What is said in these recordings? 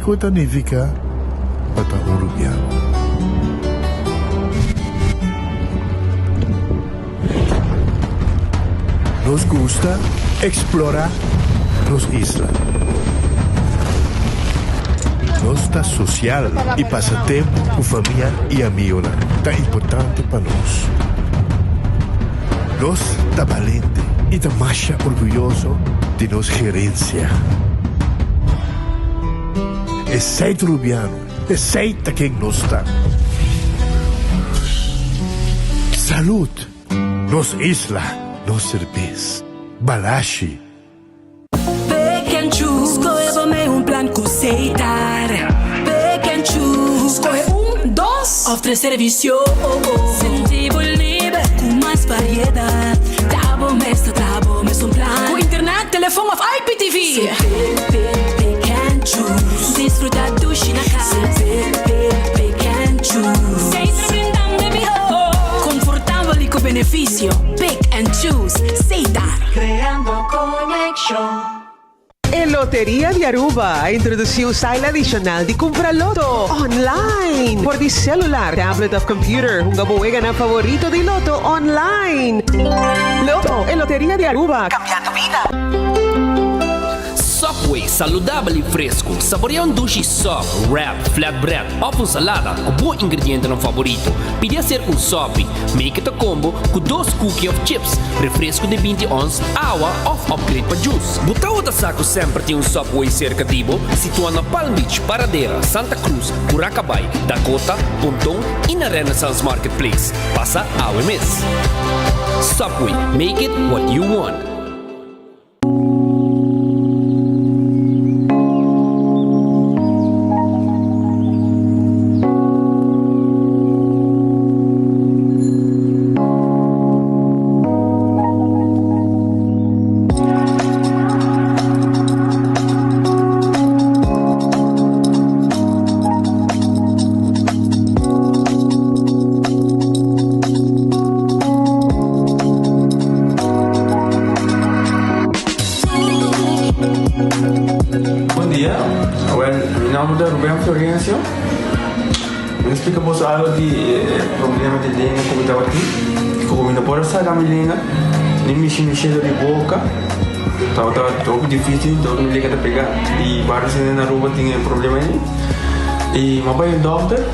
kiko ta nifiká pa ta un rubiano. Nos gusta eksplorá nos isla. Nos ta sosial i pasa tempu ku famia i amigonan ta importante pa nos. Nos ta balente i ta masha orguyoso di nos gerensia. Esei ta Rubiano, esei ta ken nos ta. Salud! Nos isla, nos serbes. Balashi. Pick and choose, skohe bo mei un plan ku Setar. Pick and choose, skohe un, dos òf tres servisio. Sinti bo liber ku mas variedat. Ta bo mes ta traha bo mesun plan. Ku internet, telefon òf IPTV. Se pick, pick, pick and choose. Disfruta dushi na kas. Se pick, pick, pick and choose. Setar brindando e mihó. Konfortabel i ku benefisio. Pick and choose. Setar. Creando conexion. E Loteria di Aruba a introduci un style adicional di cumpra loto online. For di celular, tablet of computer, hunga bo weganan favorito di loto online. Loto, e Loteria di Aruba, cambiando bida. Subway, saludabel y fresco. Saborea un dushi sub, wrap, flatbread of un salada cu bo ingredientenan favorito. Pidi hacer un sopi. Make it a combo cu dos cookie of chips, refresco di binti ons, awa of upgrade pa juice. Bo tawata sa cu semper tin un Subway cerca di bo? Situa na Palm Beach, Paradera, Santa Cruz, Curacabai, Dakota, Ponton y na Renaissance Marketplace. Pasa awe mes. Subway, make it what you want. Bon dia, awel mi nomber ta Ruben Florencio. Mi ta splika boso algo di e problema di lenga ku mi tabatin. Ku mi no por a saka mi lenga, ni mishi mi shelo di boka. Tabata hopi dificil, todo mi lenga ta pega. I varios hende na Aruba tin e problema ei. I mi a bai un dokter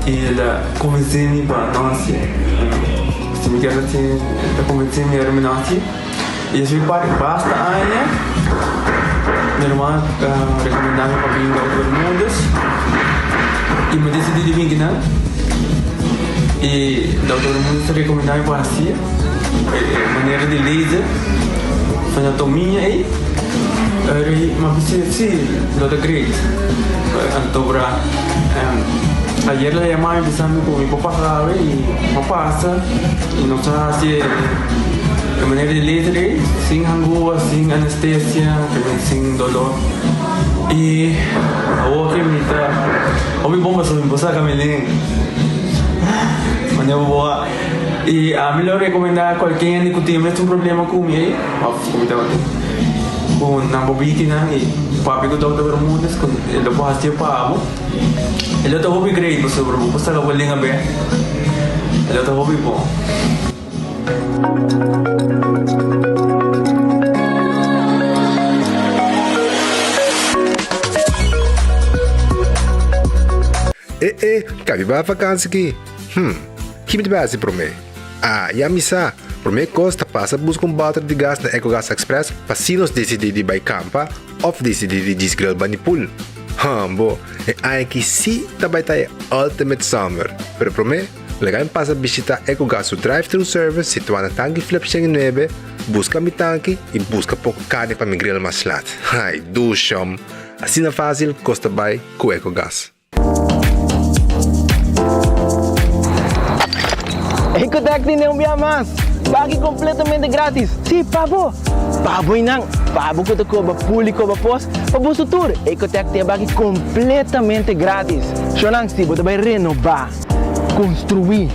i el a konvensé mi pa no hasié. Si mi kier hasié, el ta konvensé mi ora mi no hasié. I despues di basta aña, mi ruman a rekomendá mi pa bin Dokter Bermudez i mi a disidí di bin kinan. I Dokter Bermudez a rekomendá mi pa hasié e manera di laser anatomia ei. Ora mi a bisa si, lo ta great. Anto bra ayer el a yama mi bisa mi ku mi por pasa awe i mi a pasa i nos a hasi e manera di laser ei sin hangua, sin anestesia, sin dolor. I awor ke mi ta hopi bon pasobra mi por saka mi lenga. Manera bo a i ami lo rekomendá kualke hende ku tin e mesun problema ku mi ei òf ku mi tabatin ku nan por bini kinan i papia ku Dòkter Bermudez ku e lo por hasié pa bo. E lo ta hopi great pasobra bo por saka bo lenga bèk. E lo ta hopi bon. E e, kabi bai vakansi ki? Hm, ki mi ta bai hasi promé? Ah, ya mi sa! Promé kos ta pasa buska un bòter di gas na Ecogas Express pa si nos disidí di bai kampa òf disidí di djis grill bani pool. Hambo, e aña aki sí ta bai ta e ultimate summer! Pero promé, Laga mi pasa bishita Ecogas su drive-thru service situá na Tanki Flip 109, buska mi tanki i buska poko karni pa mi grill mas lat. Ai, dushom! Asina fásil kos ta bai ku Ecogas. Ecotec tin un bia mas! Baki completamente gratis! Sí, pa bo! Pa bo y nan! Pa bo cu ta coba pool y coba pos, pa boso tur! Ecotec tin e baki completamente gratis! Shownan, si bo ta bay renoba, Construí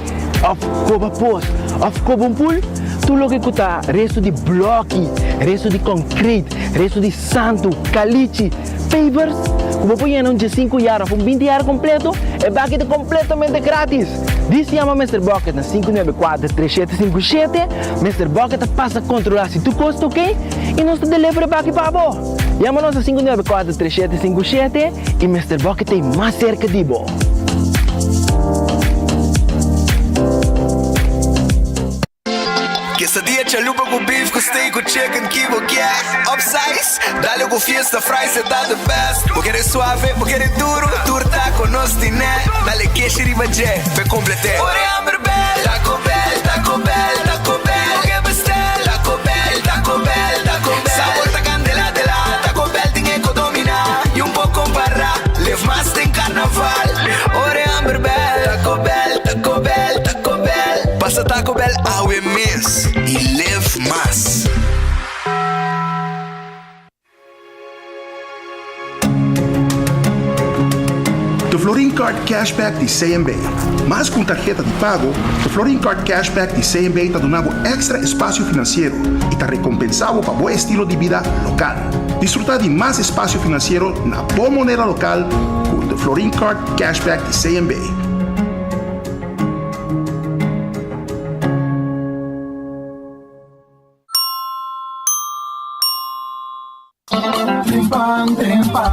of koba pos of koba un pool, tur loke ku ta resto di bloki, resto di concrete, resto di santu, kalichi, pavers ku bo por yena un diesinku yar òf un binti yar kompleto, e baki ta kompletamente gratis! Dis yama Mister Bucket na 594 3757, Mister Bucket ta pasa kontrolá si tur kos ta oké i nos ta deliver e baki pa bo! Yama nos na 594 3757 i Mister Bucket ta ei mas serka di bo! Quesadilla chalupa cu beef cu steak cu chicken ki bo kier Upsize, dale cu fiesta fries e ta the best Bo kere suave, bo kere duro, tur taco nos tine Dale keshi riba dje, p'e complete Ora e hamber bel, Taco Bell, Taco Bell, Taco Bell Bo ke bestel, Taco Bell, Taco Bell, Taco Bell Sabor ta candela de la, Taco Bell tin e co domina Y un por compara, live mas den carnaval Ora e hamber bel, Taco Bell, Taco Bell, Taco Bell Pasa Taco Bell awe mes y live mas. The Florin Card Cashback di CMB. Mas ku un tarheta di pago, The Florin Card Cashback di CMB ta duna bo èkstra espasio finansiero i ta rekompensá bo pa bo estilo di bida lokal. Disfrutá di mas espasio finansiero na bo moneda lokal ku The Florin Card Cashback di CMB. Trempan, trempan,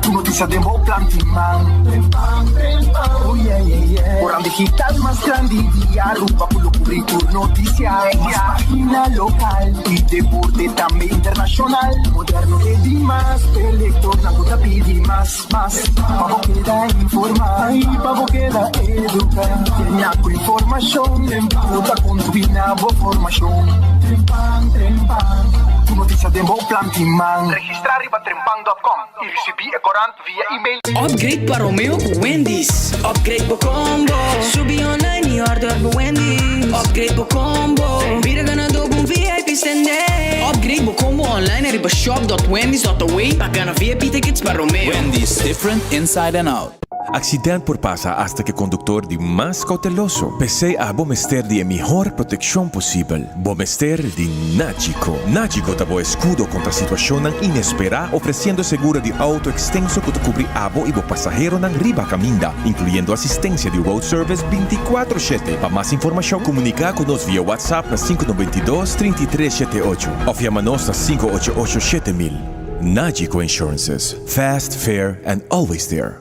ku notisia den bo plan tin man. Trempan, trempan, oh yeah, yeah, yeah. Koran digital mas grandi di Aruba ku lo kubri tur notisia. Mas pagina lokal i deporte tambe internashonal. Moderno te dimas, p'e lektornan ku ta pidi mas. Mas pa bo keda informá i pa bo keda eduká. Tenia ku informashon ku ta kontribuí na bo formashon. Trempan, trempan, ku notisia den bo plan tin man. Registrá riba trempan dòt kòm i risibí e korant via email. Upgrade pa Romeo ku Wendy's. Upgrade bo combo. Subi online i order bo Wendy's. Upgrade bo combo. Bira ganadó ku un VIP stende. Upgrade bo combo online riba shop dot wendys dot away pa gana VIP tickets pa Romeo. Wendy's different inside and out. Accident por pasa hasta cu e conductor di mas cauteloso. P'esey abo mester di e mihor proteccion posibel. Bo mester di Nagico. Nagico ta bo escudo contra situacionnan inespera, ofreciendo seguro di auto extenso cu ta cubri abo y bo pasaheronan riba caminda, incluyendo asistencia di road service binticuatro shete. Pa mas informacion, comunica cu nos via WhatsApp na sinku noventa i dos, trinta i tres shete ocho of yama nos na sinku ocho ocho shete mil. Nagico Insurances, fast, fair and always there.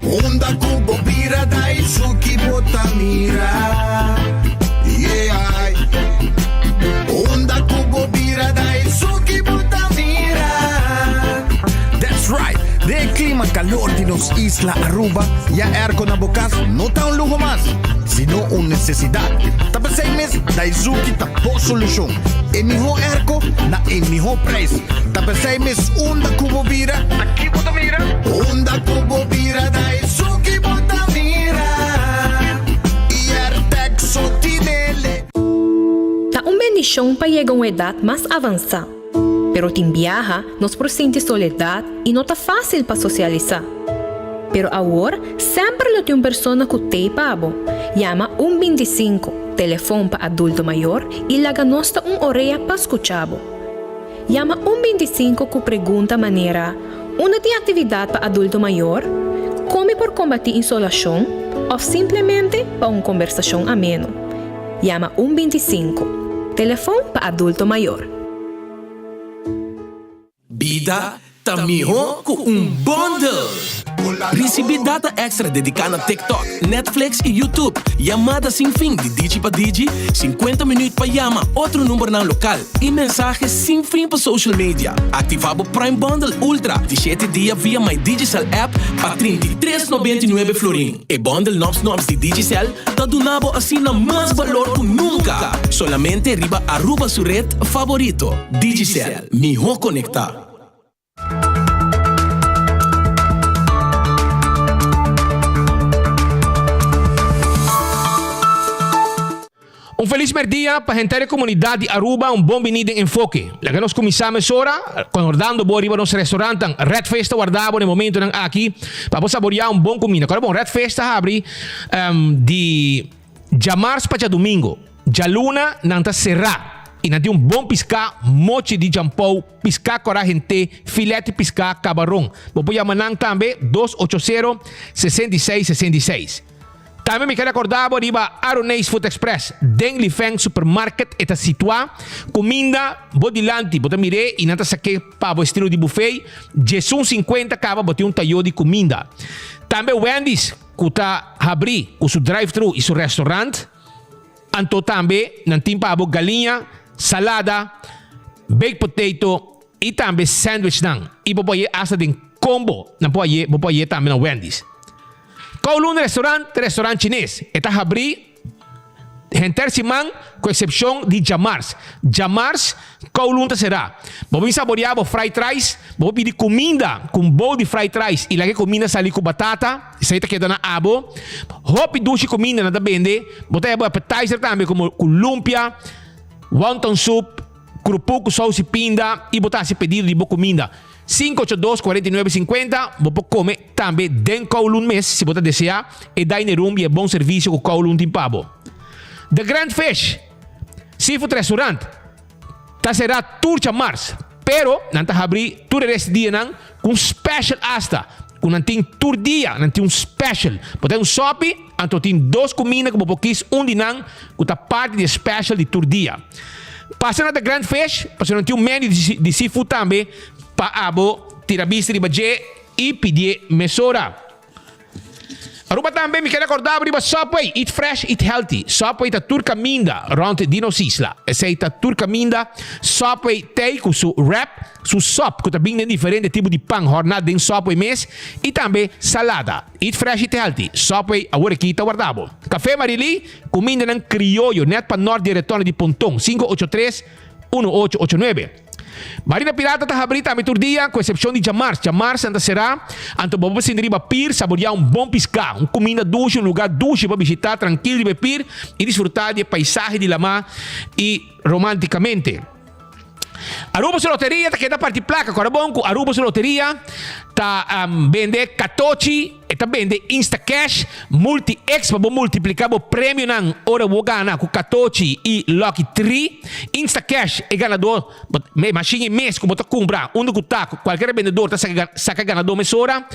Unda ku bo bira Daisuki bo ta mira Yeah Unda ku bo bira Daisuki bo ta mira That's right! Den e klima kalor di nos isla Aruba, ya airco na bo kas no ta un luho mas, sino un nesesidat. Ta p'esei mes Daizuki ta bo solushon. E mihó airco na e mihó prijs. Ta p'esei mes unda ku bo bira, Ta ki bo ta mira? Unda ku bo bira Daizuki bo ta mira. I Airtec so tinele. Ta un bendishon pa yega un edat mas avansá. Pero tin biaha nos por sinti soledat i no ta fásil pa sosialisá. Pero awor semper lo tin un persona ku t'ei pa bo. Yama un bintisinku, telefon pa adulto mayor, i laga nos ta un orea pa skucha bo. Yama un bintisinku ku pregunta manera, Unda tin aktividat pa adulto mayor? Kon mi por kombatí insolashon? Òf simplemente pa un kombersashon ameno. Yama un bintisinku, telefon pa adulto mayor. Bida ta mihó ku un bundle! Risibí data èkstra dediká na TikTok, Netflix i YouTube, yamada sin fin di Digi pa Digi, sinkuenta minüt pa yama otro numbernan lokal i mensahe sin fin pa social media. Aktivá bo Prime Bundle Ultra di shete dia via My Digicel app pa 33 99 florin. E bundle Nobs Nobs di Digicel ta duna bo asina mas balor ku nunka! Solamente riba Aruba su red favorito, Digicel, mihó konektá. Un felis merdia pa henter e comunidad di Aruba, un bon bini den Enfoke. Laga nos cuminsa mesora, concordando bo riba nos restaurantan. Red Fish ta warda bo na e momentonan aki pa bo saboria un bon cuminda. Corda bon, Red Fish ta habri di djamars pa djadumingo. Djaluna nan ta cera. I nan tin un bon piská, mochi di djampou, piská kòrá hent'é, filèt di piská, kabaron. Bo por yama nan tambe dos ocho sero, 66 66. Tambe mi ke rekordá bo riba Aroneis Food Express den Lifeng Supermarket e ta situá. Kuminda bo dilanti bo ta mir'é i nan ta sak'é pa bo estilo di bufé. Djesun sinkuenta kaba bo tin un tayó di kuminda. Tambe Wendy's ku ta habrí ku su drive-thru i su restaurant. Anto tambe nan tin pa bo galiña, salada, baked potato i tambe sandwichnan. I bo por haye asta den combo. Nan por haye, bo por haye tambe na Wendy's. Kowloon Restaurant ta restaurant chines. E ta habrí henter siman ku eksepshon di djamars. Djamars Kowloon ta será. Bo bin saboreá bo fried rice, bo por pidi kuminda ku un bowl di fried rice i laga e kuminda sali ku batata. Esei ta keda na abo. Hopi dushi kuminda nan ta bende. Bo ta haya bo appetizer tambe komo ku lumpia, wonton soup, krupu ku sous i pinda i bo ta hasi pedido di bo kuminda. 582 49 50 Bo por kome tambe den Kowloon mes si bo ta desea e dining room i e bon servisio ku Kowloon tin pa bo. The Grand Fish Seafood Restaurant ta será tur djamars, pero nan ta habrí tur e rest di dianan ku un special asta ku nan tin tur dia nan tin un special. Bo ta un sopi anto tin dos kuminda ku bo por kis un di nan ku ta parti di e special di tur dia. Pasa na The Grand Fish pasobra nan tin un menu di seafood tambe pa abo tira bista riba dje i pidié mesora. Aruba tambe mi keda korda bo riba Subway, eat fresh, eat healthy. Subway ta tur kaminda rond di nos isla. Esei ta tur kaminda. Subway tei ku su wrap, su sop ku ta bin den diferente tipo di pan horná den Subway mes i tambe salada. Eat fresh, eat healthy. Subway awor aki ta warda bo. Café Marily, kumindanan krioyo nèt pa nort di e retorno di Ponton, 583 1889. Marina Pirata ta habrí tambe tur dia, ku eksepshon di djamars. Djamars nan ta será, anto bo por sinti riba pir, saboriá un bon piská, un kuminda dushi, un lugá dushi pa bishitá trankil riba e pir i disfrutá di e paisahe di lamá i romántikamente. Aruba su loteria ta keda parti plaka. Kòrda bon ku Aruba su loteria ta bende katochi. E ta bende Instacash, Multi-X pa bo multiplica bo premionan ora bo gana cu Katochi y Lucky Tree. Instacash e ganador, e machine e mes cu bo ta cumpra unda cu ta, cualkier rebendedor ta saca ganador mesora.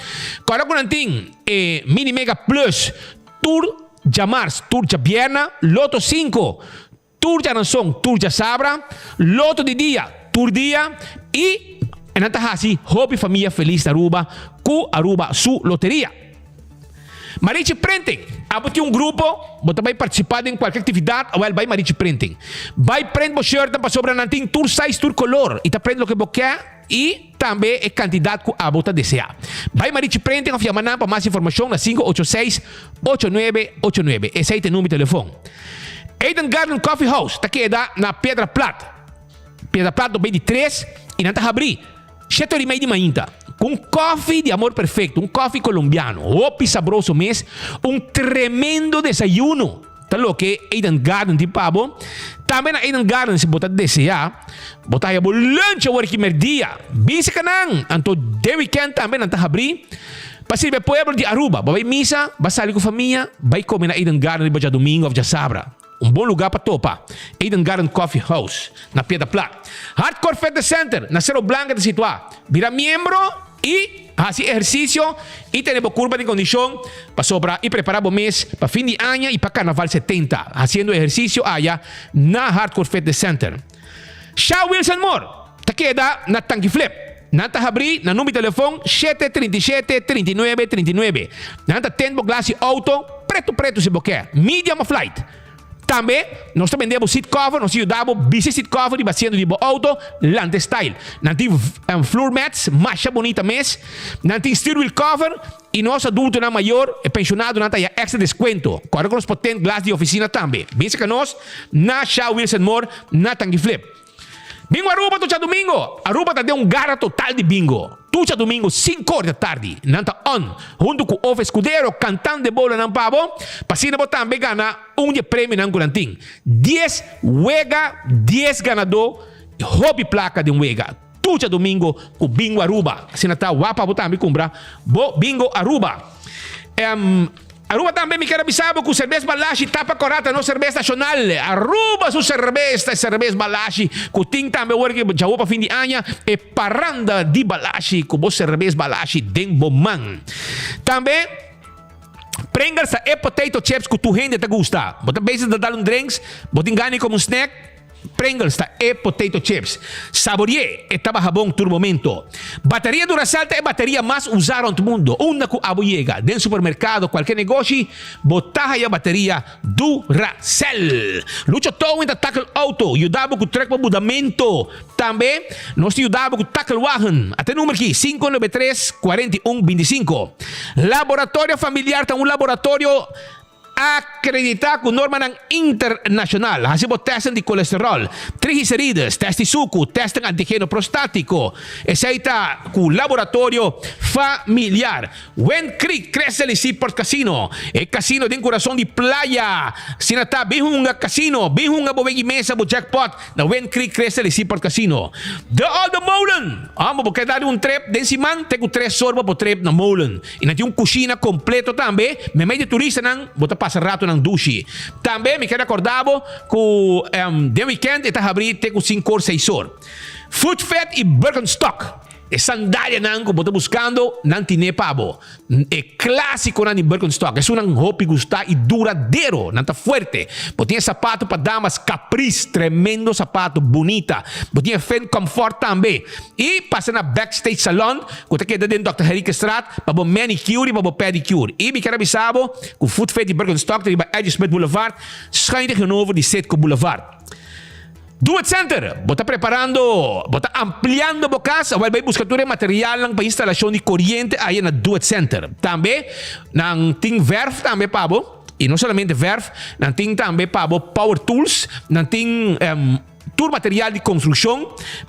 Corda cu nan tin e Mini Mega Plus tur djamars, tur djabierna, Lotto 5. Tur djaranson, tur djasabra, loto di dia, tur dia y nan ta haci hopi famia feliz na Aruba cu Aruba su loteria. Marichi Printing, abo tin un grupo, bo ta bay participa den cualkier actividad, awel bay Marichi Printing. Bay print bo shirtnan pasobra nan tin tur size, tur color y ta print loke bo ke y tambe e cantidad cu abo ta desea. Bay Marichi Printing of yama nan pa mas informacion na 586 8989. Esey ta e number di telefon. Eden Garden Coffee House ta keda na Piedra Plat. Piedra Plat no bay di tres y nan ta habri shete ora y mei di mainta cu un koffie di amor perfecto, un koffie colombiano, hopi sabroso mes, un tremendo desayuno ta loke Eden Garden tin pa bo. Tambe na Eden Garden si bo ta desea, bo ta haya bo lunch awor ki merdia. Bin serka nan, anto den weekend tambe nan ta habri. Pa sirbi e pueblo di Aruba, bo bai misa, ba sali ku famia, bai kome na Eden Garden riba djadumingu òf djasabra. Un bon lugá pa topa, Eden Garden Coffee House, na Piedra Plat. Hardcore Fitness Center, na Cerro Blanco ta situá. Bira miembro i hasi ehersisio i tene bo kurpa den kondishon pasobra i prepará bo mes pa fin di aña i pa Karnaval 70, hasiendo ehersisio aya na Hardcore Fitness Center. Sha Wilson Moore ta keda na Tanki Flip. Nan ta habrí na number di telefon shete 37 39 39. Nan ta tend bo glas di auto pretu pretu si bo ke, medium of light. Tambe nos ta bende bo seat cover, nos ta yuda bo bisti seat cover riba asiento di bo auto lante style. Nan tin floor mats masha bonita mes. Nan tin steer wheel cover y nos adultonan mayor, e pensionadonan ta haya extra descuento. Corda cu nos por tend glas di oficina tambe. Bin cerca nos na Sha Wilson Moore na Tanki Flip. Bingo Aruba tur djadumingo! Aruba ta den un gara total di bingo. Tur djadumingo sinku or di atardi nan ta on huntu ku Ofe Escudero kantando e bolanan pa bo pa asina bo tambe gana un di e premionan ku nan tin. Dies wega, dies ganadó i hopi plaka den wega. Tur djadumingo ku Bingo Aruba. Asina ta wak pa bo tambe kumpra bo Bingo Aruba. Aruba tambe mi kier a bisa bo ku serbes Balashi tapa kora ta nos serbes nashonal. Aruba su serbes ta e serbes Balashi ku tin tambe awor ki djawo pa fin di aña e paranda di Balashi ku bo serbes Balashi den bo man. Tambe Pringles ta e potato chips ku tur hende ta gusta. Bo ta bezig ta dal un drinks, bo tin gana di kome un snack? Pringles ta e potato chips. Saborié, e ta baha bon tur momento. Bateria Duracell ta e bateria mas usá rond mundo. Unda ku abo yega, den supermerkado, kualke negoshi, bo ta haya bateria Duracell. Lucho Towing ta tackle auto, yuda bo ku truck pa mudamento. Tambe, nos ta yuda bo ku tackle wagen. Ata e number ki, 593 41 25. Laboratorio Familiar ta un laboratorio. Akreditá ku normanan internashonal. Hasi bo tèstnan di kolesteròl, trigliserides, tèst di suku, tèstnan antigeno prostátiko. Esei ta ku Laboratorio Familiar. Wind Creek Crystal y Seaport Casino, e kasino den kurason di playa. Asina ta, bin hunga kasino, bin hunga bo wegi mesa, bo jackpot na Wind Creek Crystal y Seaport Casino. De Olde Molen! Amo bo ke dal un trip den siman te ku tres or bo por trip na molen. I nan tin un kushina kompleto tambe, meimei di turistanan bo ta pasa ratonan dushi. Tambe mi kere akorda bo ku den wikènt e ta habrí te ku sinkor seisor. Footfed i Birkenstock, e sandalianan ku bo ta buskando nan tine pa bo. E klásikonan di Birkenstock, esunnan hopi gustá i duradero, nan ta fuerte. Bo tin e sapato pa damas Caprice, tremendo sapato, bunita. Bo tin e Finn Comfort tambe. I pasa na Backstage Salon ku ta keda den Dòkter Henriquestraat pa bo manicure i pa bo pedicure. I mi ker a bisa bo ku Foot Fit di Birkenstock ta riba Edge Smith Boulevard, schuin tegenover di Citgo Boulevard. Do It Center, Bo ta preparando, bo ta ampliando bo kas? Awel bai buska tur e materialnan pa instalashon di koriente aya na Do It Center. Tambe nan tin verf tambe pa bo, i no solamente verf, nan tin tambe pa bo power tools, nan tin Tur material di konstrukshon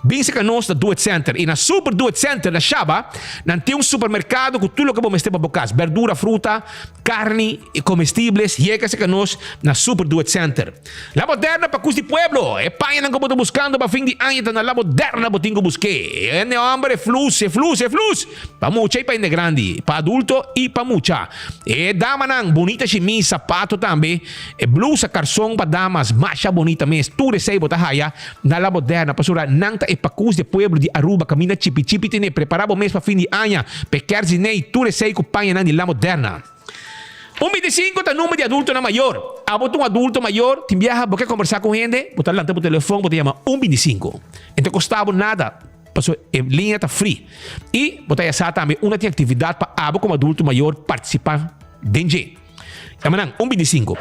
bin serka nos na Do It Center. I na Super Do It Center na Shaba nan tin un supermerkado ku tur loke bo mester pa bo kas, berdura, fruta, karni i komestibles. Yega serka nos na Super Do It Center. La Moderna pa kus di pueblo. E pañanan ku bo ta buskando pa fin di aña ta na La Moderna bo tin ku busk'é. Hende hòmber e flus, e flus, e flus! Pa mucha i pa hende grandi, pa adulto i pa mucha. E damanan bunita shimis, sapato tambe. E blusa karson pa damas masha bonita mes, tur esei bo ta haya na La Moderna pasobra nan ta e pakus di e pueblo di Aruba kaminda chipi chipi tene prepara bo mes pa fin di aña pa e kerstdiner tur esei ku pañanan di La Moderna. Un 25 ta number di adultonan mayor. Abo ta un adulto mayor tin biaha bo ke kombersa ku hende bo ta lanta bo telefon bo ta yama un 25 e no ta kosta bo nada pasobra e liña ta free i bo ta haya sa tambe unda tin aktividat pa abo komo adulto mayor partisipa den dje. Yama nan un 25.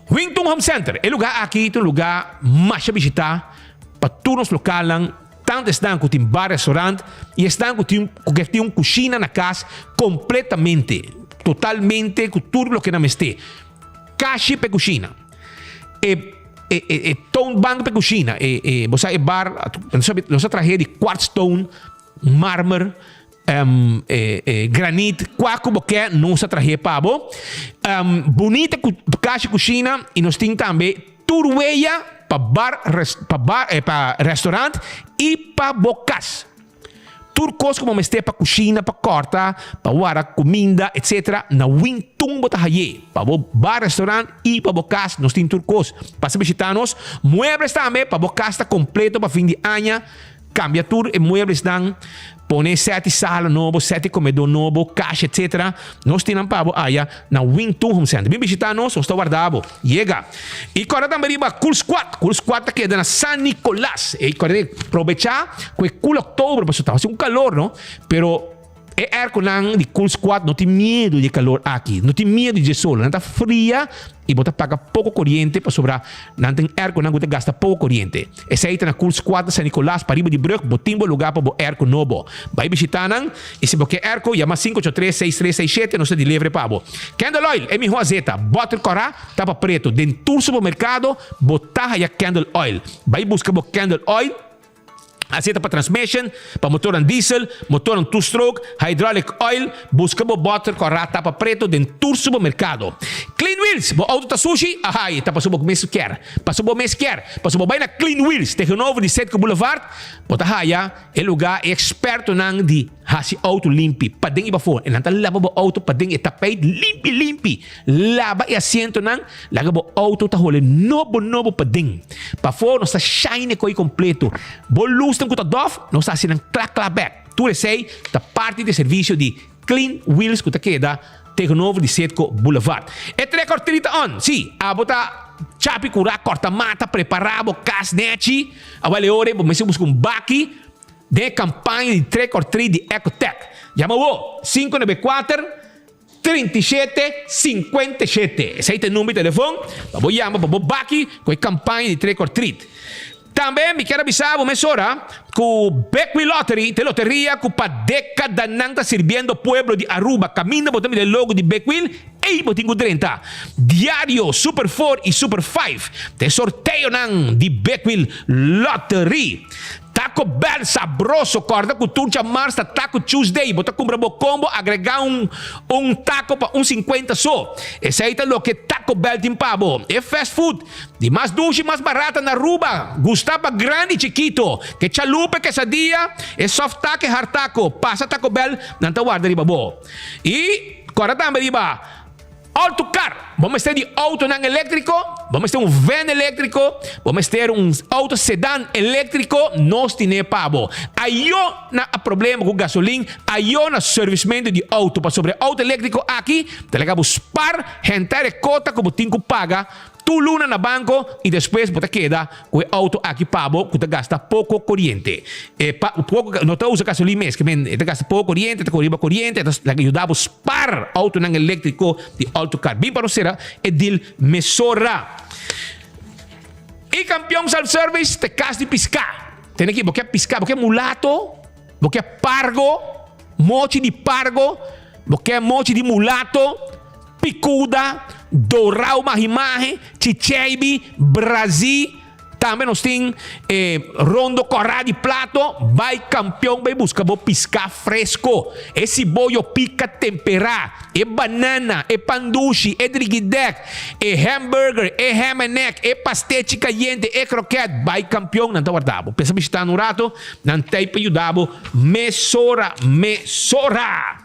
Wington Home Center, e lugá aki ta un lugá masha bishitá pa tur nos lokalnan, tantu esnan ku tin bar, restaurant i esnan ku tin ku ke tin un kushina na kas kompletamente, totalmente ku tur loke nan mester. Kashi pa e kushina, e e e toonbank pa e kushina, e e bo sa e bar nos a trahe di quartz stone, marmer, granit, kua ku bo ke nos a trahe pa bo. Bunita ku kashi kushina i nos tin tambe tur weya pa bar, pa bar, pa restaurant i pa bo kas. Tur kos ku bo mester pa kushina, pa kòrta, pa wara kuminda, etsetera, na Wingtun bo ta haye. Pa bo bar, restaurant i pa bo kas nos tin tur kos. Pasa bishita nos. Muebles tambe pa bo kas ta kompleto pa fin di aña. Cambia tur e mueblesnan, pone seti sala nobo, seti comedor nobo, cash etc. Nos tin nan pa bo aya na Wing Tun Home Center. Bin bishita nos, nos ta warda bo. Yega! Y corda tambe riba Cool Squad. Cool Squad ta keda na San Nicolas. Ey corda probecha cu e Cool October pasobra ta haci un calor no, pero e airconan di Cool Squad no tin miedo di e calor aki, no tin miedo di dje solo. Nan ta fria y bo ta paga poco coriente pasobra nan tin airconan cu ta gasta poco coriente. Esey ta na Cool Squad na San Nicolas pariba di brug bo tin bo lugar pa bo airco nobo. Bay bishita nan y si bo ke airco yama 583 6367 nos ta deliver pa bo. Candle oil e miho azeta, boter cora, tapa preto den tur supermercado bo ta haya candle oil. Bay busca bo candle oil. Así ta pa transmission, pa motornan diesel, motornan two stroke, hydraulic oil, busca bo boter cu a rat tapa preto den tur supermercado. Clean Wheels, bo auto ta sushi? Ahay, ta pasobra bo mes kier. Pasobra bo mes kier. Pasobra bo bay na Clean Wheels, tegenover di Citgo Boulevard, bo ta haya e lugar e expertonan di. Hasi auto limpi, paden i pafó. E nan ta laba bo auto paden, e tapijt limpi limpi. Laba e asientonan, laga bo auto ta hole nobo nobo paden. Pafó nos ta shine e koi kompleto. Bo lusnan ku ta dòf, nos ta hasi nan kla kla bèk. Tur esei ta parti di e servisio di Clean Wheels ku ta keda tegenover di Citgo Boulevard. E trek or treat ta on. Sí, abo ta chapi kurá, kòrta mata, prepará bo kas nèchi. Awel e ora ei bo mester buska un baki. Den e kampaña di Trick or Treat di Ecotec. Yama awo, 594 37 57. Esei ta e number di telefon pa bo yama pa bo baki ku e kampaña di Trick or Treat. Tambe mi kier a bisa bo mesora ku Big Wheel Lottery ta e loteria ku pa dekadanan ta sirbiendo pueblo di Aruba. Kaminda bo ta mira e logo di Big Wheel, ei bo tin ku drenta. Diario Super Four i Super Five ta e sorteonan di Big Wheel Lottery. Taco Bell sabroso corda cu tur djamars ta Taco Tuesday bo ta cumpra bo combo agrega un un taco pa un 50 so esey ta loke Taco Bell tin pa bo e fast food di mas dushi mas barata na Aruba gusta pa grandi y chikito ke chalupa e quesadilla e soft taco e hard taco pasa Taco Bell nan ta warda riba bo y corda tambe riba Auto car, bo mester di autonan eléktriko, bo mester un van eléktriko, bo mester un auto sedan eléktriko, nos tine pa bo. Ayo na a problema ku gasolin, ayo na servismento di auto, pasobra e auto eléktriko aki ta laga bo spar henter e kota ku bo tin ku paga Tur luna na banco y despues bo ta keda cu e auto aki pa bo cu ta gasta poco coriente. E pa poco no ta usa gasolin mes, kimen e ta gasta poco coriente, ta cori riba coriente, e ta laga yuda bo spar autonan electrico di Autocar. Bin pa nos cera e deal mesora. E Campeon Self Service ta cas di pisca. Tene aki bo ke pisca, bo ke mulato, bo ke pargo, mochi di pargo, bo ke mochi di mulato. Picuda, Dorao Mahimahe, Chicheibi, Brazi, tambe nos tin e rondo corá di plato, bai campeon bai busca bo pisca fresco, e siboyo pica temperá, e banana, e pan dushi, e drigidek, e hamburger, e ham and egg, e pastechi cayente, e kroket, bai campeon nan ta warda bo. Pensa bishita nan un rato, nan t'ei pa yuda bo mesora, mesora!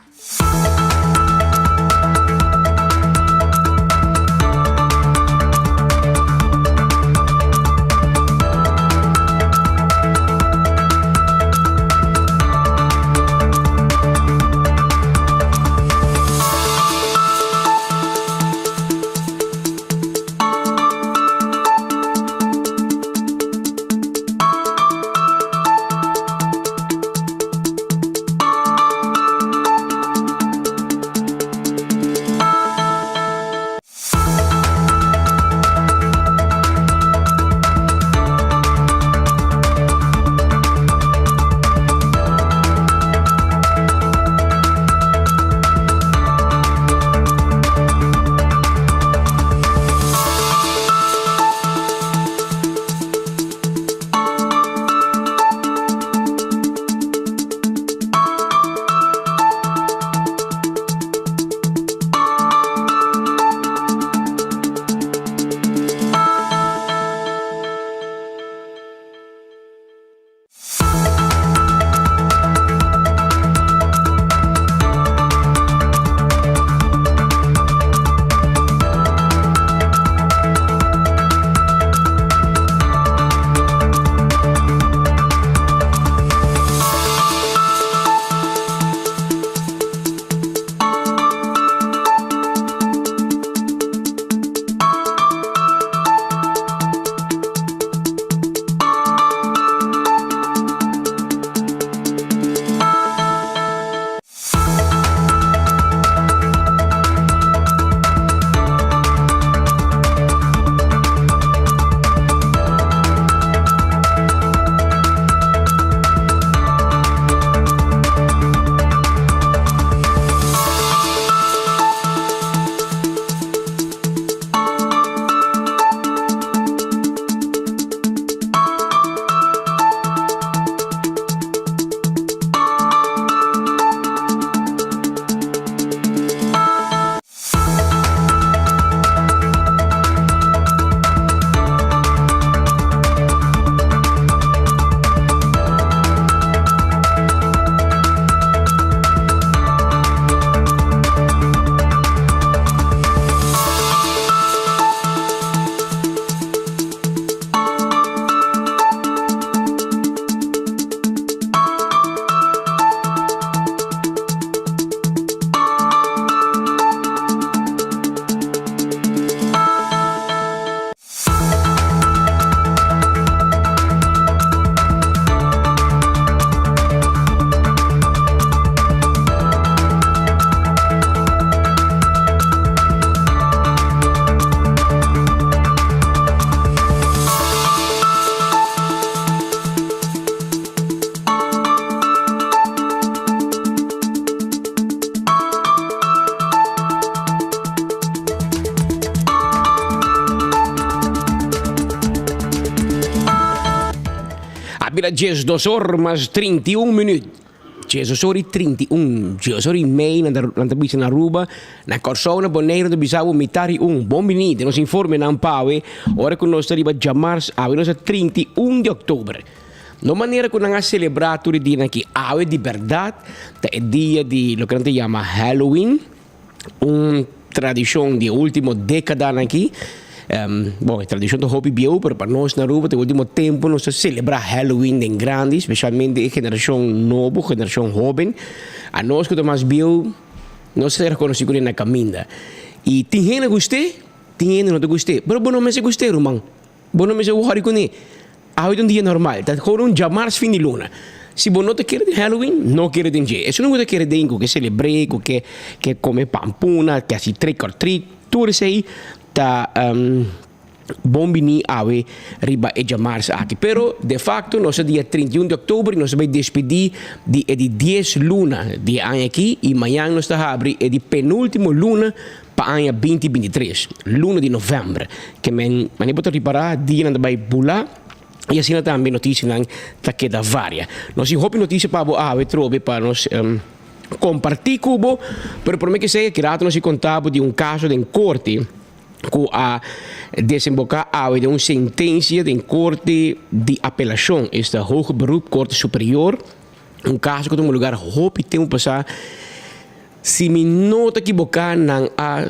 bira diesdos or mas 31 minuut. Diesdos or y 31, diesdos or y mei nan ta nan ta bisa na Aruba, na Kòrsou, na Boneiru nan ta bisa bo mitar y un. Bon bini den nos informenan pa awe, ora ku nos ta riba djamars, awe nos ta 31 di òktober. No manera ku nan a selebrá tur e dianan aki, awe di bèrdat ta e dia di loke nan ta yama Halloween. Un tradishon di e ultimo dékadanan aki. Bon, e tradishon ta hopi bieu, pero pa nos na Aruba ta e ultimo tempu nos ta selebrá Halloween den grandi, spesialmente e generashon nobo, generashon hóben. Anos ku ta mas bieu, nos ta rekonosí ku na kaminda. I tin hende gust'é, tin hende no ta gust'é. Pero bo no mester gust'é, ruman. Bo no mester wòri kuné. Awe ta un dia normal, ta gewoon un djamars fin di luna. Si bo no ta kere den Halloween, no kere den dje. Esun ku ta kere den, ku ke selebr'é, ku ke ke kome pampuna, ke hasi trick or treat, tur esei ta bon bini awe riba e djamars aki. Pero de facto nos ta dia 31 di oktober i nos ta bai despedí di e di dies luna di e aña aki i mañan nos ta habri e di penultimo luna Pa aña binti 23, luna di novèmber, ke men manera bo ta ripará dianan ta bai bulá i asina tambe notisianan ta keda varia. Nos tin hopi notisia pa bo awe trobe pa nos kompartí ku bo, pero promé ke esei aki rato nos a konta bo di un kaso den korte ku a desemboká awe den un sentensia den korte di apelashon, esta Hoger Beroep, Korte Superior, un kaso ku tuma lugar hopi tempu pasá. Si mi no ta kiboká nan a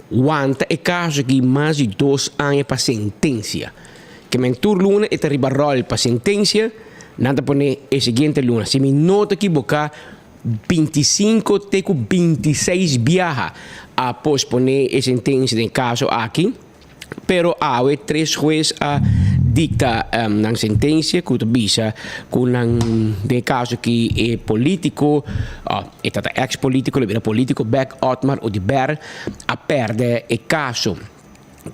wanta e kaso aki mas di dos aña pa sentensia. Ke men tur luna e ta riba ròl pa sentensia, nan ta pone e siguiente luna. Si mi no ta kiboká 25 te ku 26 biaha a posponé e sentensia den e kaso aki. Pero awe tres hues a dicta nan sentencia cu ta bisa cu nan den e caso aki e politico, e ta ta ex politico lo bira politico bek Otmar Oduber a perde e caso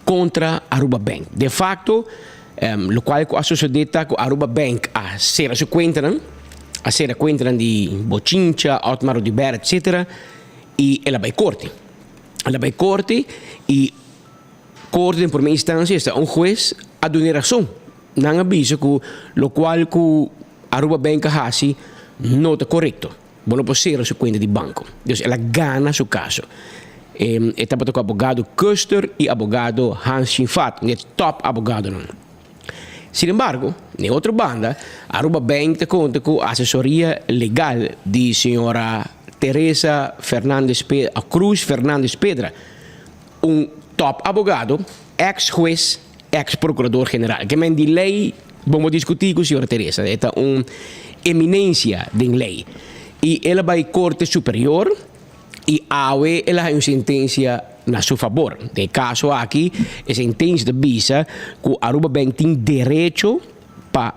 contra Aruba Bank. De facto locual cu a sucede ta cu Aruba Bank a cera su cuentanan, a cera cuentanan di Bochincha, Otmar Oduber etcetera y el a bay corte. El a bay corte y Korte den prome instancia esta un hues a duna e rason. Nan a bisa ku lokual ku Aruba Bank a hasi no ta korekto. Bo no por sera su kuenta di banko. Dus el a gana su kaso. E tabata ku abogado Kuster i abogado Hans Shinfat, un e top abogadonan. Sin embargo, na e otro banda, Aruba Bank ta konta ku asesoria legal di señora Teresa Fernandez Cruz Fernandez Pedra, Un top abogado, ex hues, ex procurador general. Ke men di ley bo mo discuti cu señora Teresa. E ta un eminencia den ley. Y el a bay Corte Superior y awe el a hay un sentencia na su fabor. Den e caso aki e sentencia ta bisa cu Aruba Bank tin derecho pa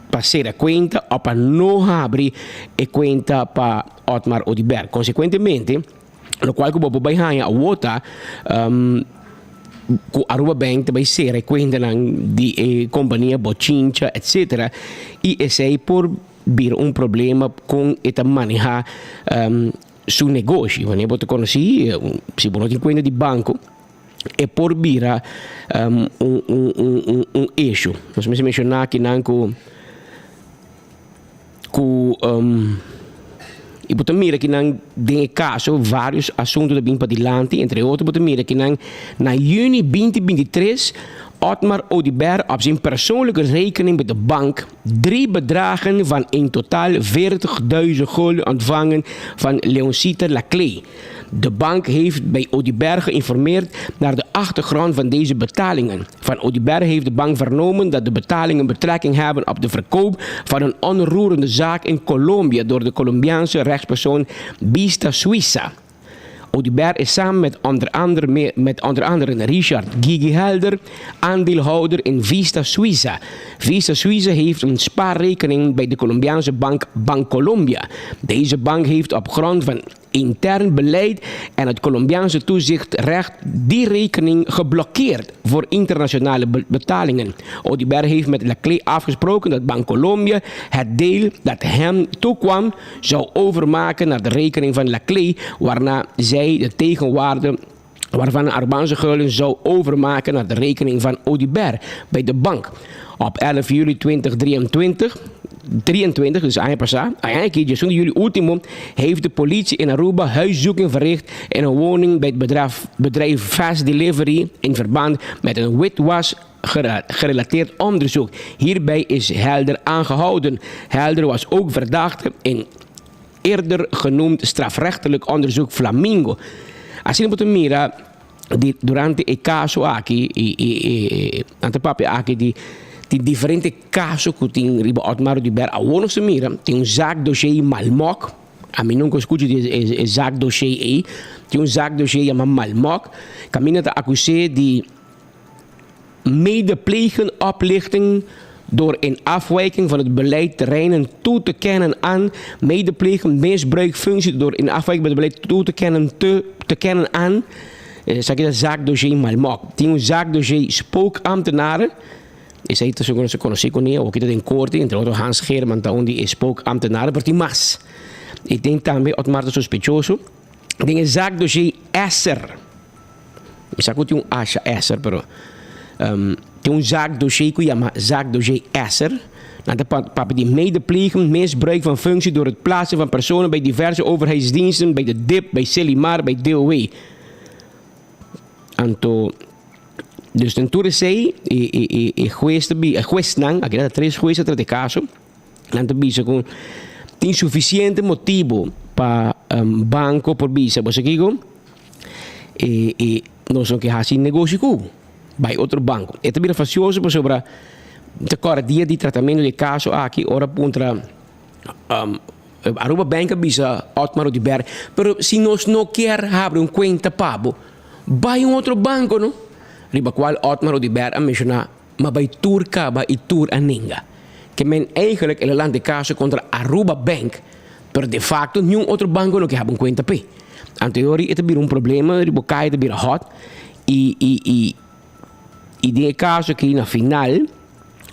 pa cera cuenta o pa no habri e cuenta pa Otmar Oduber. Consecuentemente. Locual cu bo por bay haña awo ta cu Aruba Bank ta bay cera e cuentanan di e compania Bochincha etcetera y esey por bira un problema con e ta maneha su negoshi. Wanneer bo ta conoci si bo no tin cuenta di banco e por bira un un issue. Nos mester menciona akinan cu. Ku i bo ta mira ki nan den e kaso vários asuntu ta bin padilanti, entre otro bo ta mira ki nan na yüni 2023 Otmar Oduber op zijn persoonlijke rekening bij de bank drie bedragen van in totaal 40.000 gulden ontvangen van Leoncita Laclé. De bank heeft bij Oduber geïnformeerd naar de achtergrond van deze betalingen. Van Oduber heeft de bank vernomen dat de betalingen betrekking hebben op de verkoop van een onroerende zaak in Colombia door de Colombiaanse rechtspersoon Vista Suiza. Oduber is samen met onder andere, met onder andere Richard Gigi Helder aandeelhouder in Vista Suiza. Vista Suiza heeft een spaarrekening bij de Colombiaanse bank Bancolombia. Deze bank heeft op grond van intern beleid en het Colombiaanse toezichtrecht die rekening geblokkeerd voor internationale betalingen. Oduber heeft met Laclé afgesproken dat Bancolombia het deel dat hem toekwam zou overmaken naar de rekening van Laclé, waarna zij de tegenwaarde Waarvan Arubaanse gulden zou overmaken naar de rekening van Oduber bij de bank. Op 11 juli 2023, 23, dus aña pasá, aña aki, djesun di juli último, heeft de politie in Aruba huiszoeking verricht in een woning bij het bedrijf, bedrijf Fast Delivery in verband met een witwas gerelateerd onderzoek. Hierbij is Helder aangehouden. Helder was ook verdachte in eerder genoemd strafrechtelijk onderzoek Flamingo. Asina bo ta mira di durante e caso aki y y nan ta papia aki di tin diferente caso cu tin riba Otmar Oduber. Awor nos ta mira tin un zaakdossier Malmok. Ami nunca scucha di e zaakdossier ey. Tin un zaakdossier yama Malmok. Caminda ta acuse di Medeplegen oplichting door in afwijking van het beleid terreinen toe te kennen aan medeplegen misbruik functie door in afwijking van het beleid toe te kennen te, te kennen aan Esaki ta zaakdossier Malmok. Tin un zaakdossier spookambtenaren. Esei ta segun nos a konosé kuné, awor kita den korte, entre otro Hans Geerman ta un di e spookambtenaren, pero tin mas. I tin tambe Otmar ta sospechoso den e zaakdossier Esser. Mi sa ku tin un asha Esser, pero tin un zaakdossier ku yama zaakdossier Esser. Nan ta papia di medepleging misbruik van functie door het plaatsen van personen bij diverse overheidsdiensten, bij de dip, bij Selimar, bij DOW. Anto, dus den tur esei e e e hues ta bi, e huesnan, aki nan ta tres hues a trata e kaso, nan ta bisa ku tin sufisiente motibu pa banko por bisa, bo sa kiko? E e nos no ke hasi negoshi ku bo, bai otro banko. E ta bira fasioso pasobra ta kòrda dia di tratamentu di e kaso aki ora puntra Aruba Bank a bisa Otmar Oduber, pero si nos no kier habri un kuenta pa bo, bai un otro banko no. Riba kual Otmar Oduber a menshoná ma bai tur kaba i tur a nenga. Ke men eigenlijk el a lanta e kaso kontra Aruba Bank, pero de facto niun otro banko no ke haba un kuenta p'e. Anto e ora e ta bira un problema riba bo kaya ta bira hot i i i i den e kaso aki na final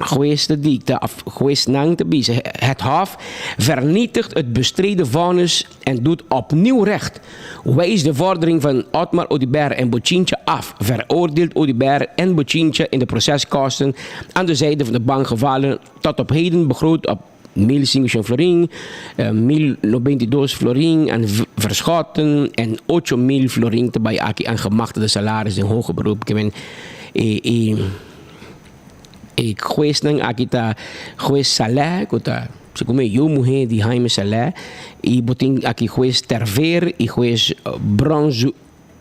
Hues ta dicta of huesnan ta bisa, Het Hof vernietigt het bestreden vonnis en doet opnieuw recht. Wijst de vordering van Otmar Oduber en Bochincha af. Veroordeelt Oduber en Bochincha in de proceskosten aan de zijde van de bank gevallen tot op heden begroot op 1.500 florin, 1.092 florin aan verschotten en 8.000 florin ta bai aki aan gemachtigde salaris den hoger beroep. Ke men e e e huesnan aki ta hues Saleh ku ta segun mi e yu muhé di Jaime Saleh i bo tin aki hues Terveer i hues Bronz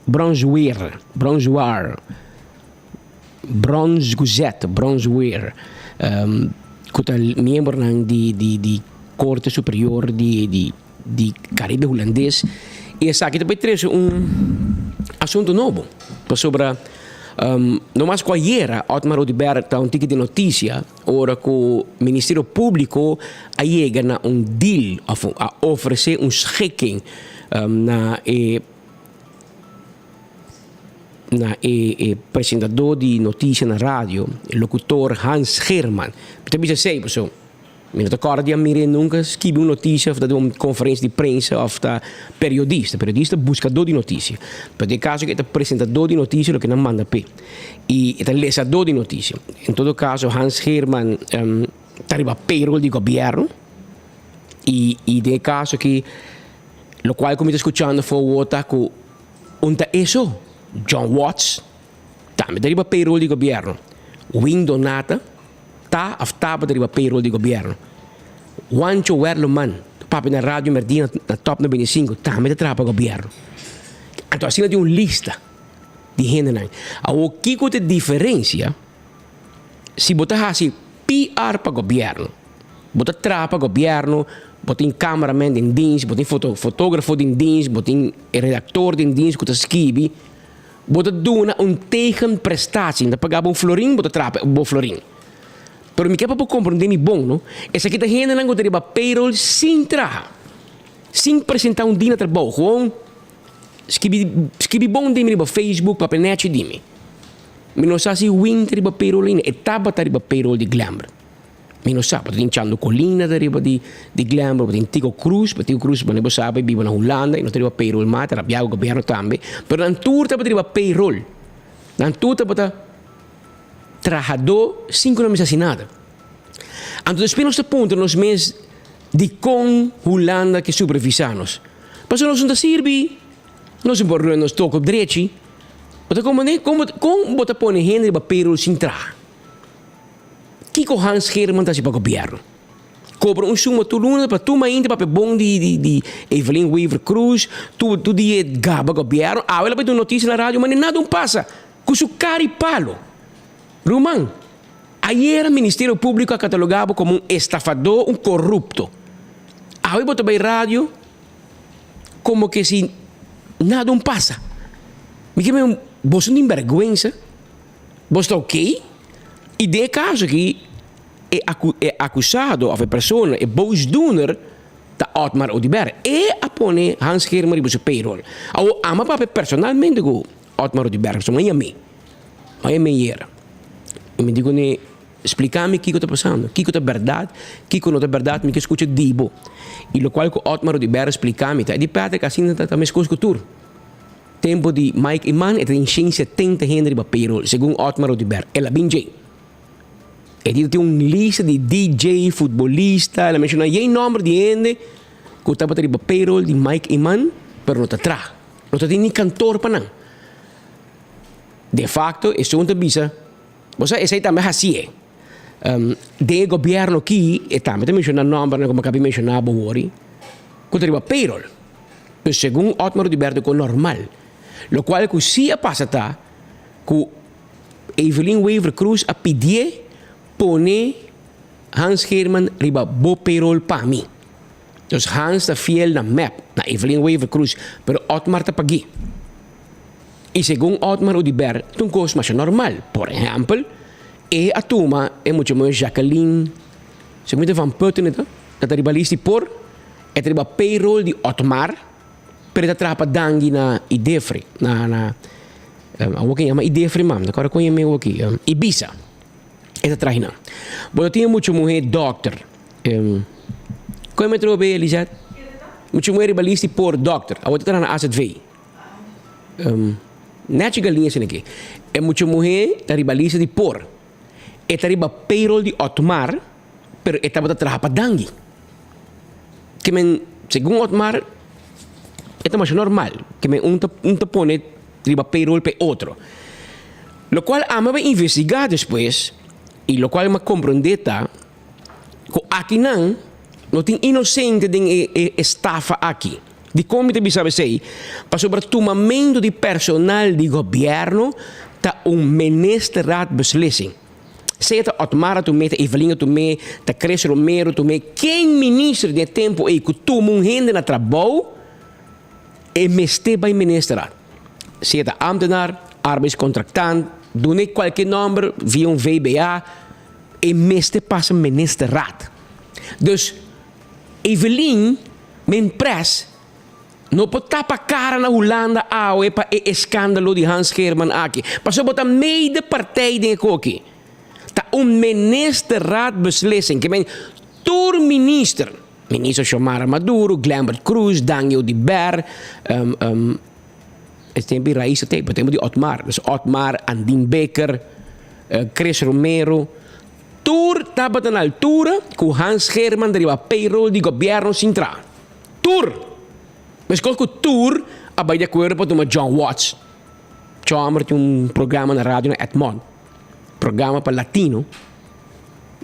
Bronzweer Bronzwaar Bronzguzet Bronzweer ku ta miembronan di di di Korte Superior di di di Karibe Hulandes i esaki ta bai trese un asuntu nobo pasobra no mas ku ayera Otmar Oduber ta un tiki di notisia ora ku Ministerio Públiko a yega na un deal òf a ofresé un schikking na e na e e presentadó di notisia na radio, e lokutor Hans Geerman. Mi ta bisa esei pasobra mi no ta kòrda di a mir'é nunka skibi un notisia òf ta duna un konferensia di prensa òf ta periodista. Periodista ta buskadó di notisia. Pero den e kaso aki e ta presentadó di notisia loke nan manda p'e i e ta lesadó di notisia. En todo kaso Hans Geerman ta riba payroll di gobièrnu i i den e kaso aki lokual ku mi ta skuchando for awor ta ku Un ta eso, John Watts tambe ta riba payroll di gobierno. Win Donata ta of tabata riba payroll di gobierno. Juancho Werleman ta papia na Radio Merdina na Top 95 tambe ta traha pa gobierno. Anto asina tin un lista di hendenan. Awor kiko ta e diferencia si bo ta hasi PR pa gobierno? Bo ta traha pa gobierno, bo tin cameraman den dienst, bo tin fotografo den dienst, bo tin e redactor den dienst cu ta skibi. Bo ta duna un tegenprestatie, nan ta paga bo un florin, bo ta traha pa bo florin. Pero mi ke pa bo comprende mi bon, no? Esaki ta hendenan cu ta riba payroll sin traha, sin presenta un dia na trabou, gewoon skibi skibi bon di mi riba Facebook, papia nechi di mi. Mi no sa si Win ta riba payroll ainda, e tabata riba payroll di Glenbrook. Mi no sa, bo ta tin Chando Colina ta riba di di Glenbrook, bo tin Tico Cruz, pero Tico Cruz manera bo sa e biba na Hulanda y no ta riba payroll mas, ta rabia cu gobierno tambe, pero nan tur tabata riba payroll, nan tur tabata trahadó sin cu nan mester haci nada. Anto despues nos ta puntra nos mes dicon Hulanda ke supervisa nos, pasobra nos no ta sirbi, nos no por run nos toko drechi, bo ta comprende? Con con bo ta pone hende riba payroll sin traha? Kiko Hans Geerman ta hasi pa gobierno? Cobra un suma tur luna pa tur mainta papia bon di di di Evelyn Wever Croes, tur tur dia gaba gobierno, awe el a bai duna noticia na radio mane nada un pasa cu su cara y palo. Ruman, ayera Ministerio Publico a cataloga bo como un estafador, un corrupto. Awe bo ta bai radio como que si nada un pasa. Mi ke men boso no tin berguensa? Bo sta ok? I den e kaso aki e e akusado òf e persona, e boosdoener, ta Otmar Oduber. E a pone Hans Geerman riba su payroll. Awor ama papia personalmente ku Otmar Oduber, pasobra mi a yam'é. Mi a yam'é ayera. I mi di kuné, splika mi kiko ta pasando, kiko ta bèrdat, kiko no ta bèrdat, mi ke skucha di bo. I lokual ku Otmar Oduber a splika mi ta, e di Patrick asina ta meskos ku tur. Tempo di Mike Eman e ta tin 170 hende riba payroll, segun Otmar Oduber. El a bin djei. E di ta tin un lista di DJ, futbolista, el a menciona yen nomber di hende cu tabata riba payroll di Mike Eman, pero no ta traha. No ta tin ni kantoor pa nan. De facto, esun ta bisa, bo sa esey tambe haci'e. Den e gobierno aki, e tambe ta menciona nombernan como a cabi menciona bo wori, cu ta riba payroll. Pero segun Otmar Oduber ta con normal. Locual cu si a pasa ta cu Evelyn Wever Croes a pidié pone Hans Geerman riba bo payroll pa mi. Dus Hans ta fiel na mep, na Evelyn Wever Croes, pero Otmar ta pagué. Y segun Otmar Oduber ta un cos masha normal. Por ehempel, e a tuma e mucha muher Jacqueline, segun mi ta Van Putten e ta, ta riba lista di por. E ta riba payroll di Otmar, pero e ta traha pa Dangui na Idefre, na na awor ke yama Idefre mam, no kòrda kon yama awor aki, Ibisa e ta traha einan. Bo ta tin mucha muhé dòkter, kon yama e trobe Elizeth? Mucha muhé riba lista di por dòkter, awor ta traha na AZV. Nèchi galiña esei aki. E mucha muhé ta riba lista di por, e ta riba payroll di Otmar, pero e tabata traha pa Dangui. Ke men, segun Otmar, e ta masha normal. Ke men un ta un ta pone riba payroll pa e otro. Lokual ami a bai investigá despues i lokual mi a komprondé ta ku akinan no tin inosente den e e estafa aki. Dikon mi ta bisa esei? Pasobra tumamentu di personal di gobièrnu ta un ministerraadbeslissing. Sea ta Otmar a tum'é, ta Evelyn a tum'é, ta Chris Romero tum'é, ken minister den e tempu ei ku tuma un hende na trabou, e mester bai ministerraad. Sea ta ambtenaar, arbeidscontractant, dun'é kualke nòmber via un VBA, e mester pasa ministerraad. Dus Evelyn men pres No por tapa cara na Hulanda awe pa e escandalo di Hans Geerman aki. Pasobra bo ta mede partij den e koki. Ta un ministerraadbeslissing. Ke men tur minister, minister Xiomara Maduro, Glenbert Croes, Dangui Oduber, e tempo di Raisa te, pero tempo di Otmar. Dus Otmar, Andin Bikker, Chris Romero, tur tabata na altura cu Hans Geerman ta riba payroll di gobierno sin traha. Tur! Meskos ku tur a bai di akuerdo pa tuma John Watts. Chommer tin un programa na radio na Edmond. Programa pa latino.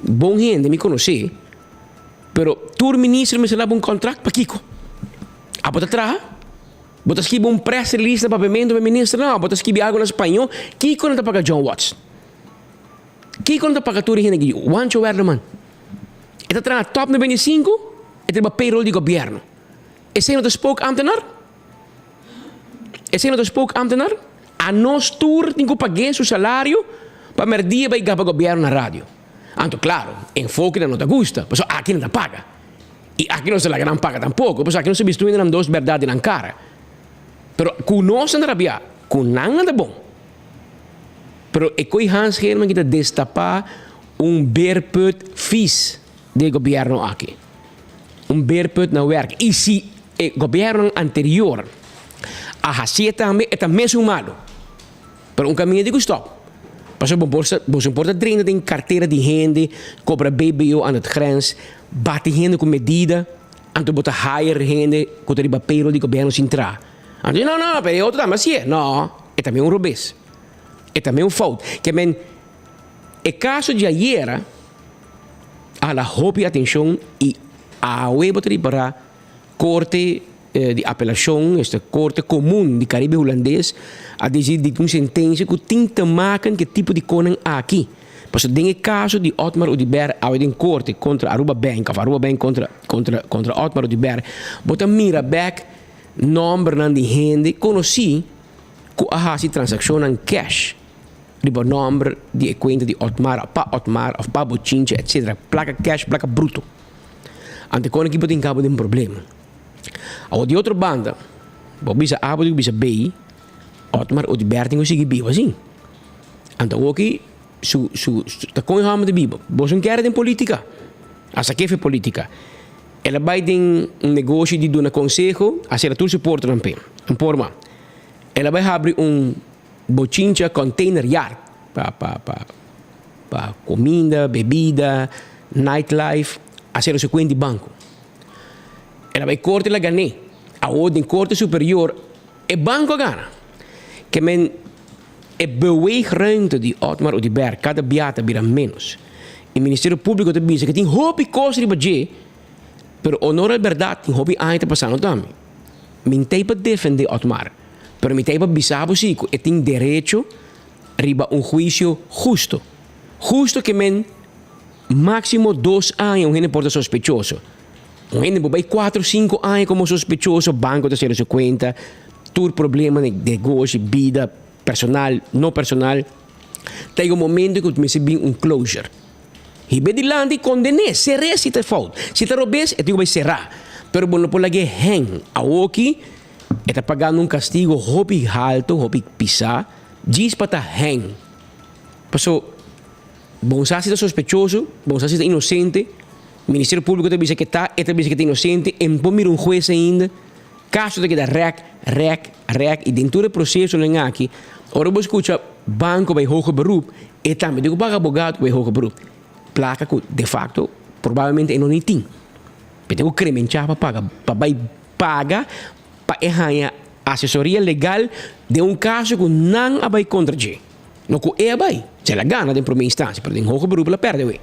Bon hende, mi konosé. Pero tur minister mester laba un kontrakt pakiko? Abo ta traha? Bo ta skibi un press release na papiamentu pa e minister? No, bo ta skibi algu na spañó. Kiko nan ta paga John Watts? Kiko nan ta paga tur e hende aki? Juancho Werleman. E ta traha top 95, e ta riba payroll di gobierno. Esei no ta spookambtenaar? Esei no ta spookambtenaar? Anos tur tin ku pag'é su salario pa merdia bai gaba gobierno na radio. Anto klaro, enfoke nan no ta gusta, pasobra aki nan ta paga. I aki no ta laga nan paga tampoko, pasobra aki nos ta bisti nan dos bèrdat den nan kara. Pero ku nos nan ta rabiá, ku nan nan ta bon. Pero e koe Hans Geerman ki ta destapá. Un beerput vies di e gobierno aki. Un beerput na werk. Y si e gobiernonan anterior a hacié tambe e ta mesun malo. Pero un caminda di cu stop. Pasobra bo por sa boso por ta drenta den cartera di hende, cobra BBO aan het grens, bati hende cu medida, anto bo ta hire hende cu ta riba payroll di gobierno sin traha. Anto no no, pero e otro tambe hacié. No, e tambe un robes. E tambe un fout. Ke men E kaso di ayera a hala hopi atenshon i awe bo ta ripará Korte di Apelashon, esta Korte Komun di Karibe Hulandes a disidí di un sentensia ku tin te maken ku e tipo di konan aki. Pasobra den e kaso di Otmar Oduber awe den korte kontra Aruba Bank òf Aruba Bank kontra kontra kontra Otmar Oduber bo ta mira bèk nòmbernan di hende konosí ku a hasi transakshonnan cash. Riba nomber di e cuenta di Otmar pa Otmar of pa Bochincha etc. Placa cash, placa bruto. Ante con aki bo tin cabo den problema. Awor di otro banda, bo bisa A bo tin cu bisa B, Otmar Oduber tin cu sigui biba asin. Anto awor aki su su ta con e homber ta biba. Bo son kere den politica. Hasta kefe politica. El a bay den un negoshi di duna conseho, a cera tur su portanan p'e. Un porma. El a bay habri un. Bochincha container yard pa pa pa pa cuminda, bebida, nightlife, a cera su cuenta di banco. El a bay corte el a gané. Awor den corte superior e banco a gana. Ke men e beweegruimte di Otmar Oduber cada bia ta bira menos. E Ministerio Publico ta bisa ke tin hopi cos riba dje, pero honor al berdad tin hopi aña ta pasando tambe. Mi n'tei pa defende Otmar, pero mi tei pa bisa bo si ku e tin derecho riba un huisio husto. Husto ke men máksimo dos aña un hende por ta sospechoso. Un hende por bai kuatro sinku aña komo sospechoso, banko ta sera su kuenta, tur problema di negoshi, bida personal, no personal. Ta yega un momento ku mester bin un closure. Hib'é dilanti i konden'é, ser'é si ta fout. Si ta robes, e tin ku bai será. Pero bo no por lag'é hèn. Awoki e ta pagando un kastigo hopi haltu, hopi pisá, djis pa ta hèn. Paso, bo no sa si ta sospechoso, bo no sa si ta inosente. Ministerio Públiko ta bisa ke ta, e ta bisa ke ta inosente, e no por mira un hues ainda. Kaso ta keda rèk, rèk, rèk i den tur e prosesonan aki, ora bo skucha banko bai hoger beroep, e tambe tin ku paga abogado ku bai hoger beroep. Plaka ku de fakto probablemente e no ni tin. E tin ku kremenchá pa paga, pa bai paga pa e haña asesoria legal den un kaso ku nan a bai kontra dje. No ku e a bai, si el a gana den promé instansia, pero den hoger beroep el a pèrdè awe.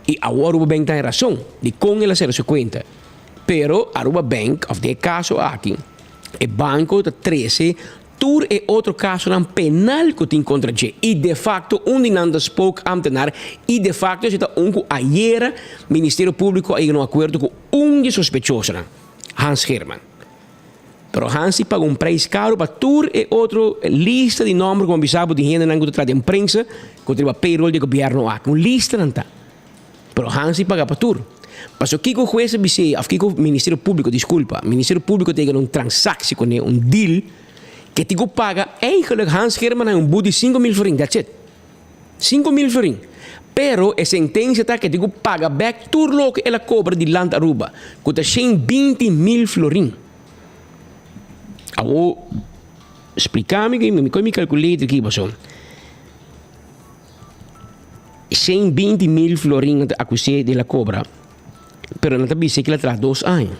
I awor Aruba Bank ta haña rason di kon el a sera su kuenta. Pero Aruba Bank, of den e caso aki, e banco ta trece tur e otro casonan penal cu tin contra dje. Y de facto un di nan ta spookambtenaar y de facto esey ta un cu ayera Ministerio Publico a yega na un acuerdo cu un di e sospechosonan, Hans Geerman. Pero Hans si paga un prijs caro pa tur e otro lista di nomber cu bo a bisa bo di hendenan cu ta traha den prensa cu ta riba payroll di e gobierno aki. Un lista nan ta. Pero Hansi paga pa tur. Paso kiko hues a bis'é of kiko Ministerio Publico, disculpa, Ministerio Publico ta yega na un transactie kuné, un deal, ke tin ku paga eigenlijk Hans Geerman haña un but di 5000 florin, that's it. 5000 florin. Pero e sentencia ta ke tin ku paga bek tur loke el a cobra di Land Aruba, ku ta 120 mil florin. Awo, splica mi, mi koe mi calculator aki paso. 120 mil florin nan ta akus'é di el a kobra, pero nan ta bisa ke el a traha dos aña.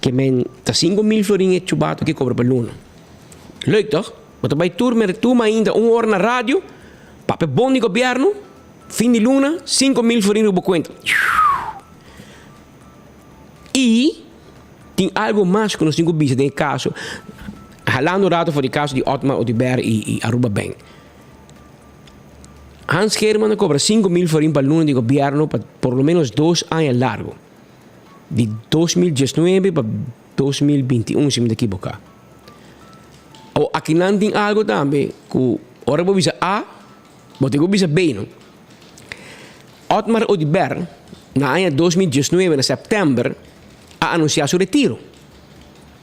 Ke men ta 5000 florin e chubato ke kobra pa luna. Leuk toch? Bo ta bai tur mer tur mainta un ora na radio, papia bon di gobièrnu, fin di luna 5000 florin riba bo kuenta. I tin algo mas ku nos tin ku bisa den e kaso, halando un rato for di kaso di Otmar Oduber i Aruba Bank. Hans Geerman a cobra 5000 florin pa luna di gobierno pa por lo menos dos aña largo, di 2019 pa 2021 si mi ta ekiboca. Awor akinan tin algo tambe cu ora bo bisa A, bo tin cu bisa B no. Otmar Oduber na aña 2019 na september a anuncia su retiro.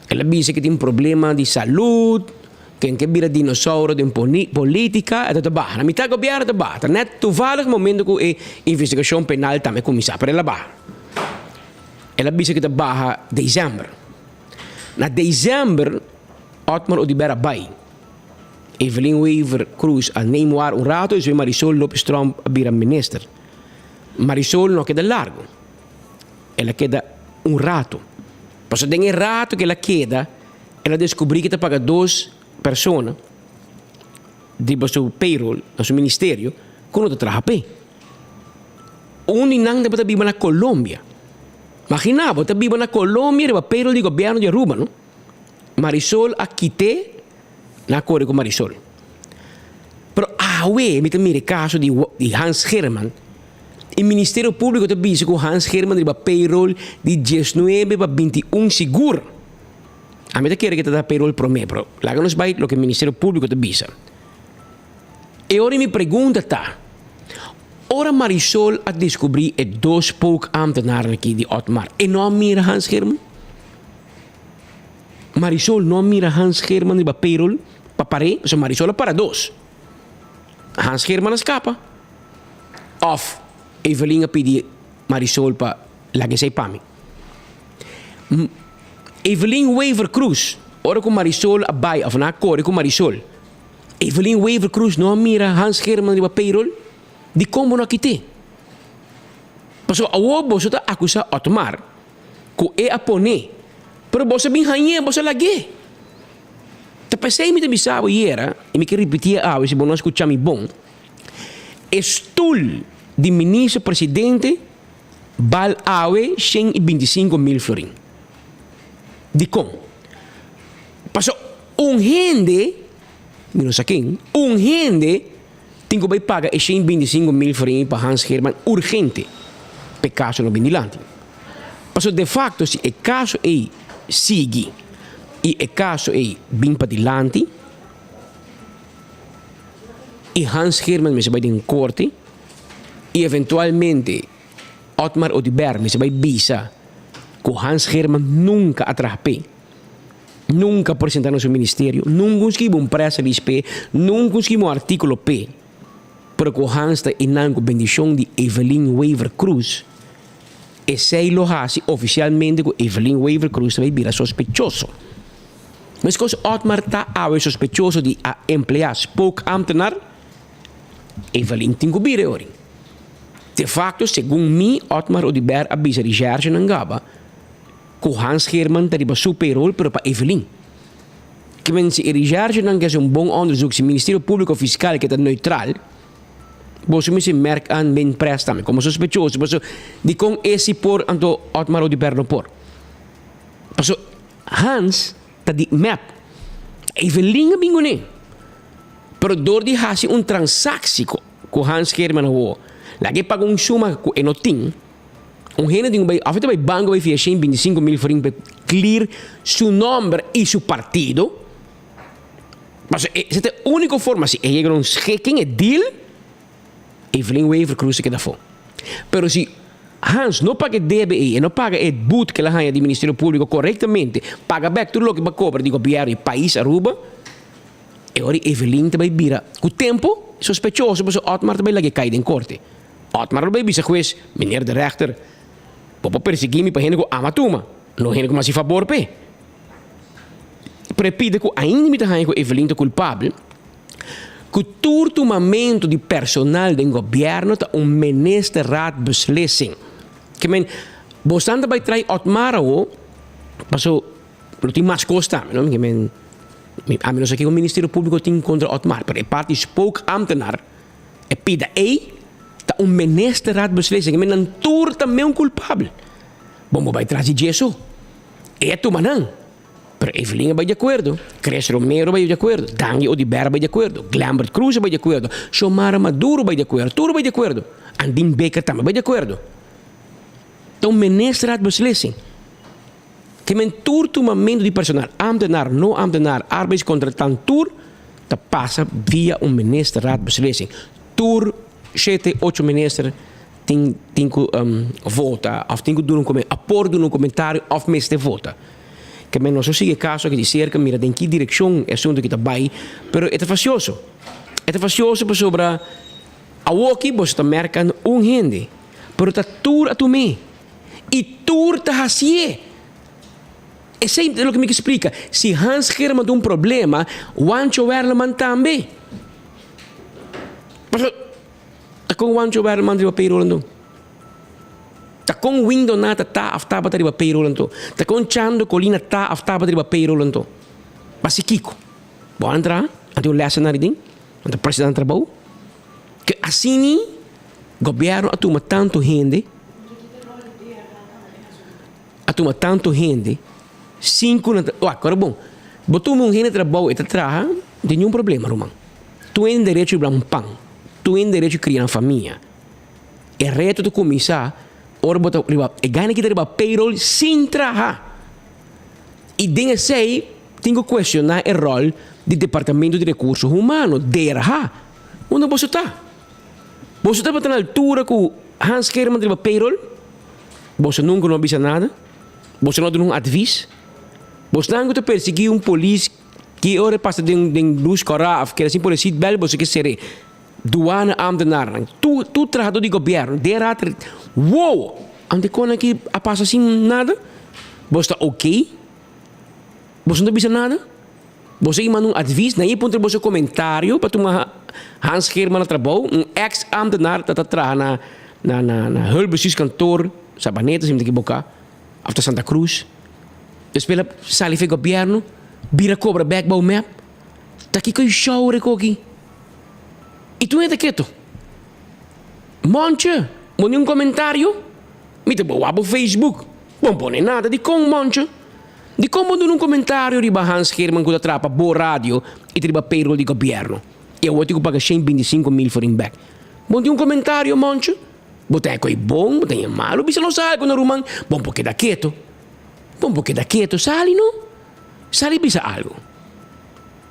El a bisa cu tin problema di salud. Ken ke bira dinosauro den politica e ta baha. Na mitad gobierno e ta baha. Ta net toevallig momento cu e investigacion penal tambe cuminsa, pero el a baha. El a bisa cu ta baha december. Na december Otmar Oduber a bay. Evelyn Wever Croes a neem waar un rato y despues Marisol Lopez Tromp a bira minister. Marisol no a keda largo. El a keda un rato. Pasobra den e rato cu el a keda, El a descubri cu ta paga dos persona riba su payroll na su ministerio cu no ta traha p'e. Un di nan tabata biba na Colombia. Magina bo, ta biba na Colombia riba payroll di gobierno di Aruba, no? Marisol a kit'é, nan a core cu Marisol. Pero awe mi ta mira e caso di Hans Geerman. E Ministerio Publico ta bisa cu Hans Geerman riba payroll di diesnuebe pa bintiun sigur. Ami ta kere ke ta da payroll prome, pero laga nos bai loke Ministerio Publico ta bisa. E ora mi pregunta ta, ora Marisol a descubri e dos spookambtenaren aki di Otmar, e no a mira Hans Geerman? Marisol no a mira Hans Geerman riba payroll pa par'é? Pasobra Marisol a para dos. Hans Geerman a scapa. Of Evelyn a pidi Marisol pa laga esei pa mi. Evelyn Wever Croes, ora cu Marisol a bay of nan a core cu Marisol, Evelyn Wever Croes no a mira Hans Geerman riba payroll? Dicon bo no a kite? Pasobra awor boso ta acusa Otmar cu e a pone, pero boso a bin hañ'e, boso a lag'e. Ta p'esey mi ta bisa bo yera, y mi ke ripiti'e awe si bo no a scucha mi bon, e stoel di minister presidente Bal awe 125 mil florin. Dikon? Paso un hende, mi no sa ken, un hende tin ku bai paga e 125 mil florin pa Hans Geerman urgente pa e kaso no bin dilanti. Paso de facto si e kaso ei sigui i e kaso ei bin padilanti i Hans Geerman mester bai den korte, y eventualmente Otmar Oduber mester bay bisa cu Hans Geerman nunca a traha p'e, nunca a presenta na su ministerio, nunca un skibi un press release p'e, nunca un skibi un articulo p'e, pero cu Hans ta einan cu bendicion di Evelyn Wever Croes, esey lo haci oficialmente cu Evelyn Wever Croes ta bay bira sospechoso. Mescos Otmar ta awe sospechoso di a emplea spookambtenaar. Evelyn tin ku bira e ori. De facto, segun mi, Otmar Oduber a bisa recherchenan gaba ku Hans Geerman ta riba su payroll pero pa Evelyn. Ke men si e recherchenan ke hasi un bon onderzoek, si Ministerio Publico Fiscal ke ta neutral, boso mester merk aan men pres tambe komo sospechoso paso dikon e si por anto Otmar Oduber no por? Paso Hans ta di mep. Evelyn a bin kuné. Pero dor di hasi un transaksie ku Hans Geerman awor, laga e paga un suma ku e no tin, un hende tin ku bai, òf e ta bai banko bai fia 125 mil florin pa e clear su nòmber i su partido. Pasobra esei ta e úniko forma, si e yega na un schikking, e deal, Evelyn Wever Croes ta keda afó. Pero si Hans no paga e debe ei, e no paga e boet ku el a haña di Ministerio Públiko korektamente, paga bèk tur loke bo a kobra di gobièrnu i pais Aruba, E ora Evelyn ta bai bira ku tempu sospechoso pasobra Otmar ta bai lag'é kai den korte. Otmar lo bai bisa hues, Meneer de rechter, bo por persiguí mi pa hende ku ama tuma, no hende ku mi hasi fabor p'e. Pero e pida ku ainda mi ta haña ku Evelyn ta kulpabel, ku tur tumamentu di personal den gobièrnu ta un ministerraadbeslissing. Ke men, bosnan ta bai trae Otmar awo pasobra lo tin mas kos tambe, no? Ke men. Ami no sa kiko Ministerio Públiko tin kontra Otmar, pero e parti spookambtenaar, e pida ei, ta un ministerraadbeslissing. I men nan tur ta meun kulpabel. Bon, bo bai tras di dje so. E a tuma nan. Pero Evelyn a bai di akuerdo, Chris Romero a bai di akuerdo, Dangui Oduber a bai di akuerdo, Glembert Croes a bai di akuerdo, Xiomara Maduro a bai di akuerdo, tur a bai di akuerdo. Andin Bikker tambe a bai di akuerdo. Ta un ministerraadbeslissing. Te men tur tumamentu di personal, ambtenaar, no ambtenaar, arbeidscontractant, tur ta pasa via un ministerraadbeslissing. Tur shete, ocho minister tin tin ku vota òf tin ku duna un a por duna un komentario òf mester vota. Ke men nos lo sigui e kaso aki di serka, mira den ki direkshon e asuntu aki ta bai, pero e ta fasioso. E ta fasioso pasobra awoki boso ta merka un hende, pero ta tur a tum'é i tur ta hasié. Esei ta loke mi ke splika. Si Hans Geerman tin un problema, Wancho Werleman tambe. Pasobra ta kon Wancho Werleman riba payroll anto? Ta kon Win Donata ta of tabata riba payroll anto? Ta kon Chando Colina ta of tabata riba payroll anto? Basi kiko? Bo a entra, a tin un lessenaar den, nan ta presta nan trabou. Ke asini gobierno a tuma tanto hende. A tuma tantu hende sin ku nan ta wak ora bon bo tuma un hende trabou e ta traha no tin niun problema ruman tur hende derecho di bra un pan tur hende derecho di kria nan famia e reto ta kuminsá ora bo ta riba e gana ki ta riba payroll sin traha i den esei tin ku kuestioná e ròl di departamento di rekurso humano DRH unda boso ta boso tabata na altura ku Hans Geerman ta riba payroll. Boso nunka no a bisa nada? Boso no a duna un advis? Bosnan ku ta persiguí un polis ki ora e pasa den den lus kòrá òf keda sin pone seatbelt boso ke ser'é. Duana ámtenarnan, tur tur trahadó di gobièrnu, den rat wow! Ante kon aki a pasa sin nada? Boso ta oké? Boso no ta bisa nada? Boso a manda un advis, nan a puntra boso komentario pa tuma Hans Geerman na trabou, un eks ámtenar ta ta traha na na na na hulpbestuurskantoor Sabaneta si mi ta ekiboká, òf ta Santa Cruz. Despues el a sali for e gobièrnu, bira kobra bèk bou mep. Ta kiko e show reko aki? I tur hende ta ketu. Monche, bo ni un komentario? Mi ta bo wak bo Facebook, bo no pone nada. Dikon Monche? Dikon bo duna un komentario riba Hans Geerman ku ta traha pa bo radio i ta riba payroll di gobièrnu i awor tin ku paga 125 mil forin bèk? Bo no tin un komentario Moncho? Bo ta e bon, bo ta e malu, bisa nos algu no ruman, bo no por keda ketu. Bo no por keda ketu, sali no. Sali bisa algu.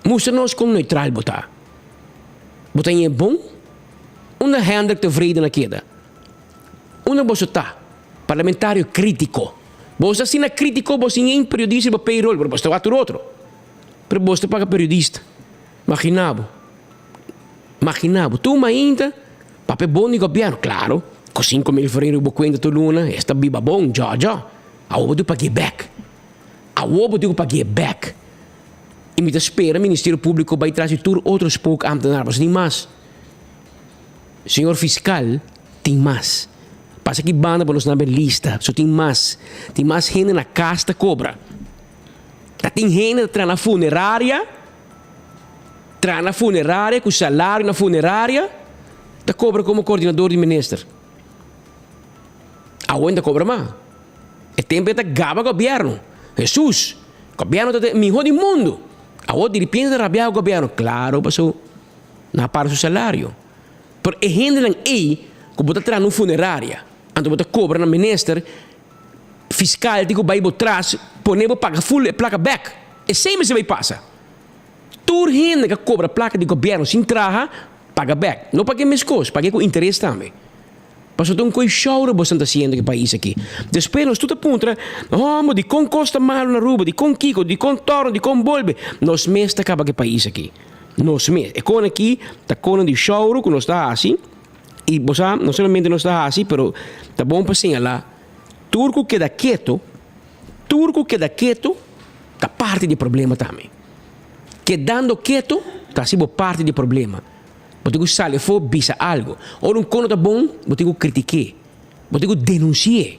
Mustra nos kon neutral bo ta. Bo ta e bon? Unda Hendrik Tevreden a keda? Unda boso ta? Parlamentario critico. Boso asina critico bo sin een periodista riba payroll, pero boso ta wak tur otro. Pero boso ta paga periodista. Magina bo. Magina bo. Tur mainta papia bon di gobierno. Claro, cu 5000 florin riba bo cuenta tur luna, esta biba bon, djo djo. Awor bo tin cu pagu'e bek. Awor bo tin cu pagu'e bek. Y mi ta spera Ministerio Publico bay tras di tur otro spookambtenaar, pasobra tin mas. Señor Fiscal tin mas. Pasa ki banda pa nos na ber lista. So tin mas. Tin mas hende na cas ta cobra. Ta tin hende ta traha na funeraria, traha na funeraria cu salario na funeraria ta cobra como coordinador di minister. Awe no ta cobra mas. E tempo e ta gaba gobierno. Jesus, gobierno ta e miho di mundo. Awo diripiente ta rabia cu gobierno. Claro paso nan a para su salario. Pero e hendenan ei ku bo ta traha na un funeraria, anto bo ta kobra na minister, fiskal tin ku bai bo tras pone bo paga ful e plaka bèk. Esei mester bai pasa. Tur hende ku a kobra plaka di gobièrnu sin traha, paga bèk. No paga e meskos, paga e ku interes tambe. Pasobra ta un koi shouro boso ta hasiendo ku e pais aki. Despues nos tur ta puntra, Hòmber, dikon kos ta malu na Aruba? Dikon kiko? Dikon tòrno? Dikon bolbe? Nos mes ta kaba ku e pais aki. Nos mes. E kona aki ta kona di shouro ku nos ta hasi i bo sa no solamente nos ta hasi pero ta bon pa señalá tur ku keda keto, tur ku keda keto ta parti di e problema tambe. Kedando keto ta hasi bo parti di e problema. Bo tin ku sali afó bisa algu. Ora un kona ta bon bo tin ku kritik'é, bo tin ku denunsi'é.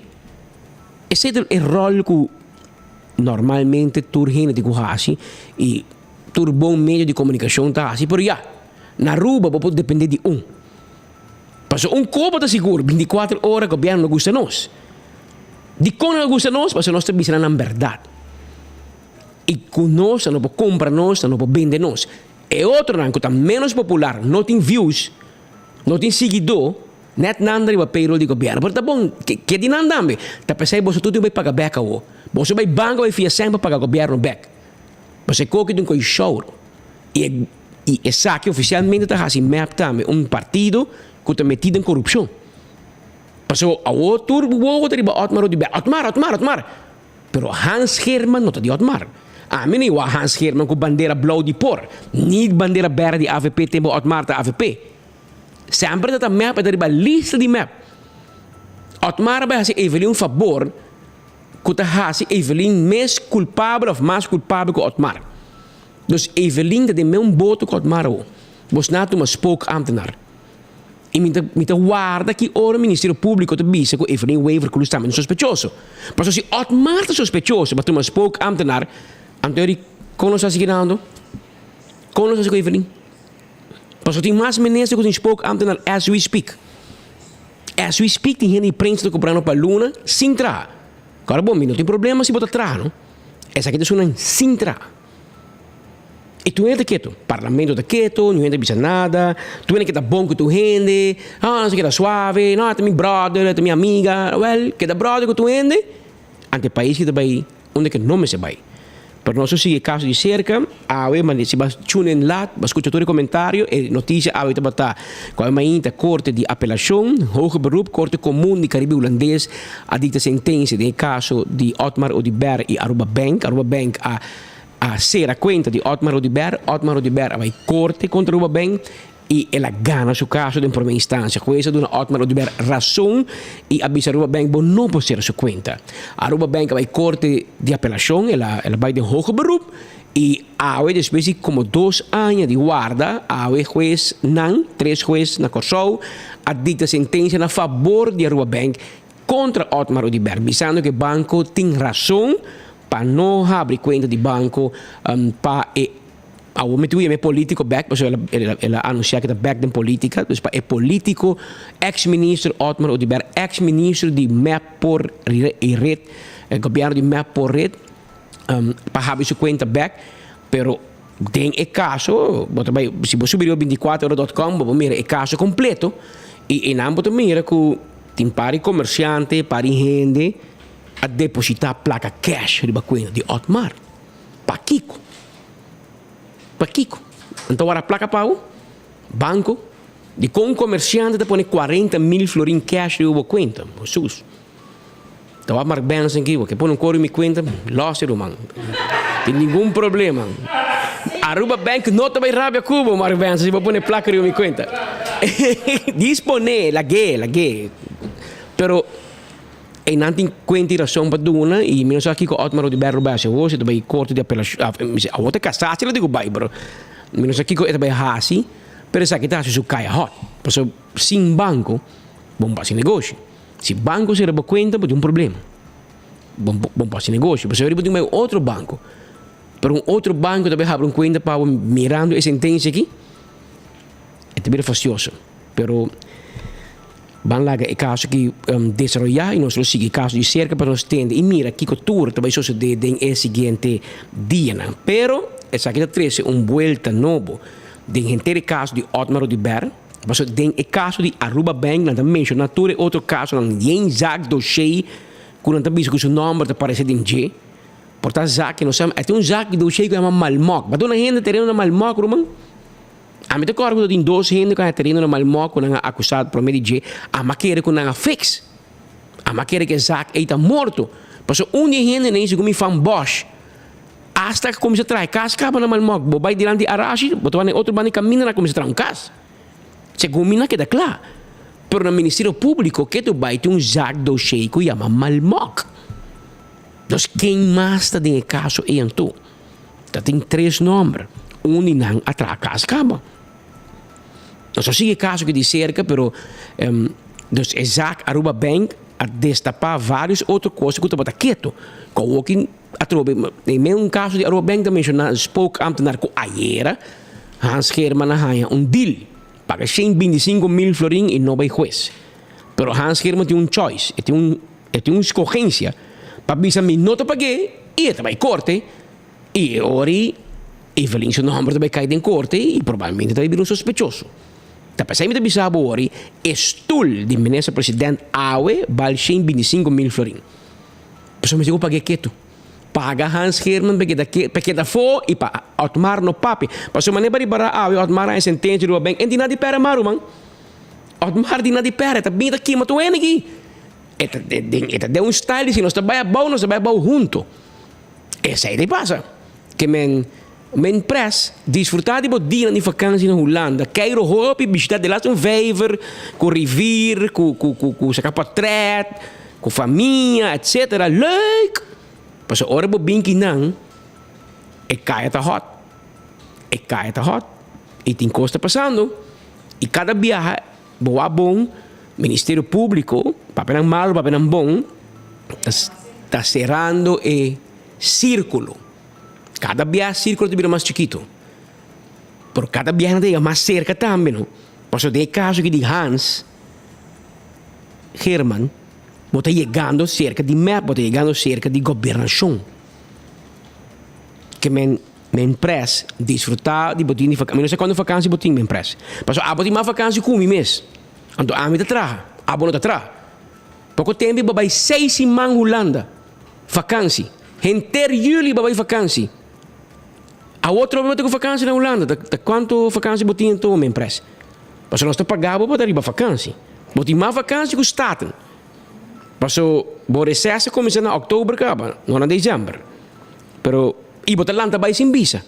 Esei ta e ròl ku normalmente tur hende tin ku hasi i. Tur bon medio di komunikashon ta hasi, pero ya, na Aruba bo por depende di un. Pasobra un kobo ta sigur, bintikuater ora gobièrnu no gusta nos. Dikon nan no gusta nos? Pasobra nos ta bisa nan nan bèrdat. I ku nos nan no por kumpra nos, nan no por bende nos. E otronan ku ta ménos popular, no tin views, no tin siguidó, nèt nan ta riba payroll di gobièrnu. Pero ta bon, ke di nan tambe? Ta p'esei boso tur tin ku bai paga bèk awor. Boso bai banko bai fia sèn pa paga gobièrnu bèk. Pasobra e koki ta un koi shouro. I e i esaki ofisialmente ta hasi mep tambe, un partido ku ta metí den korupshon. Pasobra awor tur wowo ta riba Otmar Oduber. Otmar, Otmar, Otmar! Pero Hans Geerman no ta di Otmar. Ami no wak Hans Geerman ku bandera blou di por, ni bandera berde di avp tempu Otmar ta avp. Semper ta ta mep e ta riba lista di mep. Otmar a bai hasi Evelyn un fabor ku ta hasi Evelyn mes kulpabel of mas kulpabel ku Otmar. Dus Evelyn ta den meun boto ku Otmar awo. Bos na tuma spookambtenaar. I mi ta mi ta warda ki ora Ministerio Públiko ta bisa ku Evelyn Wever Cruz tambe ta sospechoso. Pasobra si Otmar ta sospechoso pa tuma spookambtenaar, anto eri kon nos ta sigui nando? Kon nos ta hasi ku Evelyn? Pasobra tin mas minister ku tin spookambtenaar as we speak. As we speak tin hende di prensa ta kobrando pa luna sin traha. Kòrda bon, mi no tin problema si bo ta traha no. Esaki ta esunnan sin traha. I tur hende ta ketu. Parlamento ta ketu, niun hende ta bisa nada. Tur hende keda bon ku tur hende. Ah, nos a keda suave. No, e ta mi bròder, e ta mi amiga. Wèl, keda bròder ku tur hende, anto e pais ki ta bai unda ke no mester bai. Pero nos a sigui e kaso di serka. Awe, ma si bo a tune in lat, bo a skucha tur e komentario. E notisia awe tabata ku awe mainta Korte di Apelashon, Hoger Beroep, Korte Komun di Karibe Hulandes a dikta sentensia den e kaso di Otmar Oduber i Aruba Bank. Aruba Bank a a sera cuenta di Otmar Oduber, Otmar Oduber a bay corte contra Aruba Bank y el a gana su caso den prome instancia. Huez a duna Otmar Oduber razon y a bisa Aruba Bank bo no por sera su cuenta. Aruba Bank a bay corte di apelacion, el a el a bay den hoger beroep y awe despues di como dos aña di warda awe huez nan, tres huez na Corsou, a dicta sentencia na fabor di Aruba Bank contra Otmar Oduber bisando cu e banco tin razon pa no habri cuenta di banco pa e awor mi tin cu yama e politico bek pasobra el a anuncia cu e ta bek den politica dus pa e politico ex minister Otmar Oduber ex minister di mep por e red e gobierno di mep por red pa habri su cuenta bek pero den e caso bo ta bay si bo subi riba binticuatro ora dot com bo por mira e caso completo y eynan bo ta mira cu tin par di comerciante par di hende a depositá plaka cash riba kuenta di Otmar. Pakiko? Pakiko? Nan ta wara plaka pa bo? Banko? Dikon un komersiante ta pone 40 mil florin cash riba bo kuenta? Hesus. Ta wak Mark Benson aki, bo ke pone un kor riba mi kuenta? Lòs e ruman. Tin ningun problema. Aruba Bank no ta bai rabia ku bo, Mark Benson, si bo pone plaka riba mi kuenta. Disponé, lag'é, lag'é. Pero. Einan tin kuenta i rason pa duna i mi no sa kiko Otmar Oduber lo bai hasi awor, si e ta bai korte di apelashon, awor ta kasá si lo tin ku bai, pero mi no sa kiko e ta bai hasi, pero esaki ta hasi su kaya hòt, pasobra sin banko bo no por hasi negoshi, si banko sera bo kuenta bo tin un problema, bo no por hasi negoshi, pasobra bo tin ku bai un otro banko, pero un otro banko ta bai habri un kuenta pa bo mirando e sentensia aki, e ta bira fastioso, pero. Ban laga e kaso aki desaroyá i nos lo sigui e kaso di serka pa nos tende i mira kiko tur ta bai sosodé den e siguiente dianan. Pero esaki ta trese un buelta nobo den henter e kaso di Otmar Oduber, pasobra den e kaso di Aruba Bank nan ta menshoná tur e otro kasonan yen zaak doshé ku nan ta bisa ku su nòmber ta parese den dje. Por ta zaak ku nos sa, e tin un zaak doshé ku yama Malmok. Bo a duna hende tereno na Malmok, ruman? Ami ta kòrda ku ta tin dos hende ku a tereno na Malmò ku nan a akusá promé di dje, ami a kere ku nan a fiks. Ami a kere ku e zak ei ta morto. Pasobra un di e hendenan ei segun mi Van Bosch, asta a kuminsá traha e kas kaba na Malmò. Bo bai dilanti Arashi, bo ta wak na e otro banda di kaminda nan a kuminsá traha un kas. Segun mi nan keda kla. Pero na Ministerio Públiko ke tu bai tin un zak doshé ku yama Malmok. Dus ken mas ta den e kaso ei anto? Ta tin tres nòmber, un di nan a traha kas kaba. Nos a sigui e kaso aki di serka, pero dus e zak Aruba Bank a destapá vários otro kos ku tabata ketu. Ku awoki atrobe den mesun kaso di Aruba Bank ta menshoná spookambtenaar ku ayera Hans Geerman a haña un deal, paga 125 mil florin i no bai hues. Pero Hans Geerman tin un choice, e tin un e tin un skogensia pa bisa mi no ta pag'é i e ta bai korte i e ora ei Evelyn su nòmber ta bai kai den korte i probablemente ta bai bira un sospechoso. Ta p'esei mi ta bisa bo ora ei e stul di minister president awe bal 125 mil florin. Pasobra mi mester ku pag'é ketu. Paga Hans Geerman pa keda pa keda afó i pa Otmar no papia. Pasobra manera pa ripará awe Otmar a haña sentensia riba bank en di na di pèrdè mas ruman. Otmar di na di pèrdè ta bin ta kima tur hende aki. E ta den e ta den un style di si nos ta bai abou nos ta bai abou hunto. Esei ta pasa. Ke men men pres disfruta di bo dianan di vakansi na Hulanda, keiro hopi, bishita de laatste un vijver, ku rivier, ku ku ku ku saka portret, ku famia etcetera. Leuk! Pasobra ora bo bin kinan e kaya ta hot. E kaya ta hot i tin kos ta pasando i kada biaha bo wak bon Ministerio Públiko, papia nan malu papia nan bon, ta ta serando e sírkulo. Kada biaha sírkulo ta bira mas chikitu, pero kada biaha nan ta yega mas serka tambe no. Pasobra den e kaso aki di Hans Geerman bo ta yegando serka di mep, bo ta yegando serka di gobernashon. Ke men Men pres disfruta di bo tin di vakansi. Mi no sa cuando vakansi bo tin men pres. Pasobra abo tin mas vakansi cu mi mes. Anto ami ta traha, abo no ta traha. Poco tempo bo bay seis siman Hulanda vakansi. Henter juli bo bay vakansi. Awor trobe bo ta cu vakansi na Hulanda. Ta cuanto vakansi bo tin anto men pres? Pasobra nos ta paga bo pa ta riba vakansi. Bo tin mas vakansi cu Staten. Paso bo reces a cuminsa na october caba, no na december. Pero y bo ta lanta bay sin bisa.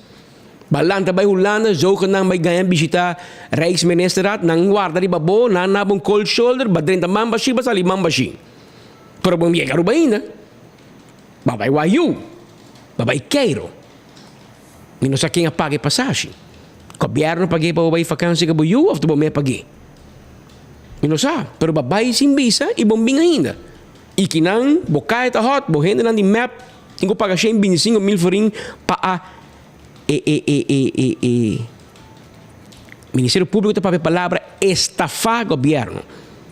Ba lanta bay Hulanda, zogenaamd bay gaña bishita Rijksministerraad, nan warda riba bo, nan na bo un cold shoulder, ba drenta man bashi, ba sali man bashi. Pero bo no yega Aruba ainda. Ba bay Wayu, ba bay Cairo. Mi no sa ken a paga e pasashi. Gobierno pag'e pa bo bay vakansi ku bo yu of ta bo me pag'e? Mi no sa, pero ba bay sin bisa y bo no bin ainda. Y kinan bo kaya ta hot, bo hendenan di mep tin ku paga shen bintisinko mil florin pa a e e e e e e Ministerio Públiko ta papia palabra estafá gobièrnu.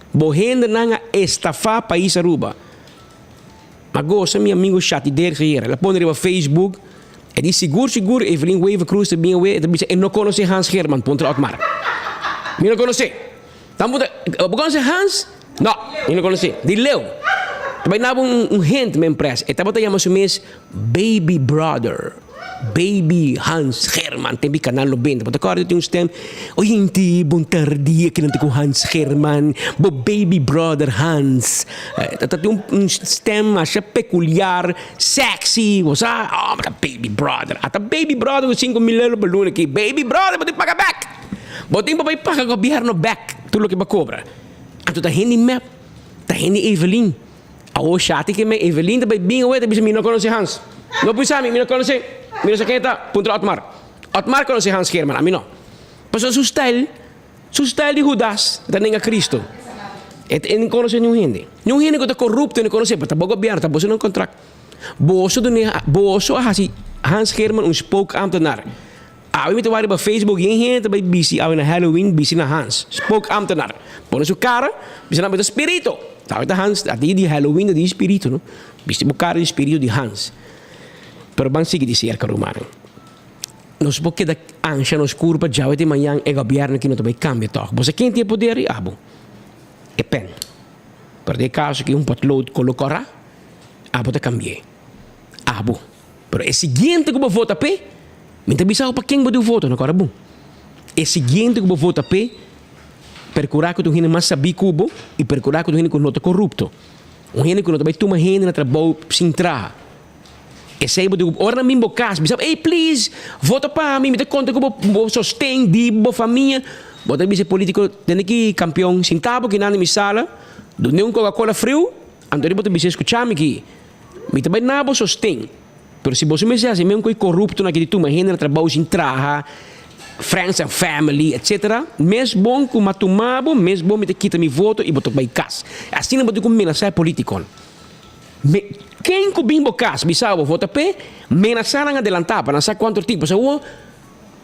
Bo hendenan a estafá pais Aruba. Ma gosa mi amigo Shati Derg ayera, el a pone riba Facebook, e di sigur sigur Evelyn Wever Croes ta bin awe, e ta bisa e no konosé Hans Geerman, puntra Otmar. Mi no konosé. Nan puntra, bo konosé Hans? No, mi no konosé. Di leu. Ta bai naba un un hint men pres. E tabata yama su mes Baby Brother. Baby Hans Geerman. Tempi Canal 90. Bo ta kòrda tin un stem, Oyente, bon tardi, aki nan ta ku Hans Geerman, bo baby brother Hans. Ta ta tin un stem masha pekuliar, sexy, bo sa? Oh, ta baby brother. Ata baby brother ku 5000 euro pa luna aki. Baby brother, bo tin paga bèk. Bo tin pa bai paga gobièrnu bèk tur loke bo a kobra. Anto ta hende mep, ta hende Evelyn. Awor Shati ke men Evelyn ta bai bin awe ta bisa mi no konosé Hans. No bisa mi, mi no konosé. Mi no sa ken e ta. Puntra Otmar. Otmar konosé Hans Geerman, ami no. Pasobra su style, su style di Hudas ta nenga Cristo. E ta e no konosé niun hende. Niun hende ku ta korupto e no konosé, pa ta bo gobièrnu, ta boso nan kontrakt. Boso dun'é, boso a hasi Hans Geerman un spookambtenaar. Awe mi ta wak riba Facebook yen hende ta bai bisti awe na Halloween bisti na Hans, spookambtenaar. Pone su kara, bisa nan bo ta spirito. Awe ta Hans, a dia di Halloween ta dia di spirito no. Bisti bo kara di spirito di Hans. Pero ban sigui di serka rumannan. Nos por keda ansha nos kurpa djawe te mañan e gobièrnu aki no ta bai kambia tòg. Bo sa ken tin e poder? Abo. E pen. Pero den e kaso aki un potlood kolo kòrá, abo ta kambi'é. Abo. Pero e siguiente ku bo vota p'e, mi ta bisa bo pa ken bo di vota, no kòrda bon. E siguiente ku bo vota p'e, perkurá ku ta un hende mas sabí ku bo i perkurá ku ta un hende ku no ta korupto. Un hende ku no ta bai tuma hende na trabou sin traha. Esei bo di ku ora nan bin bo kas, bisa bo, ey please, vota pa mi, mi ta konta ku bo bo sosten di bo famia. Bo ta bisa e politiko, tende ki kampion, sinta bo kinan den mi sala, dun'e un Coca-Cola friu, anto bo ta bisa, skucha mi ki. Mi ta bai na bo sosten, pero si boso mester hasi men ku e koruptonan aki di tuma hende na trabou sin traha, friends and family, etc. Mes bon ku m'a tuma bo, mes bon mi ta kita mi voto i bo ta bai kas. Asina bo tin ku menasá e politikonan. Me, ken ku bin bo kas bisa bo vota p'e, menasá nan adelantá pa nan sa kuantu tin. Pasobra awor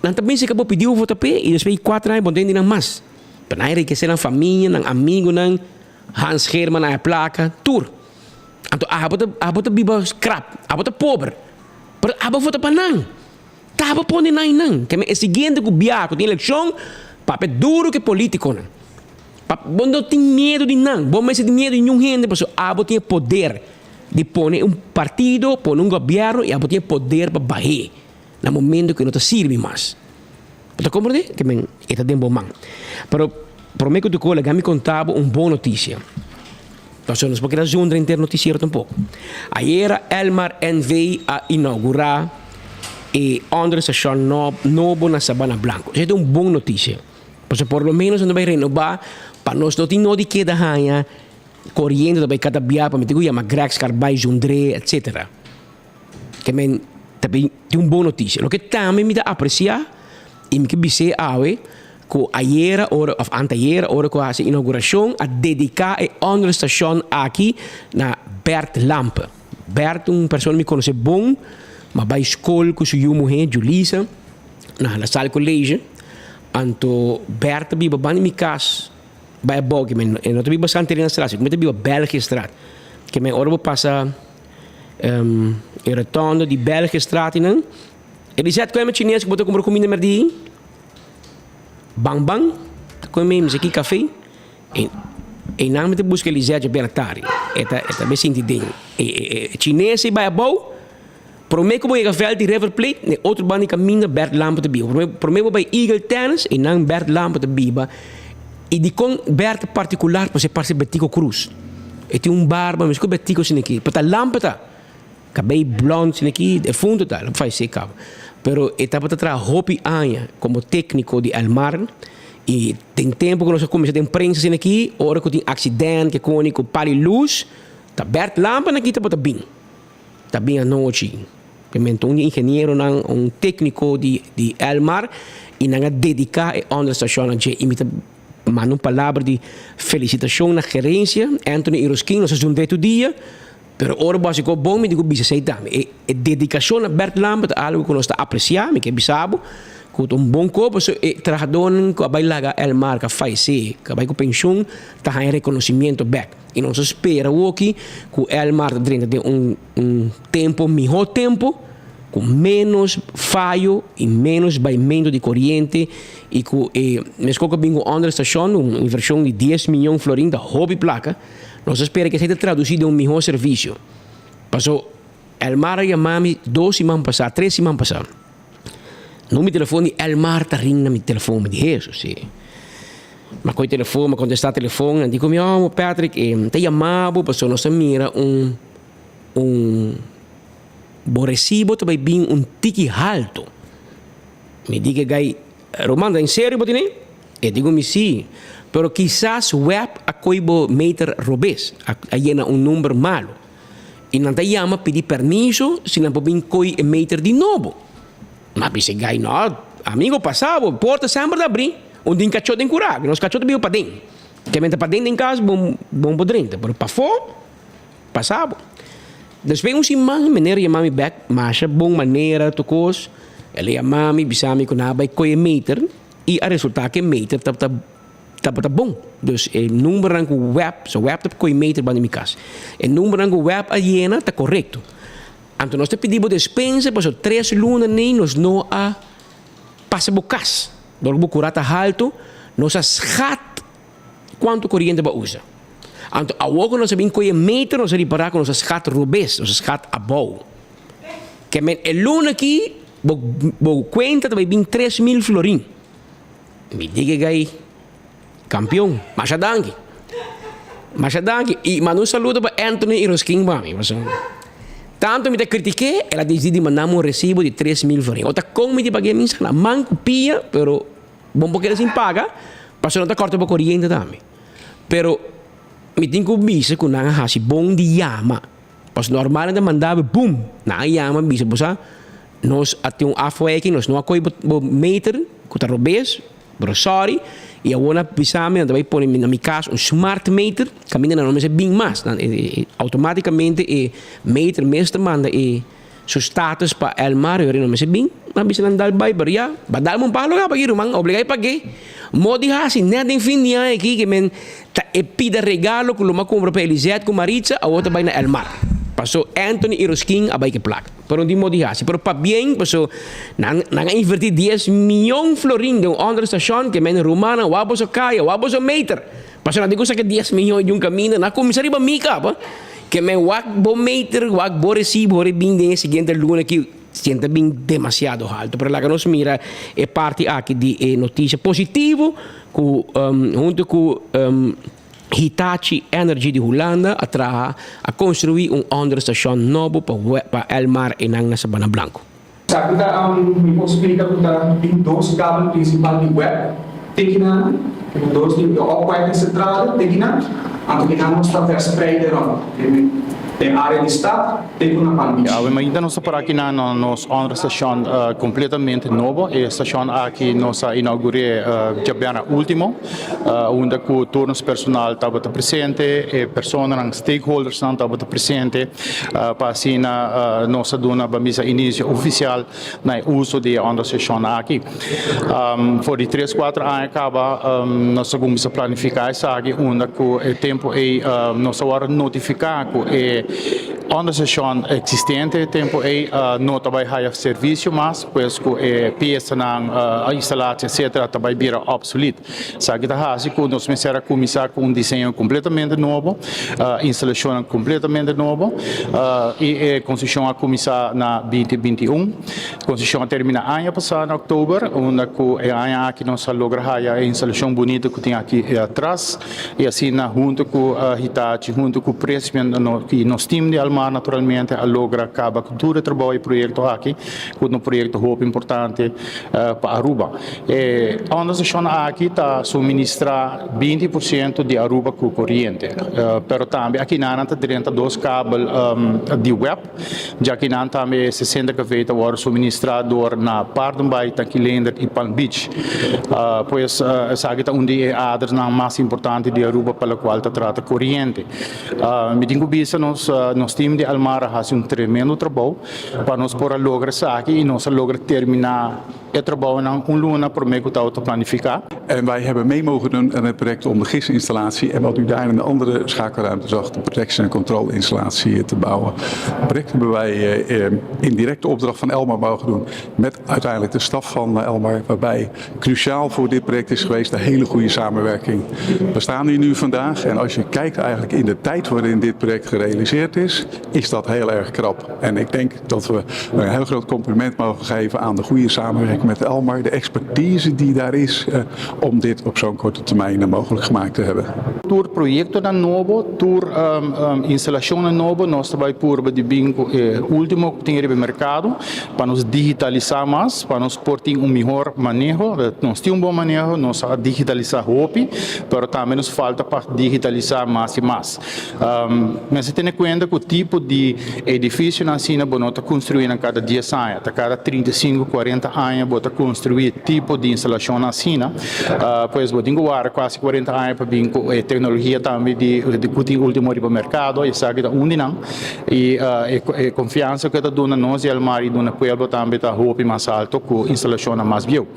nan ta binse ku bo pidi bo vota p'e i despues di kuater aña bo no ta hende nan mas. Pa nan enrikesé nan famia, nan amigunan, Hans Geerman a e plaka, tur. Anto abo ta abo ta biba skrap, abo ta pober, pero abo vota pa nan. Ta abo pone nan i nan. Keme e siguiente ku bia ku tin elekshon, papia duru ku e politikonan. Pa bo no tin miedu di nan, bo mester tin miedu di niun hende pasobra abo tin e poder di pone un partido, pone un gobièrnu i abo tin e poder pa bah'é na momento ku e no ta sirbi mas. Bo ta komprendé? Keme e ta den bo man. Pero promé ku tur kola, mi konta bo un bon notisia. Pasobra nos por keda zundra henter noticiero tampoco. Ayera Elmar NV a inaugura e onderstation nobo na Sabana Blanco. Esei ta un bon noticia. Pasobra por lo menos nan ta bay renoba pa nos no tin nodi keda haña coriente ta bay cada bia pa mi tin cu yama Grex car bay zundr'e etcetera. Ke men ta bin tin un bon noticia. Loke tambe mi ta aprecia y mi ke bis'é awe cu ayera ora of antayera ora cu a haci inauguracion a dedica e onderstation aki na Bert Lampe. Bert un persona mi conoce bon, m'a bay scol cu su yu muhe Julisa na La Salle College. Anto Bert ta biba banda di mi cas bay abou ke men e no ta biba Santa Elena straat si mi ta biba Belgiëstraat. Ke men ora bo pasa E rotonde di Belgestraat einan. E di zet kweme chines ku bo ta kumpra kuminda merdí. Bang bang ta kome mi seki kafe. E einan mi ta buska Elisette dje bera tardi. E ta e ta be sinti den. E e e chines ei bai abou. Prome ku bo yega vèlt di River Plate na e otro banda di kaminda Bert Lampe ta biba. Prome prome bo bai Eagle Tennis einan Bert Lampe ta biba. I dikon Bert ta partikular pasobra e parse Betico Croes. E tin un barba mes ku Betico asina aki. Pero ta lampe ta. Kabei blond asina aki, e funtu ta, lo falesé kaba. Pero e tabata traha hopi aña komo tékniko di Elmar i den tempu ku nos a kuminsá den prensa asina aki, ora ku tin aksident ke koni ku pali lus, ta Bert Lampe aki tabata bin. Ta bin anochi. Primeramente un di ingenieronan, un tékniko di di Elmar i nan a dediká e onderstation na dje. I mi ta manda un palabra di felisitashon na gerensia, Anthony Iroskin, nos a zund'é tur dia, pero ora bo hasi kos bon mi di ku bisa esei tambe. E e dedikashon na Bert Lambert ta algu ku nos ta apresiá, mi ke bisa bo ku ta un bon kos pasobra e trahadónan ku a bai laga Elmar ku a fayesé, ku a bai ku penshun ta haña rekonosimiento bèk. I nos a spera awoki ku Elmar ta drenta den un un tempo mihó tempo ku ménos fayo i ménos baimentu di koriente i ku e meskos ku a bin ku onderstation un invershon di dies miyon florin ta hopi plaka nos a spera ku esei ta tradusí den un mihó servisio. Paso Elmar a yama mi dos siman pasá tres siman pasá no mi telefon di Elmar ta ring na mi telefon mi di Hesus si. M'a kohe telefon, m'a kontestá telefon, nan di ku mi, oh Patrick, e ta yama bo pasobra nos a mira un un bo resibo ta bai bin un tiki haltu. Mi di ku e gai, Roman, ta en serio bo tene? E di ku mi, si, pero kisas web a kohe bo meter robes, a yena un number malu. I nan ta yama pidi permiso si nan por bin kohe e meter di nobo. M'a bisa e gai, no, amigo, pasa bo, porta semper ta abrí. Un tin kachó den kurá, nos kachó ta biba paden. Ke men ta paden den kas, bon bon por drenta, pero pafó, pasa bo. Despues un siman, meneer a yama mi bèk, masha bon manera tur kos. El a yama mi, bisa mi ku nan a bai kohe e meter i a resultá ku e meter tabata tabata bon. Dus e numbernan ku web, so web ta kohe meter banda di mi kas. E numbernan ku web a yena ta korekto. Anto nos ta pidi bo despensa pasobra tres luna nei nos no a pasa bo kas. Dor ku bo kura ta haltu, nos a skat kuantu koriente bo a usa. Anto awor ku nos a bin kohe meter nos a ripará ku nos a skat robes, nos a skat abou. Ke men e luna aki bo bo kuenta ta bai bin 3000 florin. Mi di ke gai kampion, masha danki. Masha danki. I manda un saludo pa Anthony Iroskin pa mi pasobra tantu mi ta kritik'é el a disidí di manda mi un resibo di 3000 florin. Ota kon mi di pag'é mi sa na man ku pia pero bo no por keda sin paga pasobra nan ta kòrta bo koriente tambe. Pero mi tin ku bisa ku nan a hasi bon di yama pasobra normal nan ta manda bo bum nan a yama bisa bo sa nos a tin un afwijking nos no a kohe bo meter ku ta robes. Pero sorry, y awor nan bisa mi nan ta bay pone na mi cas un smart meter, caminda nan no mester bin mas, nan automaticamente e meter mes ta manda e su status pa Elmar, y ora no mester bin, nan bisa nan dal bay, pero ya, ba dal un palo caba aki ruman, obliga y pag'e. Mo di haci net den fin di aña aki ke men ta e pida regalo cu lo m'a cumpra pa Elizeth cu Maritza, awor ta bay na Elmar. Paso Anthony y Roskin a bay ke placa. Pero no tin modo di hasi. Pero pabien, paso nan nan a inverti dies miyon florin den un onderstation ke men rumannan wak boso kaya, wak boso meter. Paso nan tin ku saka dies miyon di un kaminda, nan a kuminsa riba mi kaba. Ke men wak bo meter, wak bo resibo ora e bin den e siguiente luna ki siente ta bin demasiado halto. Pero laga nos mira e parti aki di e notisia positivo ku hunto ku. Hitachi Energy di Hulanda a traha a konstruí un onderstation nobo pa pa Elmar einan na Sabana Blanco. Esaki ta mi por splika ku ta tin dos kabel prinsipal di web te kinan, tin dos di opwekkingscentrale te kinan, anto kinan nos ta verspreide rond den area di stad te ku na Palm Beach. Awe mainta nos ta para aki na nos onderstation kompletamente nobo. E station aki nos a inaugur'é djabièrnè ultimo. Unda ku tur nos personal tabata presente, e personanan, stakeholdersnan tabata presente pa asina nos a duna bamisa inisio ofisial na e uso di e onderstation aki. For di tres kuater aña kaba nos a kuminsá planifiká esaki unda ku e tempu ei nos a wòrdu notifiká ku e onderstation eksistente e tempu ei no ta bai haya servisio mas. Pues ku e piesanan a instalá etcetera ta bai bira obsolet. Esaki ta hasi ku nos mester a kuminsá ku un diseño kompletamente nobo, instalashonnan kompletamente nobo i e konstrukshon a kuminsá na binti 21. Konstrukshon a terminá aña pasá na òktober unda ku e aña aki nos a logra haya e instalashon bunita ku tin aki atras i asina huntu ku Hitachi, huntu ku Prysmian i nos team di Almar naturalmente a logra kaba ku tur e trabou e proyekto aki. Ku ta un proyekto hopi importante pa Aruba. E onderstation aki ta suministra 20% di Aruba ku koriente. Pero tambe akinan ta drenta dos kabel di web. Djakinan tambe 60 kv ta wòrdu suministra dor na Paardenbaai, Tankileender i Palm Beach. Pues esaki ta un di e adernan mas importante di Aruba pa lokual ta trata koriente. Mi tin ku bisa nos nos team di Almar a hasi un tremendo trabou. Pa nos por a logra esaki y nos a logra termina e trabounan un luna prome cu tabata planifica. En wij hebben mee mogen doen aan het project om de gisinstallatie en wat u daar in de andere schakelruimte zag, de protection en control installatie te bouwen. Het project hebben wij in directe opdracht van Elmar mogen doen met uiteindelijk de staf van Elmar, waarbij cruciaal voor dit project is geweest de hele goede samenwerking. We staan hier nu vandaag en als je kijkt eigenlijk in de tijd waarin dit project gerealiseerd is, is dat heel erg krap. En ik denk dat we een heel groot compliment mogen geven aan de goede samenwerking met Elmar, de expertise die daar is eh, om dit op zo'n korte termijn mogelijk gemaakt te hebben. Tur proyectonan nobo, tur instalacionnan nobo nos ta bay purba di bin cu e ultimo cu tin riba e mercado pa nos digitalisa mas, pa nos por tin un mihor maneho. Nos tin un bon maneho, nos a digitalisa hopi, pero tambe nos falta pa digitalisa mas y mas. Mester tene cuenta cu tipo di edificionan asina bo no ta construi nan cada dies aña, ta cada 35, 40 aña bo ta construi tipo di instalacionnan asina. Pues bo tin cu warda cuasi 40 aña pa bin cu e tecnologia tambe di cu tin ultimo riba mercado, esaki ta un di nan. Y e confiansa cu e ta duna nos di Elmar y duna pueblo tambe ta hopi mas alto cu instalacionnan mas bieu.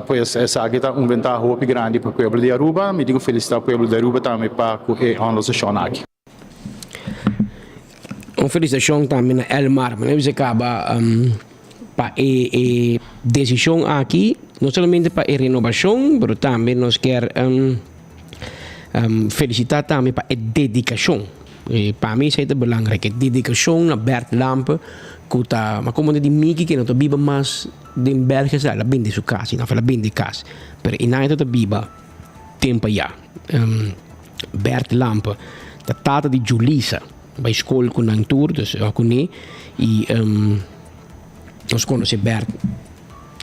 Pues esaki ta un ventaha hopi grandi pa pueblo di Aruba. Mi tin cu felicita pueblo di Aruba tambe pa cu e honrosashon aki. Un felicitacion tambe na Elmar. Mi no bisa caba pa e e decision aki, no solamente pa e renobacion, pero tambe nos kier felicita tambe pa e dedicacion. Pa mi esei ta belangrijk, e dedicacion na Bert Lampe cu ta, ma como di Miki ke no ta biba mas Den Belgia sa el a bende su cas, of el a bende cas, pero e nan ta biba tempo ya. Bert Lampe ta tata di Julisa, bay school cu nan tur, dus cu ne, y nos conoce Bert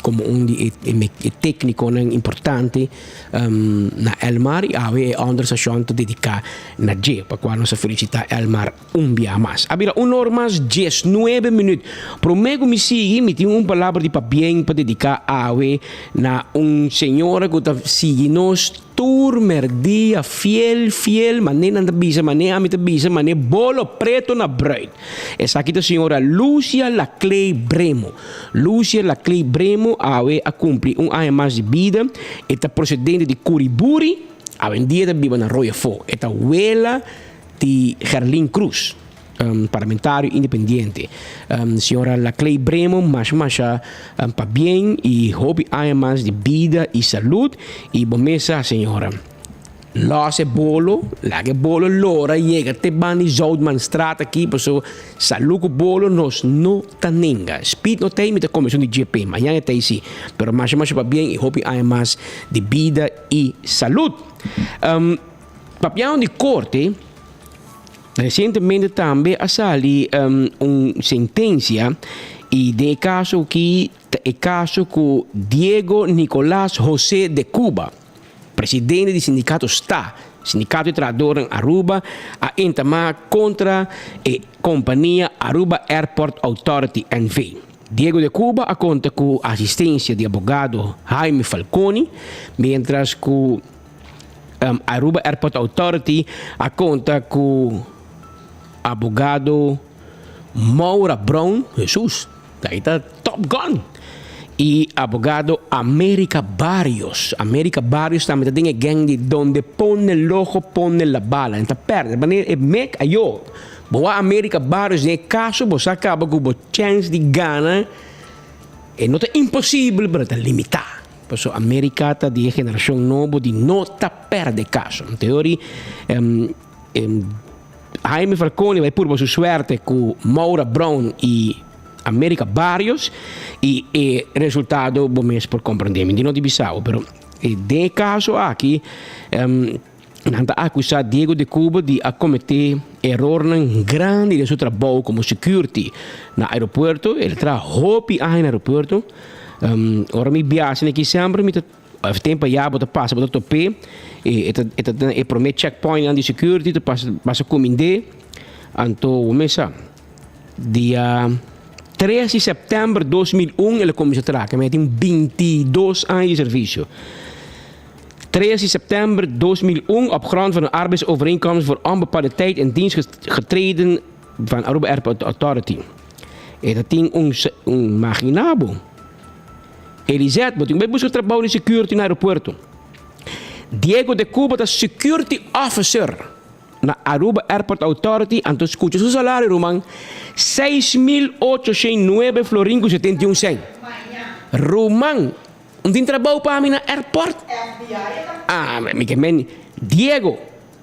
como un di e tecniconan importante na Elmar y awe e onderstation ta dedica na dje, pa cual nos a felicita Elmar Un bia mas. A bira un or mas diesnuebe minuut. Prome ku mi sigui, mi tin un palabra di pabien pa dediká awe na un señora ku ta sigui nos tur merdia fiel, fiel, mane nan ta bisa, mane ami ta bisa, mane bolo preto na bruid. Esaki ta señora Lucia Laclay Bremo. Lucia Laclay Bremo awe a kumpli un aña mas di bida. E ta prosedente di Curiburi, awendia ta biba na Royafó. E ta wela. Di Gerlin Cruz, parlamentario independiente. Señora Laclay Bremo masha masha pabien y hopi aña mas di bida y salud y bo mes sa señora los e bolo laga e bolo lora yega te banda di Zoutmanstraat aki paso salud cu bolo nos no ta nenga. Speed no ta ey mi ta come esun di GP mañana e ta ey si pero masha masha pabien y hopi aña mas di bida y salud. Papiando di korte, resientemente tambe a sali un sentensia i den e kaso aki ta e kaso ku Diego Nicolas José de Cuba, presidente di sindikato sta, Sindikato di Trahadornan Aruba, a entamá kontra e kompania Aruba Airport Authority NV. Diego de Cuba a konta ku asistensia di abogado Jaime Falconi, miéntras ku Aruba Airport Authority a konta ku abogado Maura Brown, Hesus, ei ta top gun, i abogado America Barrios. America Barrios tambe ta den e gang di donde pone el ojo pone la bala. Nan ta pèrdè. Manera e mek ayo. Bo wak America Barrios den e kaso bo sa kaba ku bo chèns di gana e no ta imposibel pero ta limitá. Pasobra America ta di e generashon nobo di no ta pèrdè kaso. Anto Jaime Falconi bai purba su suerte ku Maura Brown i America Barrios i e resultado bo mes por komprendé. Mi no di bisa bo, pero den e kaso aki nan ta akusá Diego de Cuba di a kometé erornan grandi den su trabou komo security na aeropuerto. El a traha hopi aña na aeropuerto. Ora mi biaha asina aki semper mi ta Of tempo ya bo ta pasa bo ta top'é e e ta e ta e promé checkpointnan di security ta pasa pasa kumind'é anto bo mes sa dia tres di sèptèmber 2001 el a kuminsá traha keme e tin 22 aña di servisio tres di sèptèmber 2001 op grond van een arbeidsovereenkomst voor onbepaalde tijd in dienst getreden van Aruba Airport Authority e ta tin un un magina bo. Elisette, bo tin ku bai buska trabou di security na aeropuerto. Diego de Cuba ta security officer na Aruba Airport Authority, anto skucha su salario ruman, 6809 florin ku 71 sèn. Ruman, un tin trabou pa mi na airport? Ah, mi ke men, Diego,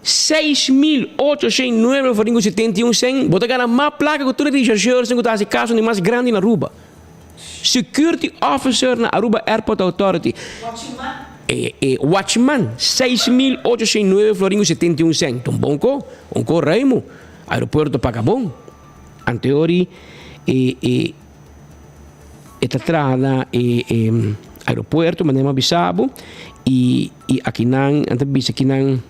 6809 florin ku 71 sèn, bo ta gana mas plaka ku tur e rechercheurs ku ta hasi kaso di mas grandi na Aruba. Security officer na Aruba Airport Authority. E e watchman, 6809 florin ku 71 cent. Ta un bon ko, un ko ruimu. Aeropuerto paga bon. Anteori e e e ta traha na e e aeropuerto, manera mi a bisa bo, i i akinan nan ta bisa kinan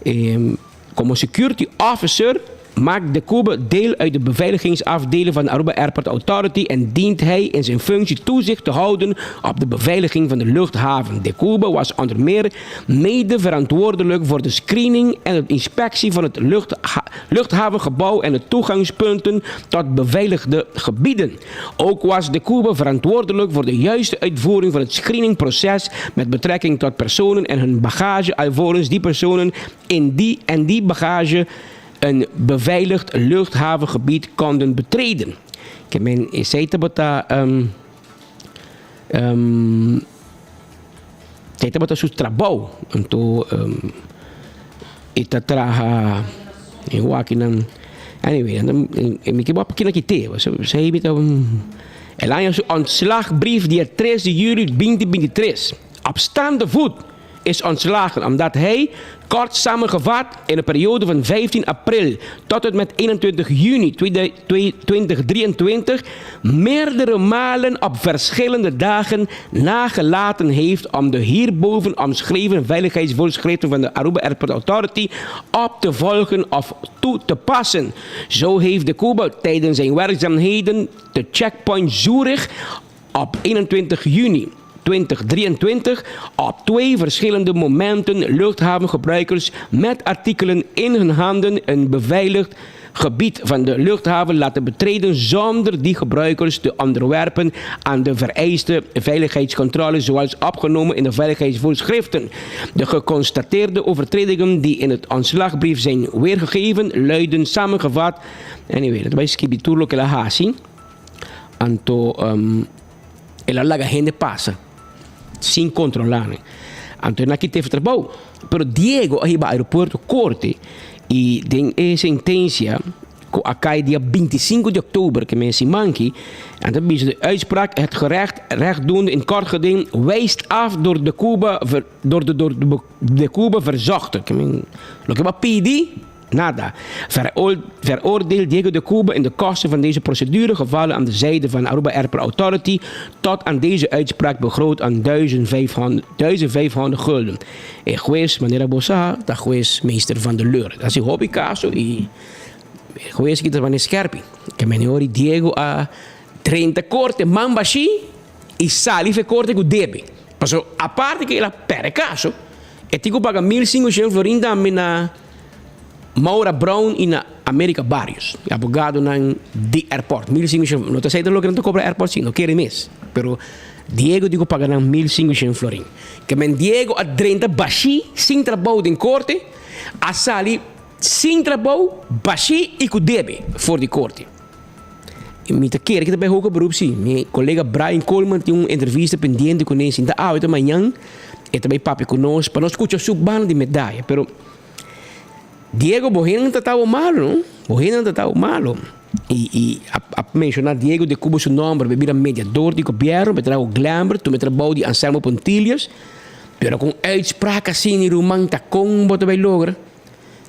e Como security officer maakt De Cuba deel uit de beveiligingsafdeling van de Aruba Airport Authority en dient hij in zijn functie toezicht te houden op de beveiliging van de luchthaven. De Cuba was onder meer mede verantwoordelijk voor de screening en de inspectie van het luchthavengebouw en de toegangspunten tot beveiligde gebieden. Ook was De Cuba verantwoordelijk voor de juiste uitvoering van het screeningproces met betrekking tot personen en hun bagage alvorens die personen in die en die bagage een beveiligd luchthavengebied konden betreden. Ke men esei tabata um, um, esei tabata su trabou. Anto um, e ta traha e wakinan. Anyway, mi ke bo kina kite. Sei mi ta el aña su ontslagbrief dia 3 di juli 2023. Op staande voet is ontslagen omdat hij, kort samengevat, in de periode van 15 april tot en met 21 juni 2023 meerdere malen op verschillende dagen nagelaten heeft om de hierboven omschreven veiligheidsvoorschriften van de Aruba Airport Authority op te volgen of toe te passen. Zo heeft de Cuba tijdens zijn werkzaamheden te checkpoint Zurich op 21 juni 2023 op twee verschillende momenten luchthavengebruikers met artikelen in hun handen een beveiligd gebied van de luchthaven laten betreden zonder die gebruikers te onderwerpen aan de vereiste veiligheidscontrole zoals opgenomen in de veiligheidsvoorschriften. De geconstateerde overtredingen die in het ontslagbrief zijn weergegeven luiden samengevat. Anyway, dat was skibi tur loke el a hasi. Anto el a laga hende pasa sin controla nan. Anto nan kita e trabou. Pero Diego a hiba aeropuerto corte y den e sentencia Ku a kai dia 25 di òktober ke men siman ki, en ta bisa de uitspraak het gerecht rechtdoende in kort geding wijst af door de Cuba door de door de Cuba verzochte. Ke men loke bo a pidi, nada. Veroordeelt Diego de Cuba in de kosten van deze procedure gevallen aan de zijde van Aruba Airport Authority tot aan deze uitspraak begroot aan 1500 gulden. E hues, manera bo sa, ta hues meester Van der Leur. Ta hasi hopi kaso i e hues aki ta manera skerpi. Ke mene ora Diego a drenta korte man bashí i sali for e korte ku debe. Pasobra aparte ku el a pèrdè kaso, e tin ku paga 1500 florin tambe na Maura Brown i na America Barrios, e abogadonan di airport. 1500, no ta esei ta loke nan ta kobra airport si, no kere mes. Pero Diego tin ku paga nan 1500 florin. Ke men Diego a drenta bashí sin trabou den korte, a sali sin trabou, bashí i ku debe for di korte. I mi ta kere ke ta bai hoger beroep si. Mi kolega Brian Coleman tin un entrevista pendiente kuné, si ta awe ta mañan e ta bai papia ku nos pa nos skucha su banda di medaya. Pero Diego bo hende ta tabo malo no, bo hende ta tabo malo. I i a a menshoná Diego de Cuba su nòmber be bira mediador di gobièrnu, be traha ku Glenbert, tuma e trabou di Anselmo Pontilius, pero ku un uitspraak asina ruman ta kon bo ta bai logra?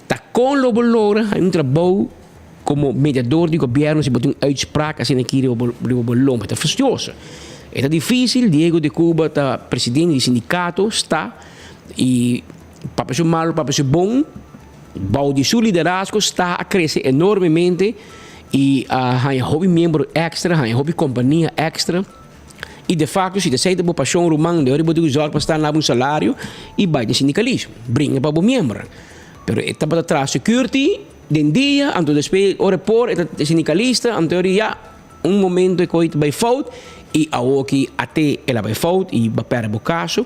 Ta kon lo bo logra haña un trabou komo mediador di gobièrnu si bo tin un uitspraak asina aki riba bo riba bo lomba? Ta frustioso. E ta difísil, Diego de Cuba ta presidente di sindikato, sta, i Papia su malu, papia su bon, bou di su liderazgo sta a krese enormemente i a haña hopi miembro èkstra, haña hopi kompania èkstra. I de fakto si ta esei ta bo pashon ruman, de ora bo tin ku zòrg pa sta na bo un salario i bai den sindikalismo, bringa pa bo miembronan. Pero e tabata traha security den dia, anto despues ora e por e ta sindikalista, anto ora ya Un momento e koe ta bai fout y awoki ate el a bai fout y ba perde bo caso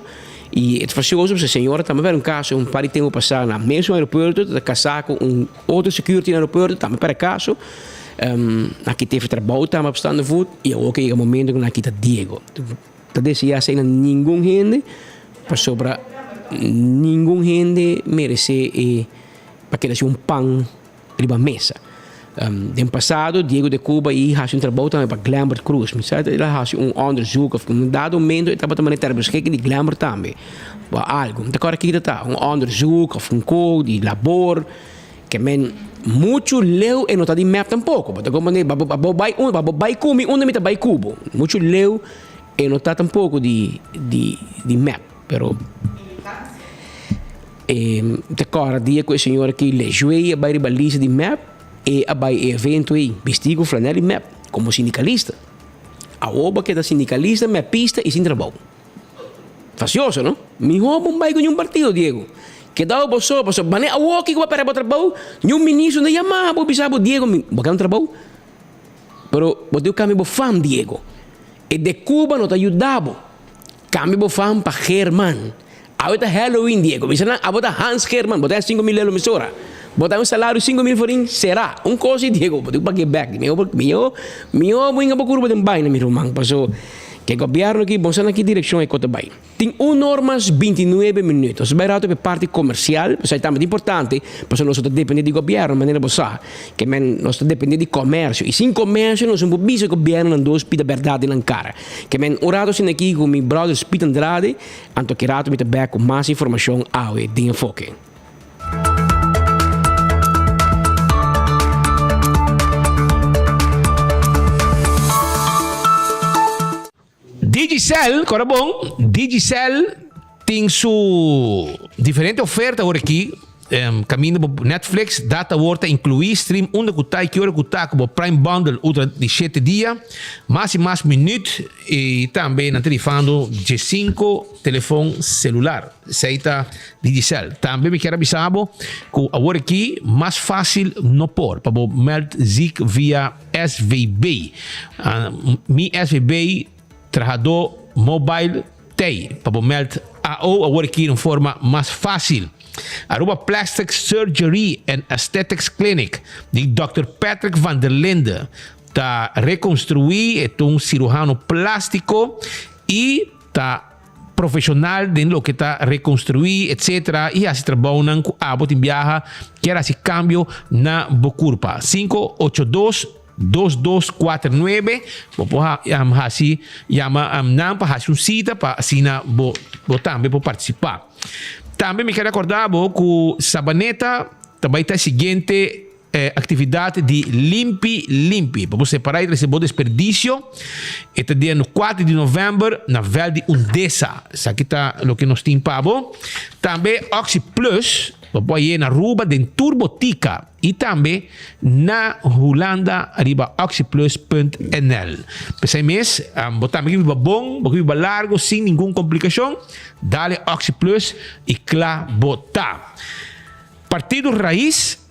y e ta fastioso pasobra e señora tambe perde un caso un par di tempo pasa na mesmo aeropuerto ta casa cu un otro security na aeropuerto tambe perde caso nan kita e trabou tambe op staande voet y awoki a yega momento cu nan kita Diego ta desea asina ningun hende pasobra ningun hende merece e pa keda sin un pan riba mesa. Den pasado Diego de Cuba i hasi un trabou tambe pa Glenbert Cruz. Mi sa el a hasi un onderzoek of un dado momento e tabata manera ter beschikking di Glenbert tambe pa algo. Mi ta kòrda kiko ta un onderzoek of un ko di labor ke men muchu leu e no ta di mep tampoko. Bo ta komprende bo bai unda bo bai ku mi unda mi ta bai ku bo. Muchu leu e no ta tampoko di di mep pero. E ta kòrda dia ku e señora ki Lejuey a bai riba lista di mep, e a bai e evento ei bistí ku flanel di mep komo sindikalista. Awor bo a keda sindikalista, mepista i sin trabou. Fasioso, no? Mihó bo bai ku niun partido, Diego. Keda bo so, pasobra manera awor ki ku bo a pèrdè bo trabou, niun ministro no yama bo bisa bo, Diego, mi bo keda un trabou. Pero bo tin ku kambia bo fam, Diego. E de Cuba no ta yuda bo. Kambia bo fam pa German. Awe ta Halloween Diego. Bisa nan abo ta Hans German. Bo ta 5000 lelo misora. Bo ta un salario 5000 florin sera. Un cos y Diego bo tin cu pague bek. Mihor bo mihor mihor bo hinga bo curpa den baina mi ruman. Paso ke gobierno aki bo sa na ki direccion e co ta bay. Tin un or mas 29 minuut. Nos ta bay rato pa e parti comercial. Pasobra e tambe ta importante. Pasobra nos no ta depende di gobierno manera bo sa. Ke men nos ta depende di comercio. Y sin comercio nos no por bisa gobierno nan dos pida berdad den nan cara. Ke men un rato asina aki ku mi brother Speed Andrade, anto ki rato mi ta bek ku mas informashon awe den Enfoke. Digicel, kora bon, Digicel tin su diferente oferta awor aki. Kaminda bo Netflix, data awor ta inkluí, stream unda ku ta i ki ora ku ta ku bo Prime Bundle ultra di shete dia, mas i mas minüt i tambe nan ta rifando diesinko telefon selular. Esei ta Digicel. Tambe mi kier a bisa bo ku awor aki mas fásil no por pa bo meld ziek via SVB. Mi SVB trahadó mobile. Tei pa bo meld AO awor aki den un forma mas fácil. Aruba Plastic Surgery and Aesthetics Clinic di Dòkter Patrick van der Linde ta rekonstruí e ta un siruhano plástiko i ta. profesional den loke ta reconstrui etc y haci trabounan cu abo tin biaha kier haci cambio na bo curpa. 582 2249 bo por haci yama nan pa haci un cita pa asina bo bo tambe por participa. Tambe mi kier recorda bo cu Sabaneta ta bay ta e siguiente Actividad di limpi limpi. Pa bo separa y trece bo desperdicio. E ta dia no 4 di november na veld di Undesa. Esaki ta loke nos tin pa bo. Tambe Oxi Plus bo por haye na Aruba den tur botica y tambe na Hulanda riba oxiplus.nl. P'esei mes bo tambe ke biba bon, bo ke biba largo sin ningun complicacion, dale Oxi Plus y cla bo ta. Partido Raiz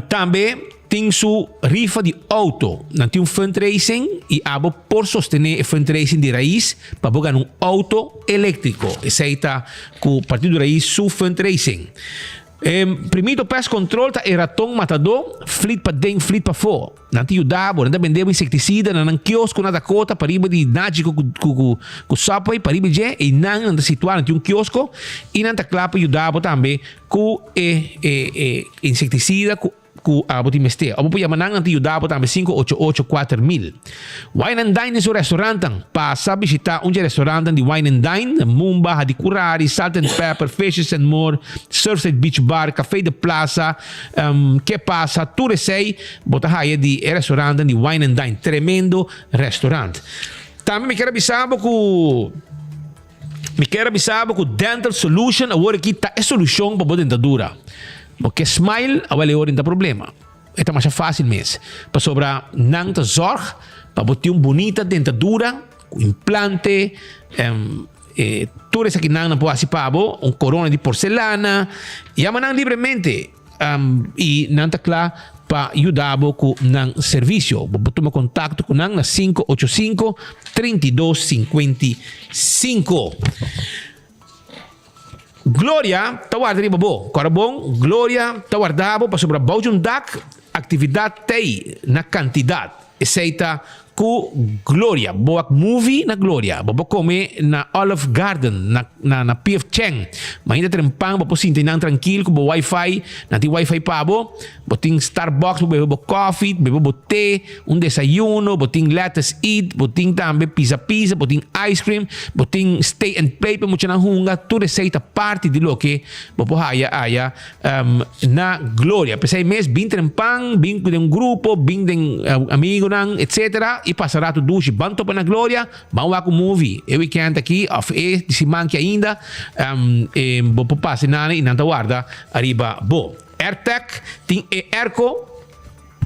tambe tin su rifa di auto. Nan tin un fundraising y abo por sostene e fundraising di Raiz pa bo gana un auto electrico. Esey ta cu Partido Raiz su fundraising. Primito Pest Control ta e raton matador, flit paden, flit pafo. Nan ta yuda bo, nan ta bende bo insektisida na nan kiosko na Dakota pariba di Nagico ku Subway pariba dje einan nan ta situá nan tin un kiosko i nan ta kla pa yuda bo tambe ku e e insektisida ku ku abo tin mester. Abo por yama nan nan ta yuda bo tambe 588 4000. Wine and Dine den su restaurantnan. Pasa bishita un dje restaurantnan di Wine and Dine, Mumba, Hadicurari, Salt and Pepper, Fishes and More, Surfside Beach Bar, Café de Plaza, Ke pasa tur esei bo ta haya di e restaurantnan di Wine and Dine. Tremendo restaurant. Tambe mi kier a bisa bo ku mi kier a bisa bo ku Dental Solution awor aki ta e solushon pa bo dentadura. Bo ke smile awel e ora ta problema. E ta masha fácil mes. Pasobra nan ta zorg pa bo tin un bunita dentadura ku implante. E tur esakinan nan por hasi pa bo, un korona di porselana. Yama nan libremente i nan ta kla pa yuda bo ku nan servisio. Bo por tuma kontakto ku nan na 585 32 55. Gloria ta warda riba bo. Kòrda bon, Gloria ta warda bo pasobra bou di un dak aktividat t'ei na kantidat. Esei ta Ku Gloria. Bo wak movie na Gloria. Bo por come na Olive Garden, na na na PF Chang. Mainta trempan bo por sinti nan trankil ku bo wifi. Nan tin wifi pa bo. Bo tin Starbucks, bo bebe bo coffee, bebe bo te, un desayuno, bo tin Lettuce Eat, bo tin tambe Pizza Pizza, bo tin ice cream, bo tin Stay and Play pa muchanan hunga. Tur esei ta parti di loke bo por haya aya na Gloria. P'esei mes bin trempan, bin den un grupo, bin den amigonan etcetera y pasa rato dushi. Ban topa na Gloria, ban wak un movie e weekend aki of e siman ki ainda bo por pasa nan y nan ta warda ariba bo. Airtec tin e airco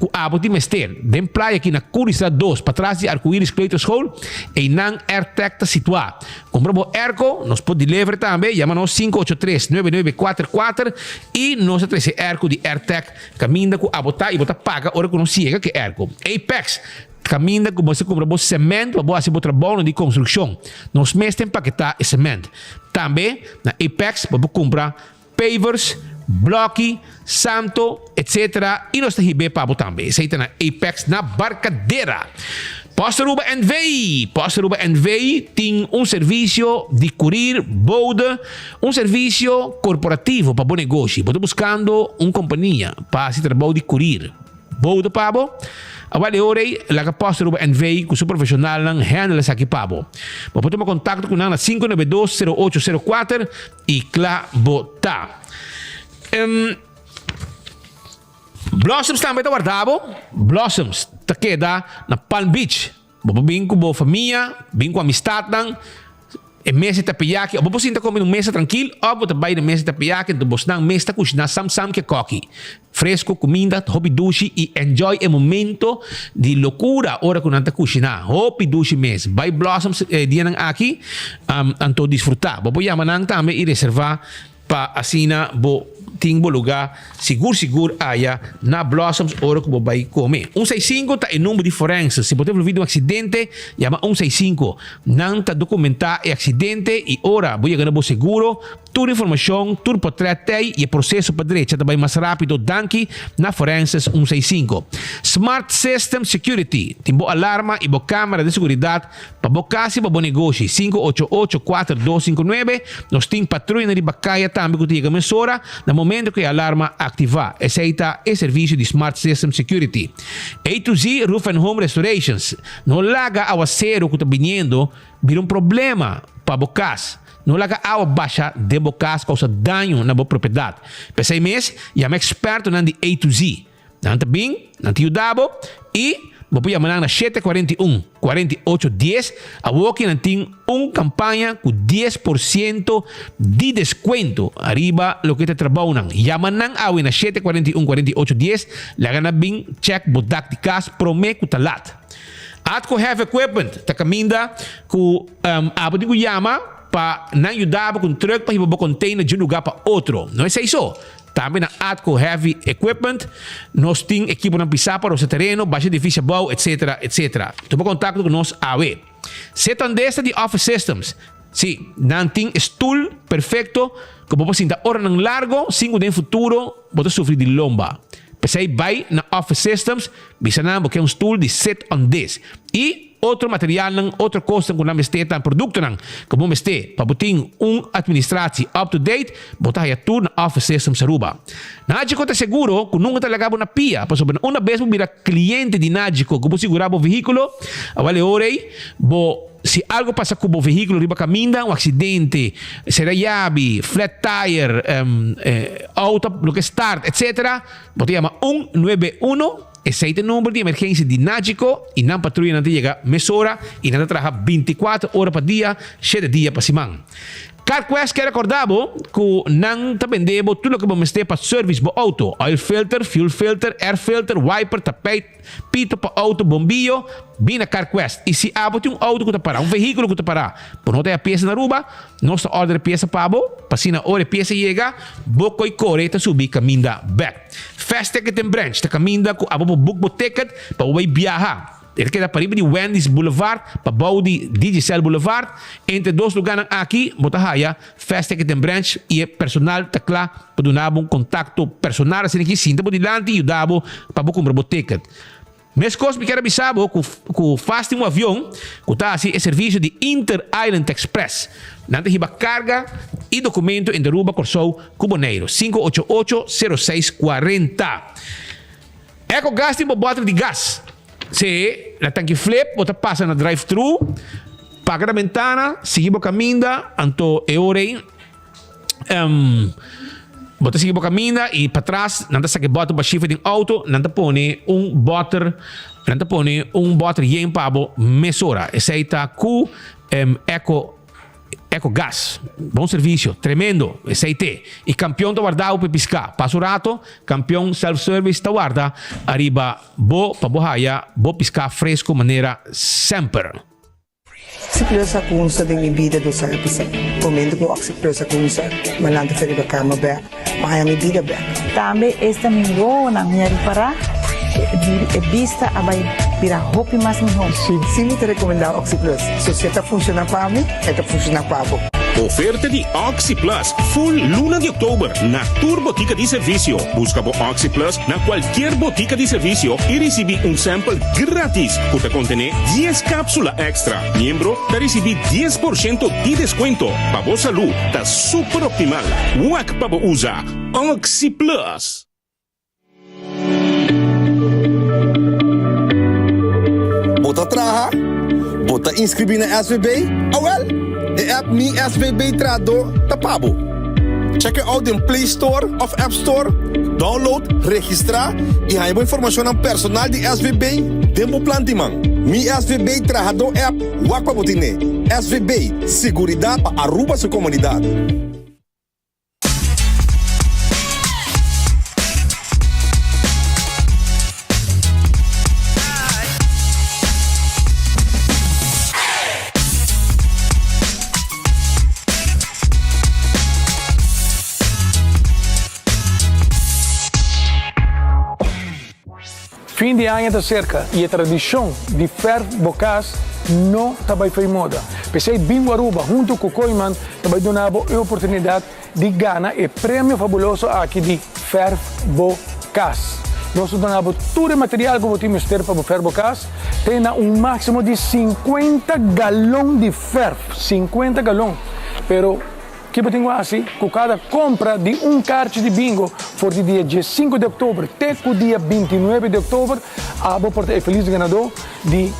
Ku abo tin mester. Den playa aki na Curicela dos, patras di Arcoiris Kleuterschool, einan Airtec ta situá. Kumpra bo airco, nos por deliver tambe, yama nos 583 9944 i nos ta trese airco di Airtec kaminda ku abo ta i bo ta paga ora ku nos yega ku e airco. Apex, kaminda ku bo mester kumpra bo cement pa bo hasi bo trabounan di konstrukshon. Nos mes ta empaketá e cement. Tambe na Apex bo por kumpra Pavers, bloki, santo, etc. Y nos ta hib'é pa bo tambe. Esey ta na Apex na Barcadera. Post Aruba NV. Post Aruba NV tin un servicio di curir, bode, un servicio corporativo pa bo negoshi. Bo ta buscando un compania pa haci trabou di curir, bode pa bo? Awel e ora ei laga Post Aruba NV cu su profesionalnan handle esaki pa bo. Bo por tuma contacto cu nan na 592 0804. I kla bo ta. Um, Blossoms tambe ta warda bo. Blossoms ta keda na Palm Beach. Bo por bin ku bo famia, bin ku amistadnan. E mesa tapiyaki, o bo por sinta kome na un mesa trankil, of bo ta bai na mesa tapiyaki, anto bosnan mes ta kushiná sam sam ke koki. Fresco, cuminda, hopi dushi y enjoy e momento di locura ora cu nan ta cushina. Hopi dushi mes. Bay Blossoms e dianan aki anto disfruta. Bo por yama nan tambe y reserva pa asina bo tin bo lugá sigur sigur aya na Blossoms ora ku bo bai kome. Un seis sinku ta e number di forense. Si bo ta envolví den un aksidente, yama un seis sinku. Nan ta dokumentá e aksidente i ora bo yega na bo seguro, Tur informashon, tur potrèt tei i e proseso pa drecha ta bai mas rápido danki na Forenses un seis sinku. Smart System Security tin bo alarma i bo kámara di seguridat pa bo kas i pa bo negoshi. 588 4259 Nos tin patruyanan riba kaya tambe ku ta yega mesora na momento ku e alarma aktivá. Esei ta e servisio di Smart System Security. A to Z Roof and Home Restorations No laga awaseru ku ta biniendo Bira un problema pa bo kas. No laga awa basha den bo kas kousa daño na bo propiedat. P'esei mes, yama ekspertonan di A to Z. Nan ta bin, nan ta yuda bo i bo por yama nan na 741, 48 dies. Awoki nan tin un kampaña ku 10% di deskuento ariba loke ta e trabounan. Yama nan awe na 741, 48 dies. Laga nan bin chèk bo dak di kas promé ku ta lat. Atco Heavy Equipment ta caminda cu abo tin cu yama pa nan yuda bo cu un truck pa hiba bo container di un lugar pa otro. No esey so, tambe na Atco Heavy Equipment nos tin equiponan pisa pa rosa tereno, basha edificio abou, etc. Etc. Tuma contacto cu nos awe. Setandesta di Office Systems, Si, nan tin e stoel perfecto cu bo por sinta oranan largo sin cu den futuro bo ta sufri di lomba. P'esey bay na Office Systems, bisa nan bo ke un stoel di sit on this y otro materialnan, otro cosnan cu nan mester ta productonan cu bo mester pa bo tin un administratie up to date, bo ta haya tur na Office Systems Aruba. Nagico ta seguro cu nunca ta laga bo na pia pasobra una bes bo bira cliente di Nagico cu bo sigura bo vehiculo, awal e ora ey bo. Si algo pasa ku bo vehíkulo riba kaminda, un aksidente, sera yabi, flat tire, outo no ke start, etsetera, bo ta yama un nuebe uno, esei ta e number di emergensia di Nagico i nan patruyanan ta yega mesora i nan ta traha bintikuater ora pa dia, shete dia pa siman. CarQuest ke recorda bo cu nan ta bende bo tur loke bo mester pa service bo auto, oil filter, fuel filter, air filter, wiper, tapijt, pito pa auto, bombillo, bin na CarQuest. Y si abo tin un auto cu ta para, un vehiculo cu ta para, bo no ta haya pieza na Aruba, nos ta order e pieza pa bo, pa asina ora e pieza yega, bo coy core ta subi caminda bek. Fast Ticket and Branch ta caminda cu abo por book bo ticket pa bo bay biaha. E ta keda pariba di Wendy's Boulevard pa bou di Digicel Boulevard. Entre dos lugánan aki bo ta haya Fast Ticket and Branch i e personal ta kla pa duna bo un kontakto personal asina ki sinta bo dilanti i yuda bo pa bo kumpra bo ticket. Meskos mi kier a bisa bo ku ku Fast tin un avion ku ta hasi e servisio di Inter Island Express. Nan ta hiba karga i dokumento entre Aruba, Kòrsou ku Boneiru. 588 06 40. Eco gas tin bo bòter di gas. Si na tanki flip bo ta pasa na drive thru, paga na bentana, sigui bo kaminda, anto e ora ei bo ta sigui bo kaminda i patras nan ta saka e bòter bashí for den outo, nan ta pone un bòter, nan ta pone un bòter yen pa bo mesora. Esei ta ku eco. Eco Gas, bon servicio, tremendo, esey te. Y Campeon ta warda bo pa e pisca. Pasa un rato, Campeon Self Service ta warda ariba bo pa bo haya bo pisca fresco manera semper. Oxyplus a cunsa den mi bida dos aña pasa. Momento cu Oxyplus a cunsa, mi a lanta for riba cama bek, mi a haya mi bida bek. Tambe esta mi wowonan mi a ripara e bista a bai bira hopi mas miho. Si mi ta recomenda Oxyplus, so si e ta funciona pa mi, e ta funciona pa bo. Oferta di OxyPlus full luna di oktober na tur botica di servicio. Busca bo OxyPlus na cualkier botica di servicio y ricibi un sample gratis cu ta contene dies capsula extra. Miembro ta ricibi 10% di descuento. Pa bo salud ta super optimal. Wak pa bo usa OxyPlus! Bo ta traha? Bo ta inscribí na SVB? Awel, e app Mi SVB Trahadó ta pa bo. Check e out den Play Store of App Store, download, registrá i haña bo informashonnan personal di SVB den bo plan di man. Mi SVB Trahadó app wak pa bo tine. SVB, siguridat pa Aruba su komunidat. Fin di aña ta serka i e tradishon di fèrf bo kas no ta bai fo'i moda. P'esei Bingo Aruba huntu ku Kooyman ta bai duna bo e oportunidat di gana e premio fabuloso aki di fèrf bo kas. Nos ta duna bo tur e material ku bo tin mester pa bo fèrf bo kas te na un máksimo di sinkuenta galon di fèrf, sinkuenta galon! Pero Ki bo tin ku hasi ku kada kompra di un karchi di bingo for di dia diesinku di oktober te ku dia bintinuebe di oktober? Abo por ta e felis ganadó di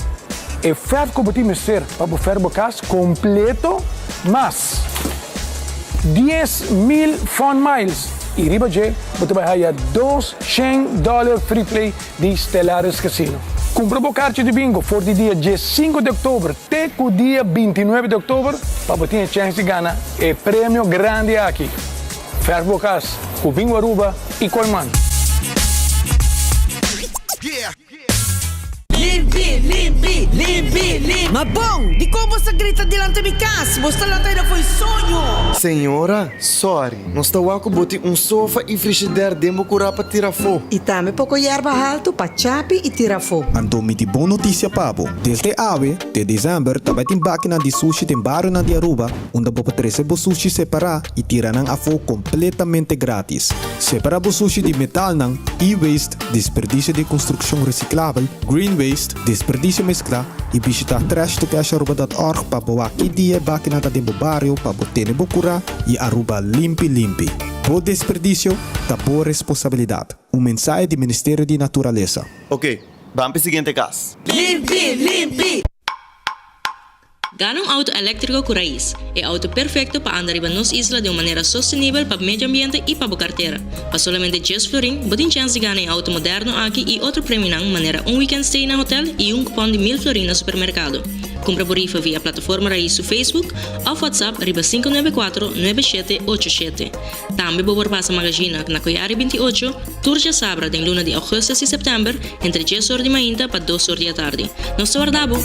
e fèrf ku bo tin mester pa bo fèrf bo kas kompleto mas 10,000 Fun Miles i riba dje bo ta bai haya 200 dòler free play di Stellaris Casino. Kumpra bo karchi di bingo for di dia diesinku di oktober te ku dia bintinuebe di oktober pa bo tin e chèns di gana e premio grandi aki. Fèrf bo kas ku Bingo Aruba i Kooyman. Limpi, limpi, limpi, limpi. Ma bon, dikon bo sa grita dilanti mi kas? Bo sta lanta ida fo'i soño. Señora, sorry, nos ta wak ku bo tin un sofa i frishider den bo kurá pa tira afó. I tambe poko yerba haltu pa chapi i tira afó. Anto mi tin bon notisia pa bo. Desde awe te desèmber ta bai tin bakinan di sushi den barionan di Aruba unda bo por trese bo sushi separá i tira nan afó kompletamente grátis. Separá bo sushi di metalnan, e-waste, desperdisio di konstrukshon resiklabel, green waste, desperdisio mesklá i bishitá trashtocasharuba.org pa bo wak ki dia e bakinan ta den bo bario pa bo tene bo kurá i Aruba limpi limpi. Bo desperdisio ta bo responsabilidat. Un mensahe di Ministerio di Naturalesa. Ok, ban p'e siguiente kas. Limpi, limpi! Gana un auto eléktriko ku rais, e auto perfekto pa anda riba nos isla den un manera sostenibel pa medio ambiente i pa bo kartera. Pa solamente djes florin, bo tin chèns di gana e auto moderno aki i otro premionan manera un weekend stay na hotel i un kupòn di mil florin na supermerkado. Kumpra bo rifa via Plataforma Rais su Facebook òf WhatsApp riba 594 9787. Tambe bo por pasa Magazina na Koyari 28, tur djasabra den luna di augustus i september entre djes or di mainta pa dos or di atardi. Nos ta warda bo!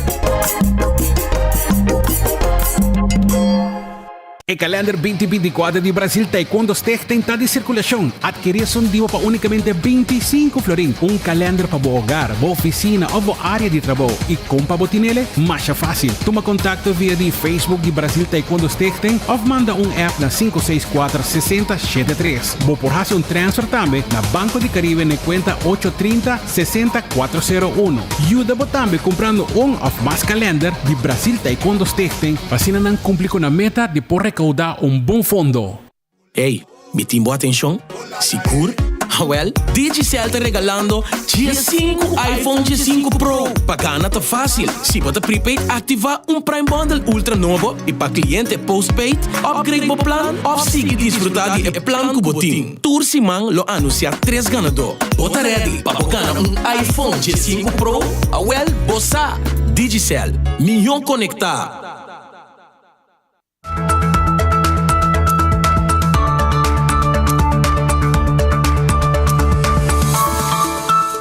E kalender 2024 di Brasil Taekwondo Stichting ta di sirkulashon. Adkerí esun di bo pa únikamente 25 florin. Un kalender pa bo hogar, bo ofisina òf bo área di trabou. I kon pa bo tinele? Masha fásil. Tuma kontakto via di Facebook di Brasil Taekwondo Stichting òf manda un app na sinku seis kuater sesenta shete tres. Bo por hasi un transfer tambe na Banco di Caribe n'e kuenta ocho trinta sesenta kuatro sero uno. Yuda bo tambe kumprando un òf mas kalènder di Brasil Taekwondo Stichting pa asina nan kumpli ku nan meta di por rekoudá un bon fondo. Ey, mi tin bo atencion? Sigur? Awel, Digicel ta regalando diesinku iPhone diesinku Pro! Pa gana ta facil, si bo ta prepaid activa un Prime Bundle Ultra nobo y pa cliente postpaid, upgrade bo plan of sigui disfruta di e plan cu bo tin. Tur siman lo anuncia tres ganador. Bo ta ready pa bo gana un iPhone diesinku Pro? Awel, bo sa! Digicel, miho conecta!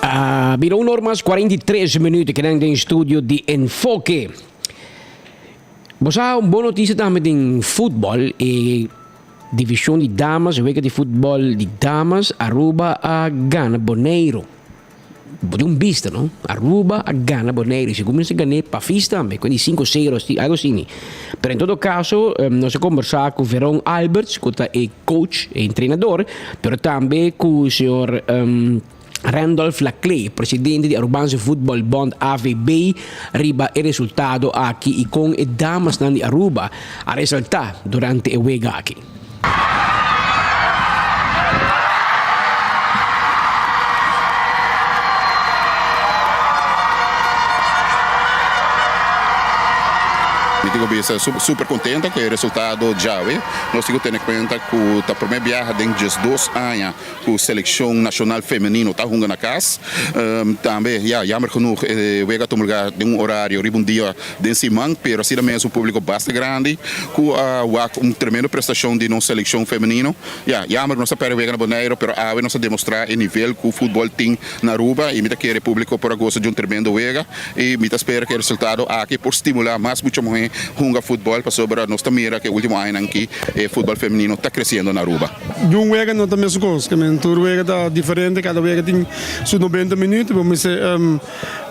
A bira un or mas 43 minuut kinan den studio di Enfoke. Bo sa un bon noticia tambe den futbol e division di damas, wega di futbol di damas Aruba a gana Boneiro. Bo tin un bista no. Aruba a gana Bonaire. Segun mi nos a gané pafis tambe. Cu di cinco cero algo asini. Pero en todo caso nos a conversa cu Veron Alberts cu ta e coach, e entrenador, pero tambe cu señor Randolph Laclé, presidente di Arubaanse Voetbal Bond AVB, riba e resultado aki y con e damasnan di Aruba a resalta durante e wega aki. Mi tin ku bisa super kontento ku e resultado djawe. Nos tin ku tene kuenta ku ta promé biaha den diesdos aña ku selekshon nashonal femenino ta hunga na kas. Tambe ya jammer genoeg e wega a tuma lugar den un orario riba un dia den siman, pero asina mes un publico basta grandi cu a wak un tremendo prestacion di nos seleccion femenino. Ya, jammer nos a perde wega na Bonaire, pero awe nos a demostra e nivel cu futbol tin na Aruba y mi ta kere e publico por a goza di un tremendo wega y mi ta spera cu e resultado aki por stimula mas mucha muhe. hunga futbòl pasobra nos ta mira ku e último añanan aki e futbòl femenino ta kresiendo na Aruba. Di un wega no ta mesun kos, ke men tur wega ta diferente, kada wega tin su nobenta minuut, bo mester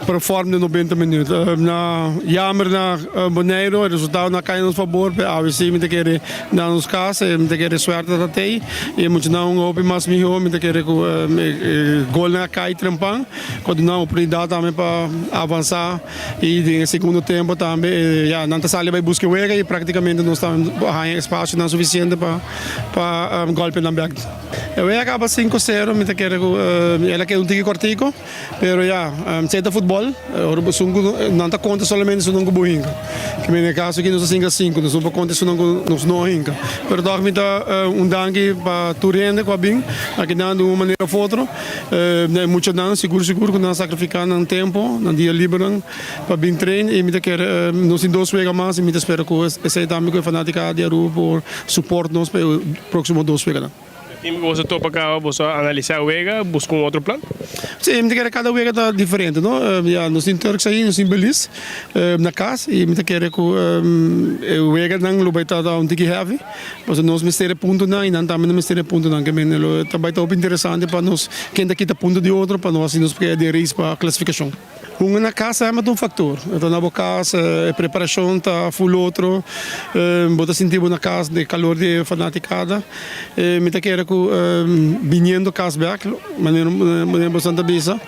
perform den nobenta minuut. Na jammer na Boneiru e resultado no a kai na nos fabor, pero awe si mi ta kere na nos kas, mi ta kere suerte ta tei i e muchanan hunga hopi mas miho, mi ta kere ku e golnan a kai trempan ku a duna oportunidat tambe pa avansa. I den e segundo tempo tambe ya nan ta sali bai buska e wega i praktikamente nos ta haña espasionan sufisiente pa pa golpea nan bek. E wega a kaba sinku sero, mi ta kere ku el a keda un tiki kòrtiku, pero ya esei ta futbòl, ora bo esun ku nan ta konta solamente esunnan ku bo hinka. Ke den e kaso aki nos a sinka sinku, nos no por konta esunnan ku nos no a hinka. Pero tòg mi ta un danki pa tur hende ku a bin akinan di un manera òf otro. Na e muchanan sigur sigur ku nan a sakrifiká nan tempu, nan dia libernan pa bin train i mi ta kere nos tin dos wega mas i mi ta spera ku esei tambe ku e fanatika di Aruba por support nos pa e próksimo dos weganan. E tim ku boso topa kaba boso a analisá e wega, buska un otro plan? Sí, mi ta kere kada wega ta diferente no. Ya nos tin Turks ahi, nos tin Belize na kas i mi ta kere ku e weganan lo bai ta un tiki heavy. Pasobra nos mester e puntonan i nan tambe nan mester e puntonan. Ke men lo ta bai ta hopi interesante pa nos ken ta kita punto di otro pa nos hasi nos por keda den race pa klasifikashon. Hunga na kas semper ta un faktor. E ta na bo kas, e preparashon ta ful otro, bo ta sinti bo na kas den kalor di e fanatikada. Mi ta kere ku biniendo kas bèk, manera manera boso ta bisa,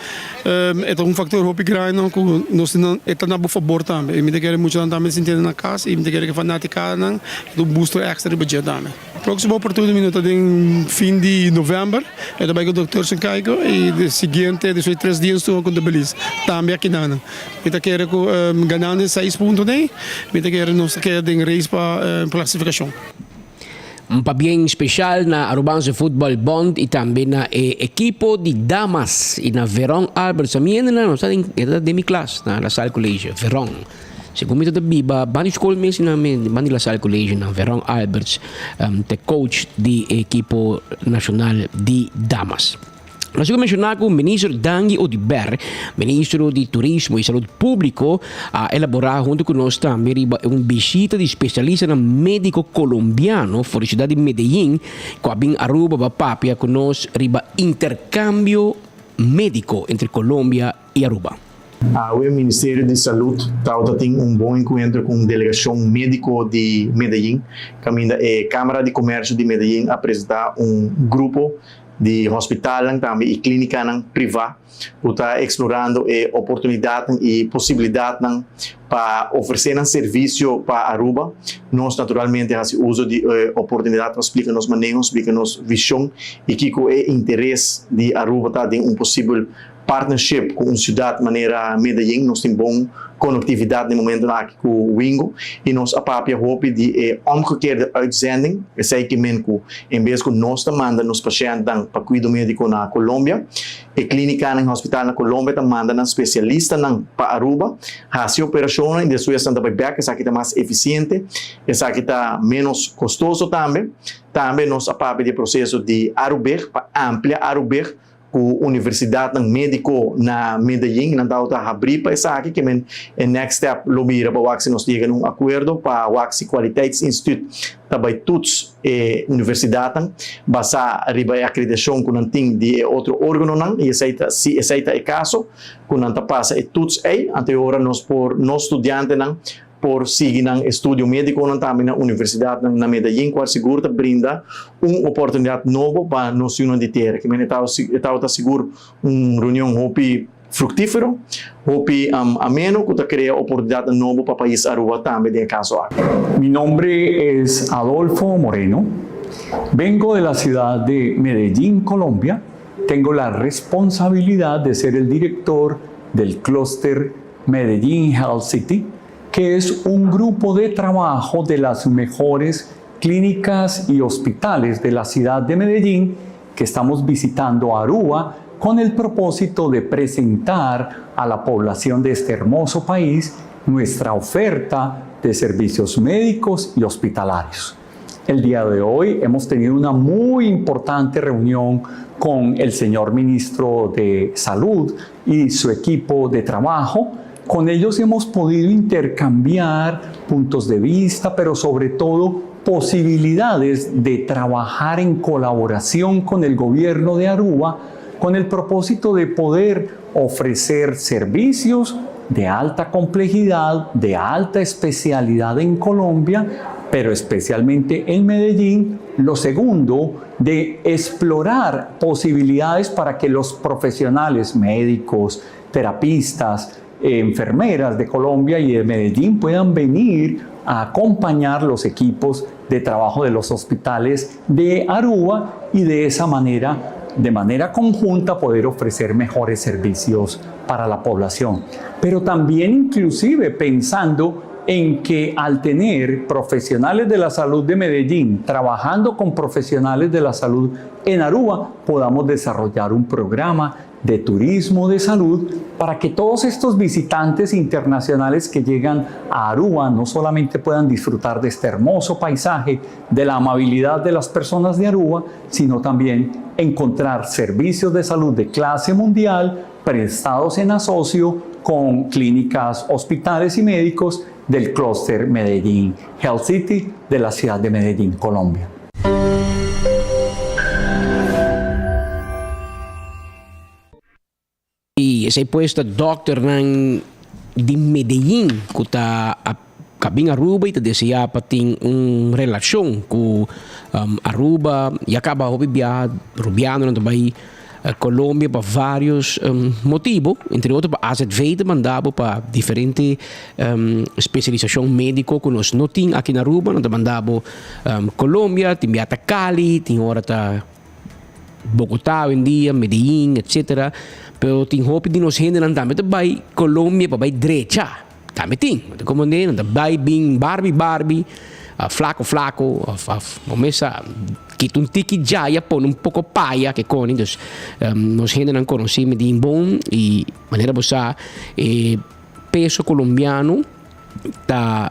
e ta un faktor hopi grandi ku nos e ta na bo fabor tambe. I mi ta kere muchanan tambe sinti na kas i mi ta kere ku e fanatikadanan Ta un booster extra riba dje tambe. Proximo oportuno mi no ta den fin di november e ta bai ku doctor sin kaiko y de siguiente despues di tres dia estuvo ku Belize tambe aki nan. Mi ta kere ku ganando e seis punto den mi ta kere nos ta keda den race pa clasificacion. Un pabien special na Arubaanse Voetbal Bond y tambe na e ekipo di damas y na Veron Alberts. Mi hende nan no sa den e ta den mi klas na La Salle College, Veron. Segun mi ta ta biba banda di skol mes nan mi banda di La Salle College nan Veron Alberts ta e coach di e ekipo nashonal di damas. Nos a menshoná ku Minister Dangui Oduber, Ministro di Turismo i Salud Públiko, a elaborá huntu ku nos tambe riba un bishita di spesialistanan médiko kolombiano for di siudat di Medellín ku a bin Aruba pa papia ku nos riba interkambio médiko entre Colombia i Aruba. Awe Ministerio di Salud tabata tin un bon encuentro cu un delegacion medico di Medellin, caminda e Camara di Comercio di Medellin a presenta un grupo di hospitalnan tambe y clinicanan priva cu ta explorando e oportunidadnan y posibilidadnan pa ofrece nan servicio pa Aruba. Nos naturalmente haci uzo di e oportunidad pa splica nos maneho, splica nos vision y kico e interes di Aruba ta den un posibel Partnership ku un siudat manera Medellin, nos tin bon konektividat den momentonan aki ku Wingo i nos a papia hopi di e omgekeerde uitzending, esei ke men ku en bes ku nos ta manda nos pashèntnan pa kuido médiko na Colombia, e klínikanan i hospitalnan na Colombia ta manda nan spesialistanan pa Aruba hasi operashonnan i despues nan ta bai bèk, esaki ta mas efisiente, esaki ta ménos kostoso tambe. Tambe nos a papia di e proseso di Arubeg pa amplia Arubeg ku universidatnan médiko na Medellin nan tabata habrí pa esaki ke men e next step lo bira pa wak si nos yega na un akuerdo pa wak si kwaliteitsinstituut ta bai toets e universidatnan basá riba e akreditashon ku nan tin di e otro órganonan i esei ta si esei ta e kaso ku nan ta pasa e toets ei anto e ora nos por nos studiantenan por sigui nan estudio mediconan tambe na universidadnan na Medellin cual sigur ta brinda un oportunidad nobo pa nos yunan di tera. Kimen e tabata sigur un reunion hopi fructifero, hopi ameno cu ta crea oportunidadnan nobo pa pais Aruba tambe den e caso aki. Mi nombre es Adolfo Moreno, vengo de la ciudad de Medellín, Colombia, tengo la responsabilidad de ser el director del clúster Medellín Health City, que es un grupo de trabajo de las mejores clínicas y hospitales de la ciudad de Medellín que estamos visitando Aruba con el propósito de presentar a la población de este hermoso país nuestra oferta de servicios médicos y hospitalarios. El día de hoy hemos tenido una muy importante reunión con el señor ministro de Salud y su equipo de trabajo. Con ellos hemos podido intercambiar puntos de vista, pero sobre todo posibilidades de trabajar en colaboración con el gobierno de Aruba con el propósito de poder ofrecer servicios de alta complejidad, de alta especialidad en Colombia, pero especialmente en Medellín. Lo segundo, de explorar posibilidades para que los profesionales médicos, terapistas, enfermeras de Colombia y de Medellín puedan venir a acompañar los equipos de trabajo de los hospitales de Aruba y de esa manera, de manera conjunta, poder ofrecer mejores servicios para la población. Pero también inclusive pensando en que al tener profesionales de la salud de Medellín trabajando con profesionales de la salud en Aruba, podamos desarrollar un programa de turismo de salud para que todos estos visitantes internacionales que llegan a Aruba no solamente puedan disfrutar de este hermoso paisaje, de la amabilidad de las personas de Aruba, sino también encontrar servicios de salud de clase mundial prestados en asocio con clínicas, hospitales y médicos del clúster Medellín Health City de la ciudad de Medellín, Colombia. Y esey pues ta dokternan di Medellin cu ta a ka bin Aruba y ta desea pa tin un relacion cu Aruba. Ya caba hopi biaha Rubianonan ta bay Colombia pa varios motibo, entre otro pa AZV ta manda bo pa diferente specialisacion medico cu nos no tin aki na Aruba. Nan ta manda bo Colombia, tin bia ta Cali, tin ora ta Bogotá awendia, Medellín, etcetera. Pero tin hopi di nos hendenan tambe ta bai Colombia pa bai drecha. Tambe tin. Bo ta komprendé? Nan ta bai bin barbi barbi, flako flako, òf òf bo mes sa kita un tiki djaya pone un poko paya ke koni. Dus nos hendenan konosí Medellín bon i manera bo sa e peso kolombiano ta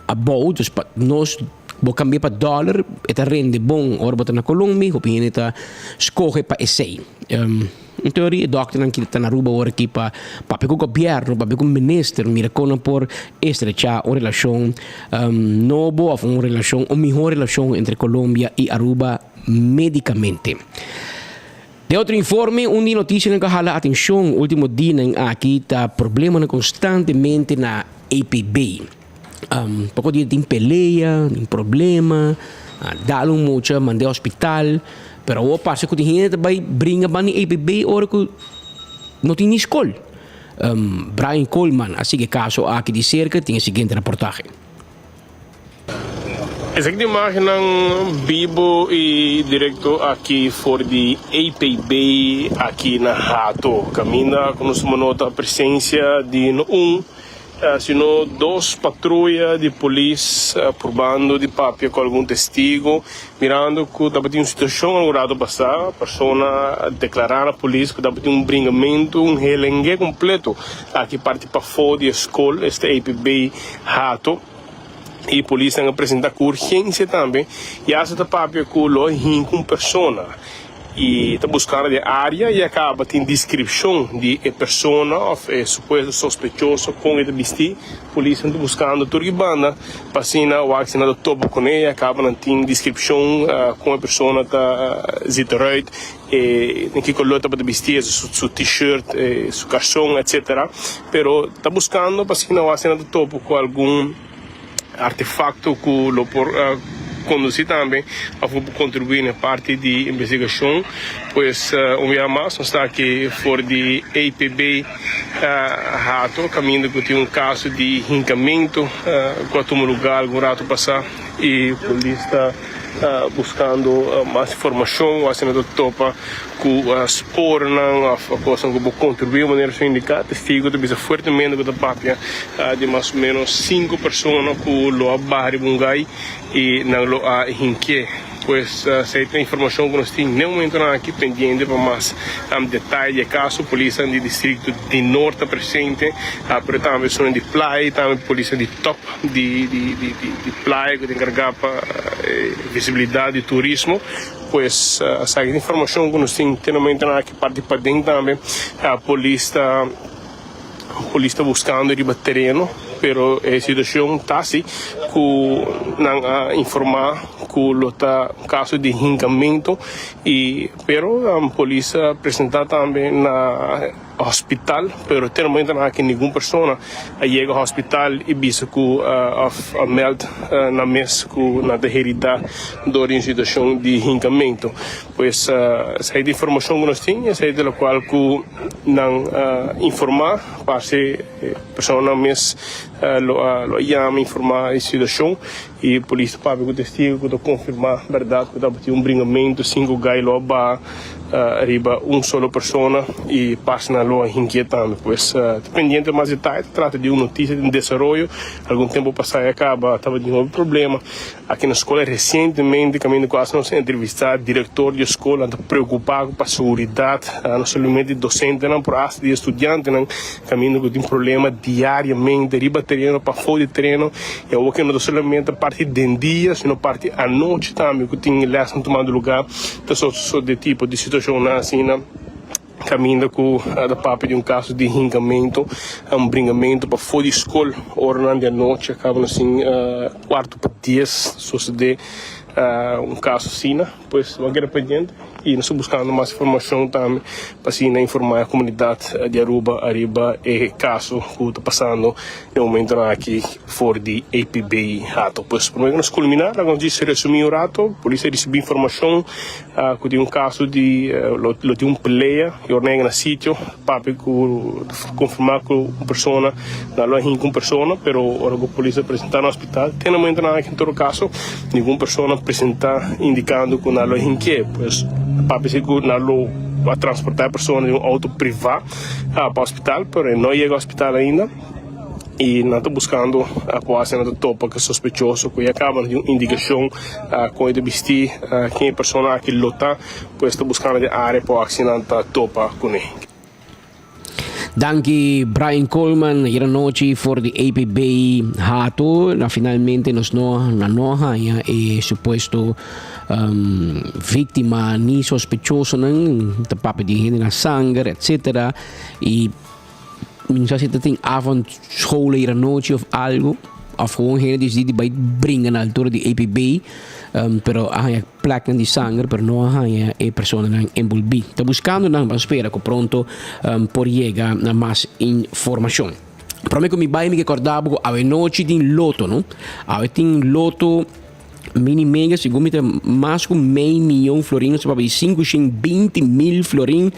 abou, dus pa nos bo kambia pa dòler e ta rende bon ora bo ta na Colombia, hopi hende ta skohe pa esei. En teoria e dòkternan ki ta na Aruba awor aki pa papia ku gobièrnu, papia ku minister, mira kon nan por estrechá un relashon nobo òf un relashon, un mihó relashon entre Colombia i Aruba médikamente. Den otro informe, un di notisianan ku a hala atenshon último dianan aki ta problemanan konstantemente na APB. Poko dia tin pelea, tin problema, a dal un mucha, mand'é hospital, pero awor parse ku tin hende ta bai bringa banda di APB ora ku no tin ni skol. Brian Koolman a sigui e kaso aki di serka, tin e siguiente reportahe. Esaki ta imagennan bibo y directo aki for di APB aki na Hato, caminda cu nos nota presencia di no un sino dos patruya di polis purbando di papia cu algun testigo, mirando cu tabatin un situacion algun rato pasa, persona a declara na polis cu tabatin un bringamento, un helengue completo aki parti pafo di e scol, esta APB Hato. Y polisnan a presenta cu urgencia tambe y hasta ta papia cu lo a hinca un persona y ta buscando den area y a caba tin descripcion di e persona of e supuesto sospechoso con e ta bisti. Polisnan ta buscando tur ki banda pa asina wak si nan ta topa cune y a caba nan tin descripcion con e persona ta zit eruit. E den ki color tabata bisti, su t-shirt, su carson, etc. Pero ta buscando pa asina o asina ta topo cu algun artefacto cu lo por conduci tambe of cu por contribui na e parti di investigacion. Pues un bia mas nos ta aki for di APB Hato caminda cu tin un caso di hincamento cu a tuma lugar algun rato pasa y polis ta. Buscando mas informacion o asina ta topa cu spoornan of cosnan cu por contribui manera su indica. Testigo ta bisa fuertemente cu ta papia di mas o menos cinco persona cu lo a baha riba un gai y nan lo a hinke. Pues esey ta informacion cu nos tin n'e momentonan aki pendiente pa mas detaye di e caso. Polisnan di districto di Noord ta presente pero tambe esunnan di Playa y tambe polisnan di Top. Di di playa ku ta enkargá pa e visibilidat di turismo. Pues esaki ta informashon ku nos tin te momentonan aki parti paden tambe polis ta. Polis ta buskando riba tereno, pero e situashon ta asi ku nan a informá ku lo ta un kaso di hinkamentu i pero polis a presentá tambe na hospital, pero te momentonan aki ningun persona a yega hospital i bisa ku òf a mèld nan mes ku nan ta heridá dor di un situashon di hinkamentu. Pues esei ta informashon ku nos tin, esei ta lokual ku nan a informá, parse personanan mes lo a lo a yama informá e situashon i polis ta papia ku testigu ku ta konfirmá bèrdat ku tabatin un bringamentu sin ku gai lo a baha riba un solo persona i parse nan lo a hinkié tambe. Pues ta pendiente mas detaye, ta trata di un notisia den desaroyo, algun tempu pasá ya kaba tabatin hopi problema. Aki na skol resientemente kaminda ku hasta nos a entrevistá direktor di e skol nan ta preokupá pa seguridat no solamente di dosentenan pero hasta di e studiantenan kaminda ku tin problema diariamente riba tereno pafó di tereno i awor ke no ta solamente parti den dia sino parti anochi tambe ku tin lèsnan tumando lugá ta sosodé tipo di situashonnan asina. Caminda cu ta papia di un caso di hincamento, un bringamento pafo di scol oranan di anochi a caba nos tin cuarto pa dies sucede un caso asina. Pues bo a keda pendiente y nos ta buscando mas informacion tambe pa asina informa e comunidad di Aruba ariba e caso cu ta pasando den momentonan aki for di APB Hato. Pues prome cu nos culmina laga nos djis resumi un rato, polis a ricibi informacion. Ku tin un kaso di lo tin un pelea i ora nan yega na sitio papia ku konfirmá ku un persona nan lo a hinka un persona pero ora ku polis a presentá na hospital te na momento nan aki en todo kaso ningun persona a presentá indikando ku nan lo a hink'é pues papia si ku nan lo a transportá e persona den un outo privá pa hospital pero e no yega hospital ainda. Y nan ta buscando cu haci nan ta topa cu sospechoso cu ya caba di un indicacion con e ta bisti, ken e persona aki lo ta, pues ta buscando den area pa wak si nan ta topa cune. Danki Brian Coleman ayer anochi for di APB Hato na finalmente nos no na no haña e supuesto victima ni sospechosonan ta papia di hende na sanger etc y Mi no sa si ta tin avondscholen hier anochi of algo. Of gewoon hende disidi di bai bringa na altura di APB. Pero a haña pleknan di sanger, pero no a haña e personanan enbolbí. Ta buskando nan, ban spera ku pronto por yega na mas informashon. Prome ku mi bai mi ke kòrda bo ku awe nochi tin loto, no? Awe tin loto mini mega, segun mi ta mas ku mei miyon florin, nos ta papia di 520 mil florin.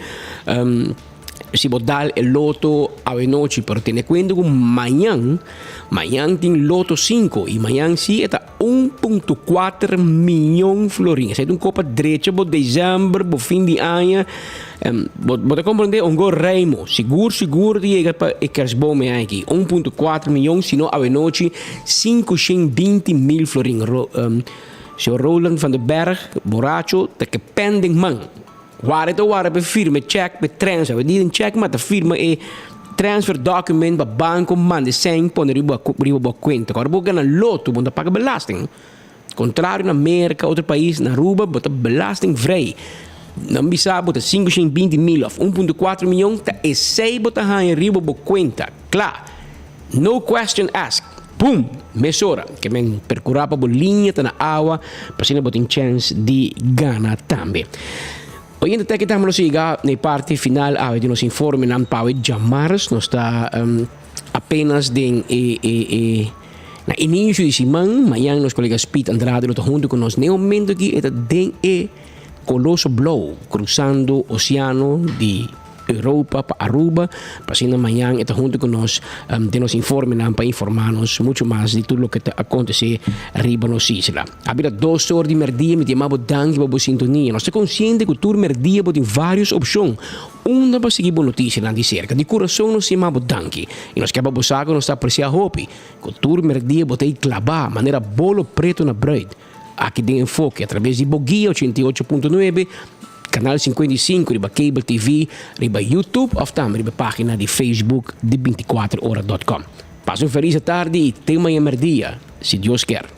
Si bo dal e loto awenochi pero tene cuenta cu mañan, mañan tin loto cinco y mañan si e ta un punto cuater miyon florin. Esey ta un copa drecha bo december, bo fin di aña. Bo bo ta comprende un go reimo. Sigur sigur ta yega pa e kerstboom e aña aki. Un punto cuater miyon si no awenochi cinco shen binti mil florin. Señor Roland van der Berg, boracho, ta ke pen den man. Wara ta wara pa firma e check pa e transfer. Awe di den check ma ta firma e transfer document pa banco manda e sèn pone riba riba bo cuenta. Ora bo gana loto bo no ta paga belasting. Contrario na Merca otro pais na Aruba bo ta belasting vrij. Nan bisa bo ta 520 mil of 1.4 miyon ta esey bo ta haña riba bo cuenta. Kla. No question asked. Boom! Mesora. Ke men percura pa bo liña ta na awa pa asina bo tin chens di gana tambe. Oyente te aki nos a yega na e parti final awe di nos informenan pa awe djamars. Nos ta apenas den e e e na inicio di siman. Mañan nos colega Speed Andrade lo ta hunto cu nos. Na e momento aki e ta den e Coloso Blou cruzando oceano di Europa pa Aruba, pa asina mañan e ta hunto cu nos den nos informenan pa informa nos mucho mas di tur loke ta acontece riba nos isla. A bira dos or di merdia, mi ta yama bo danki pa bo sintonia. Nos ta consciente cu tur merdia bo tin varios opcion unda pa sigui bo noticianan di cerca. Di curason nos ta yama bo danki y nos kier pa bo sa cu nos ta aprecia hopi cu tur merdia bo ta ey claba manera bolo preto na bruid. Aki den Enfoke, atraves di Boguia 88.9, Canal 55 riba Cable TV, riba YouTube of tambe riba pagina di Facebook di 24ora.com. Pasa un feliz tardi y te maña merdia, si Dios kier.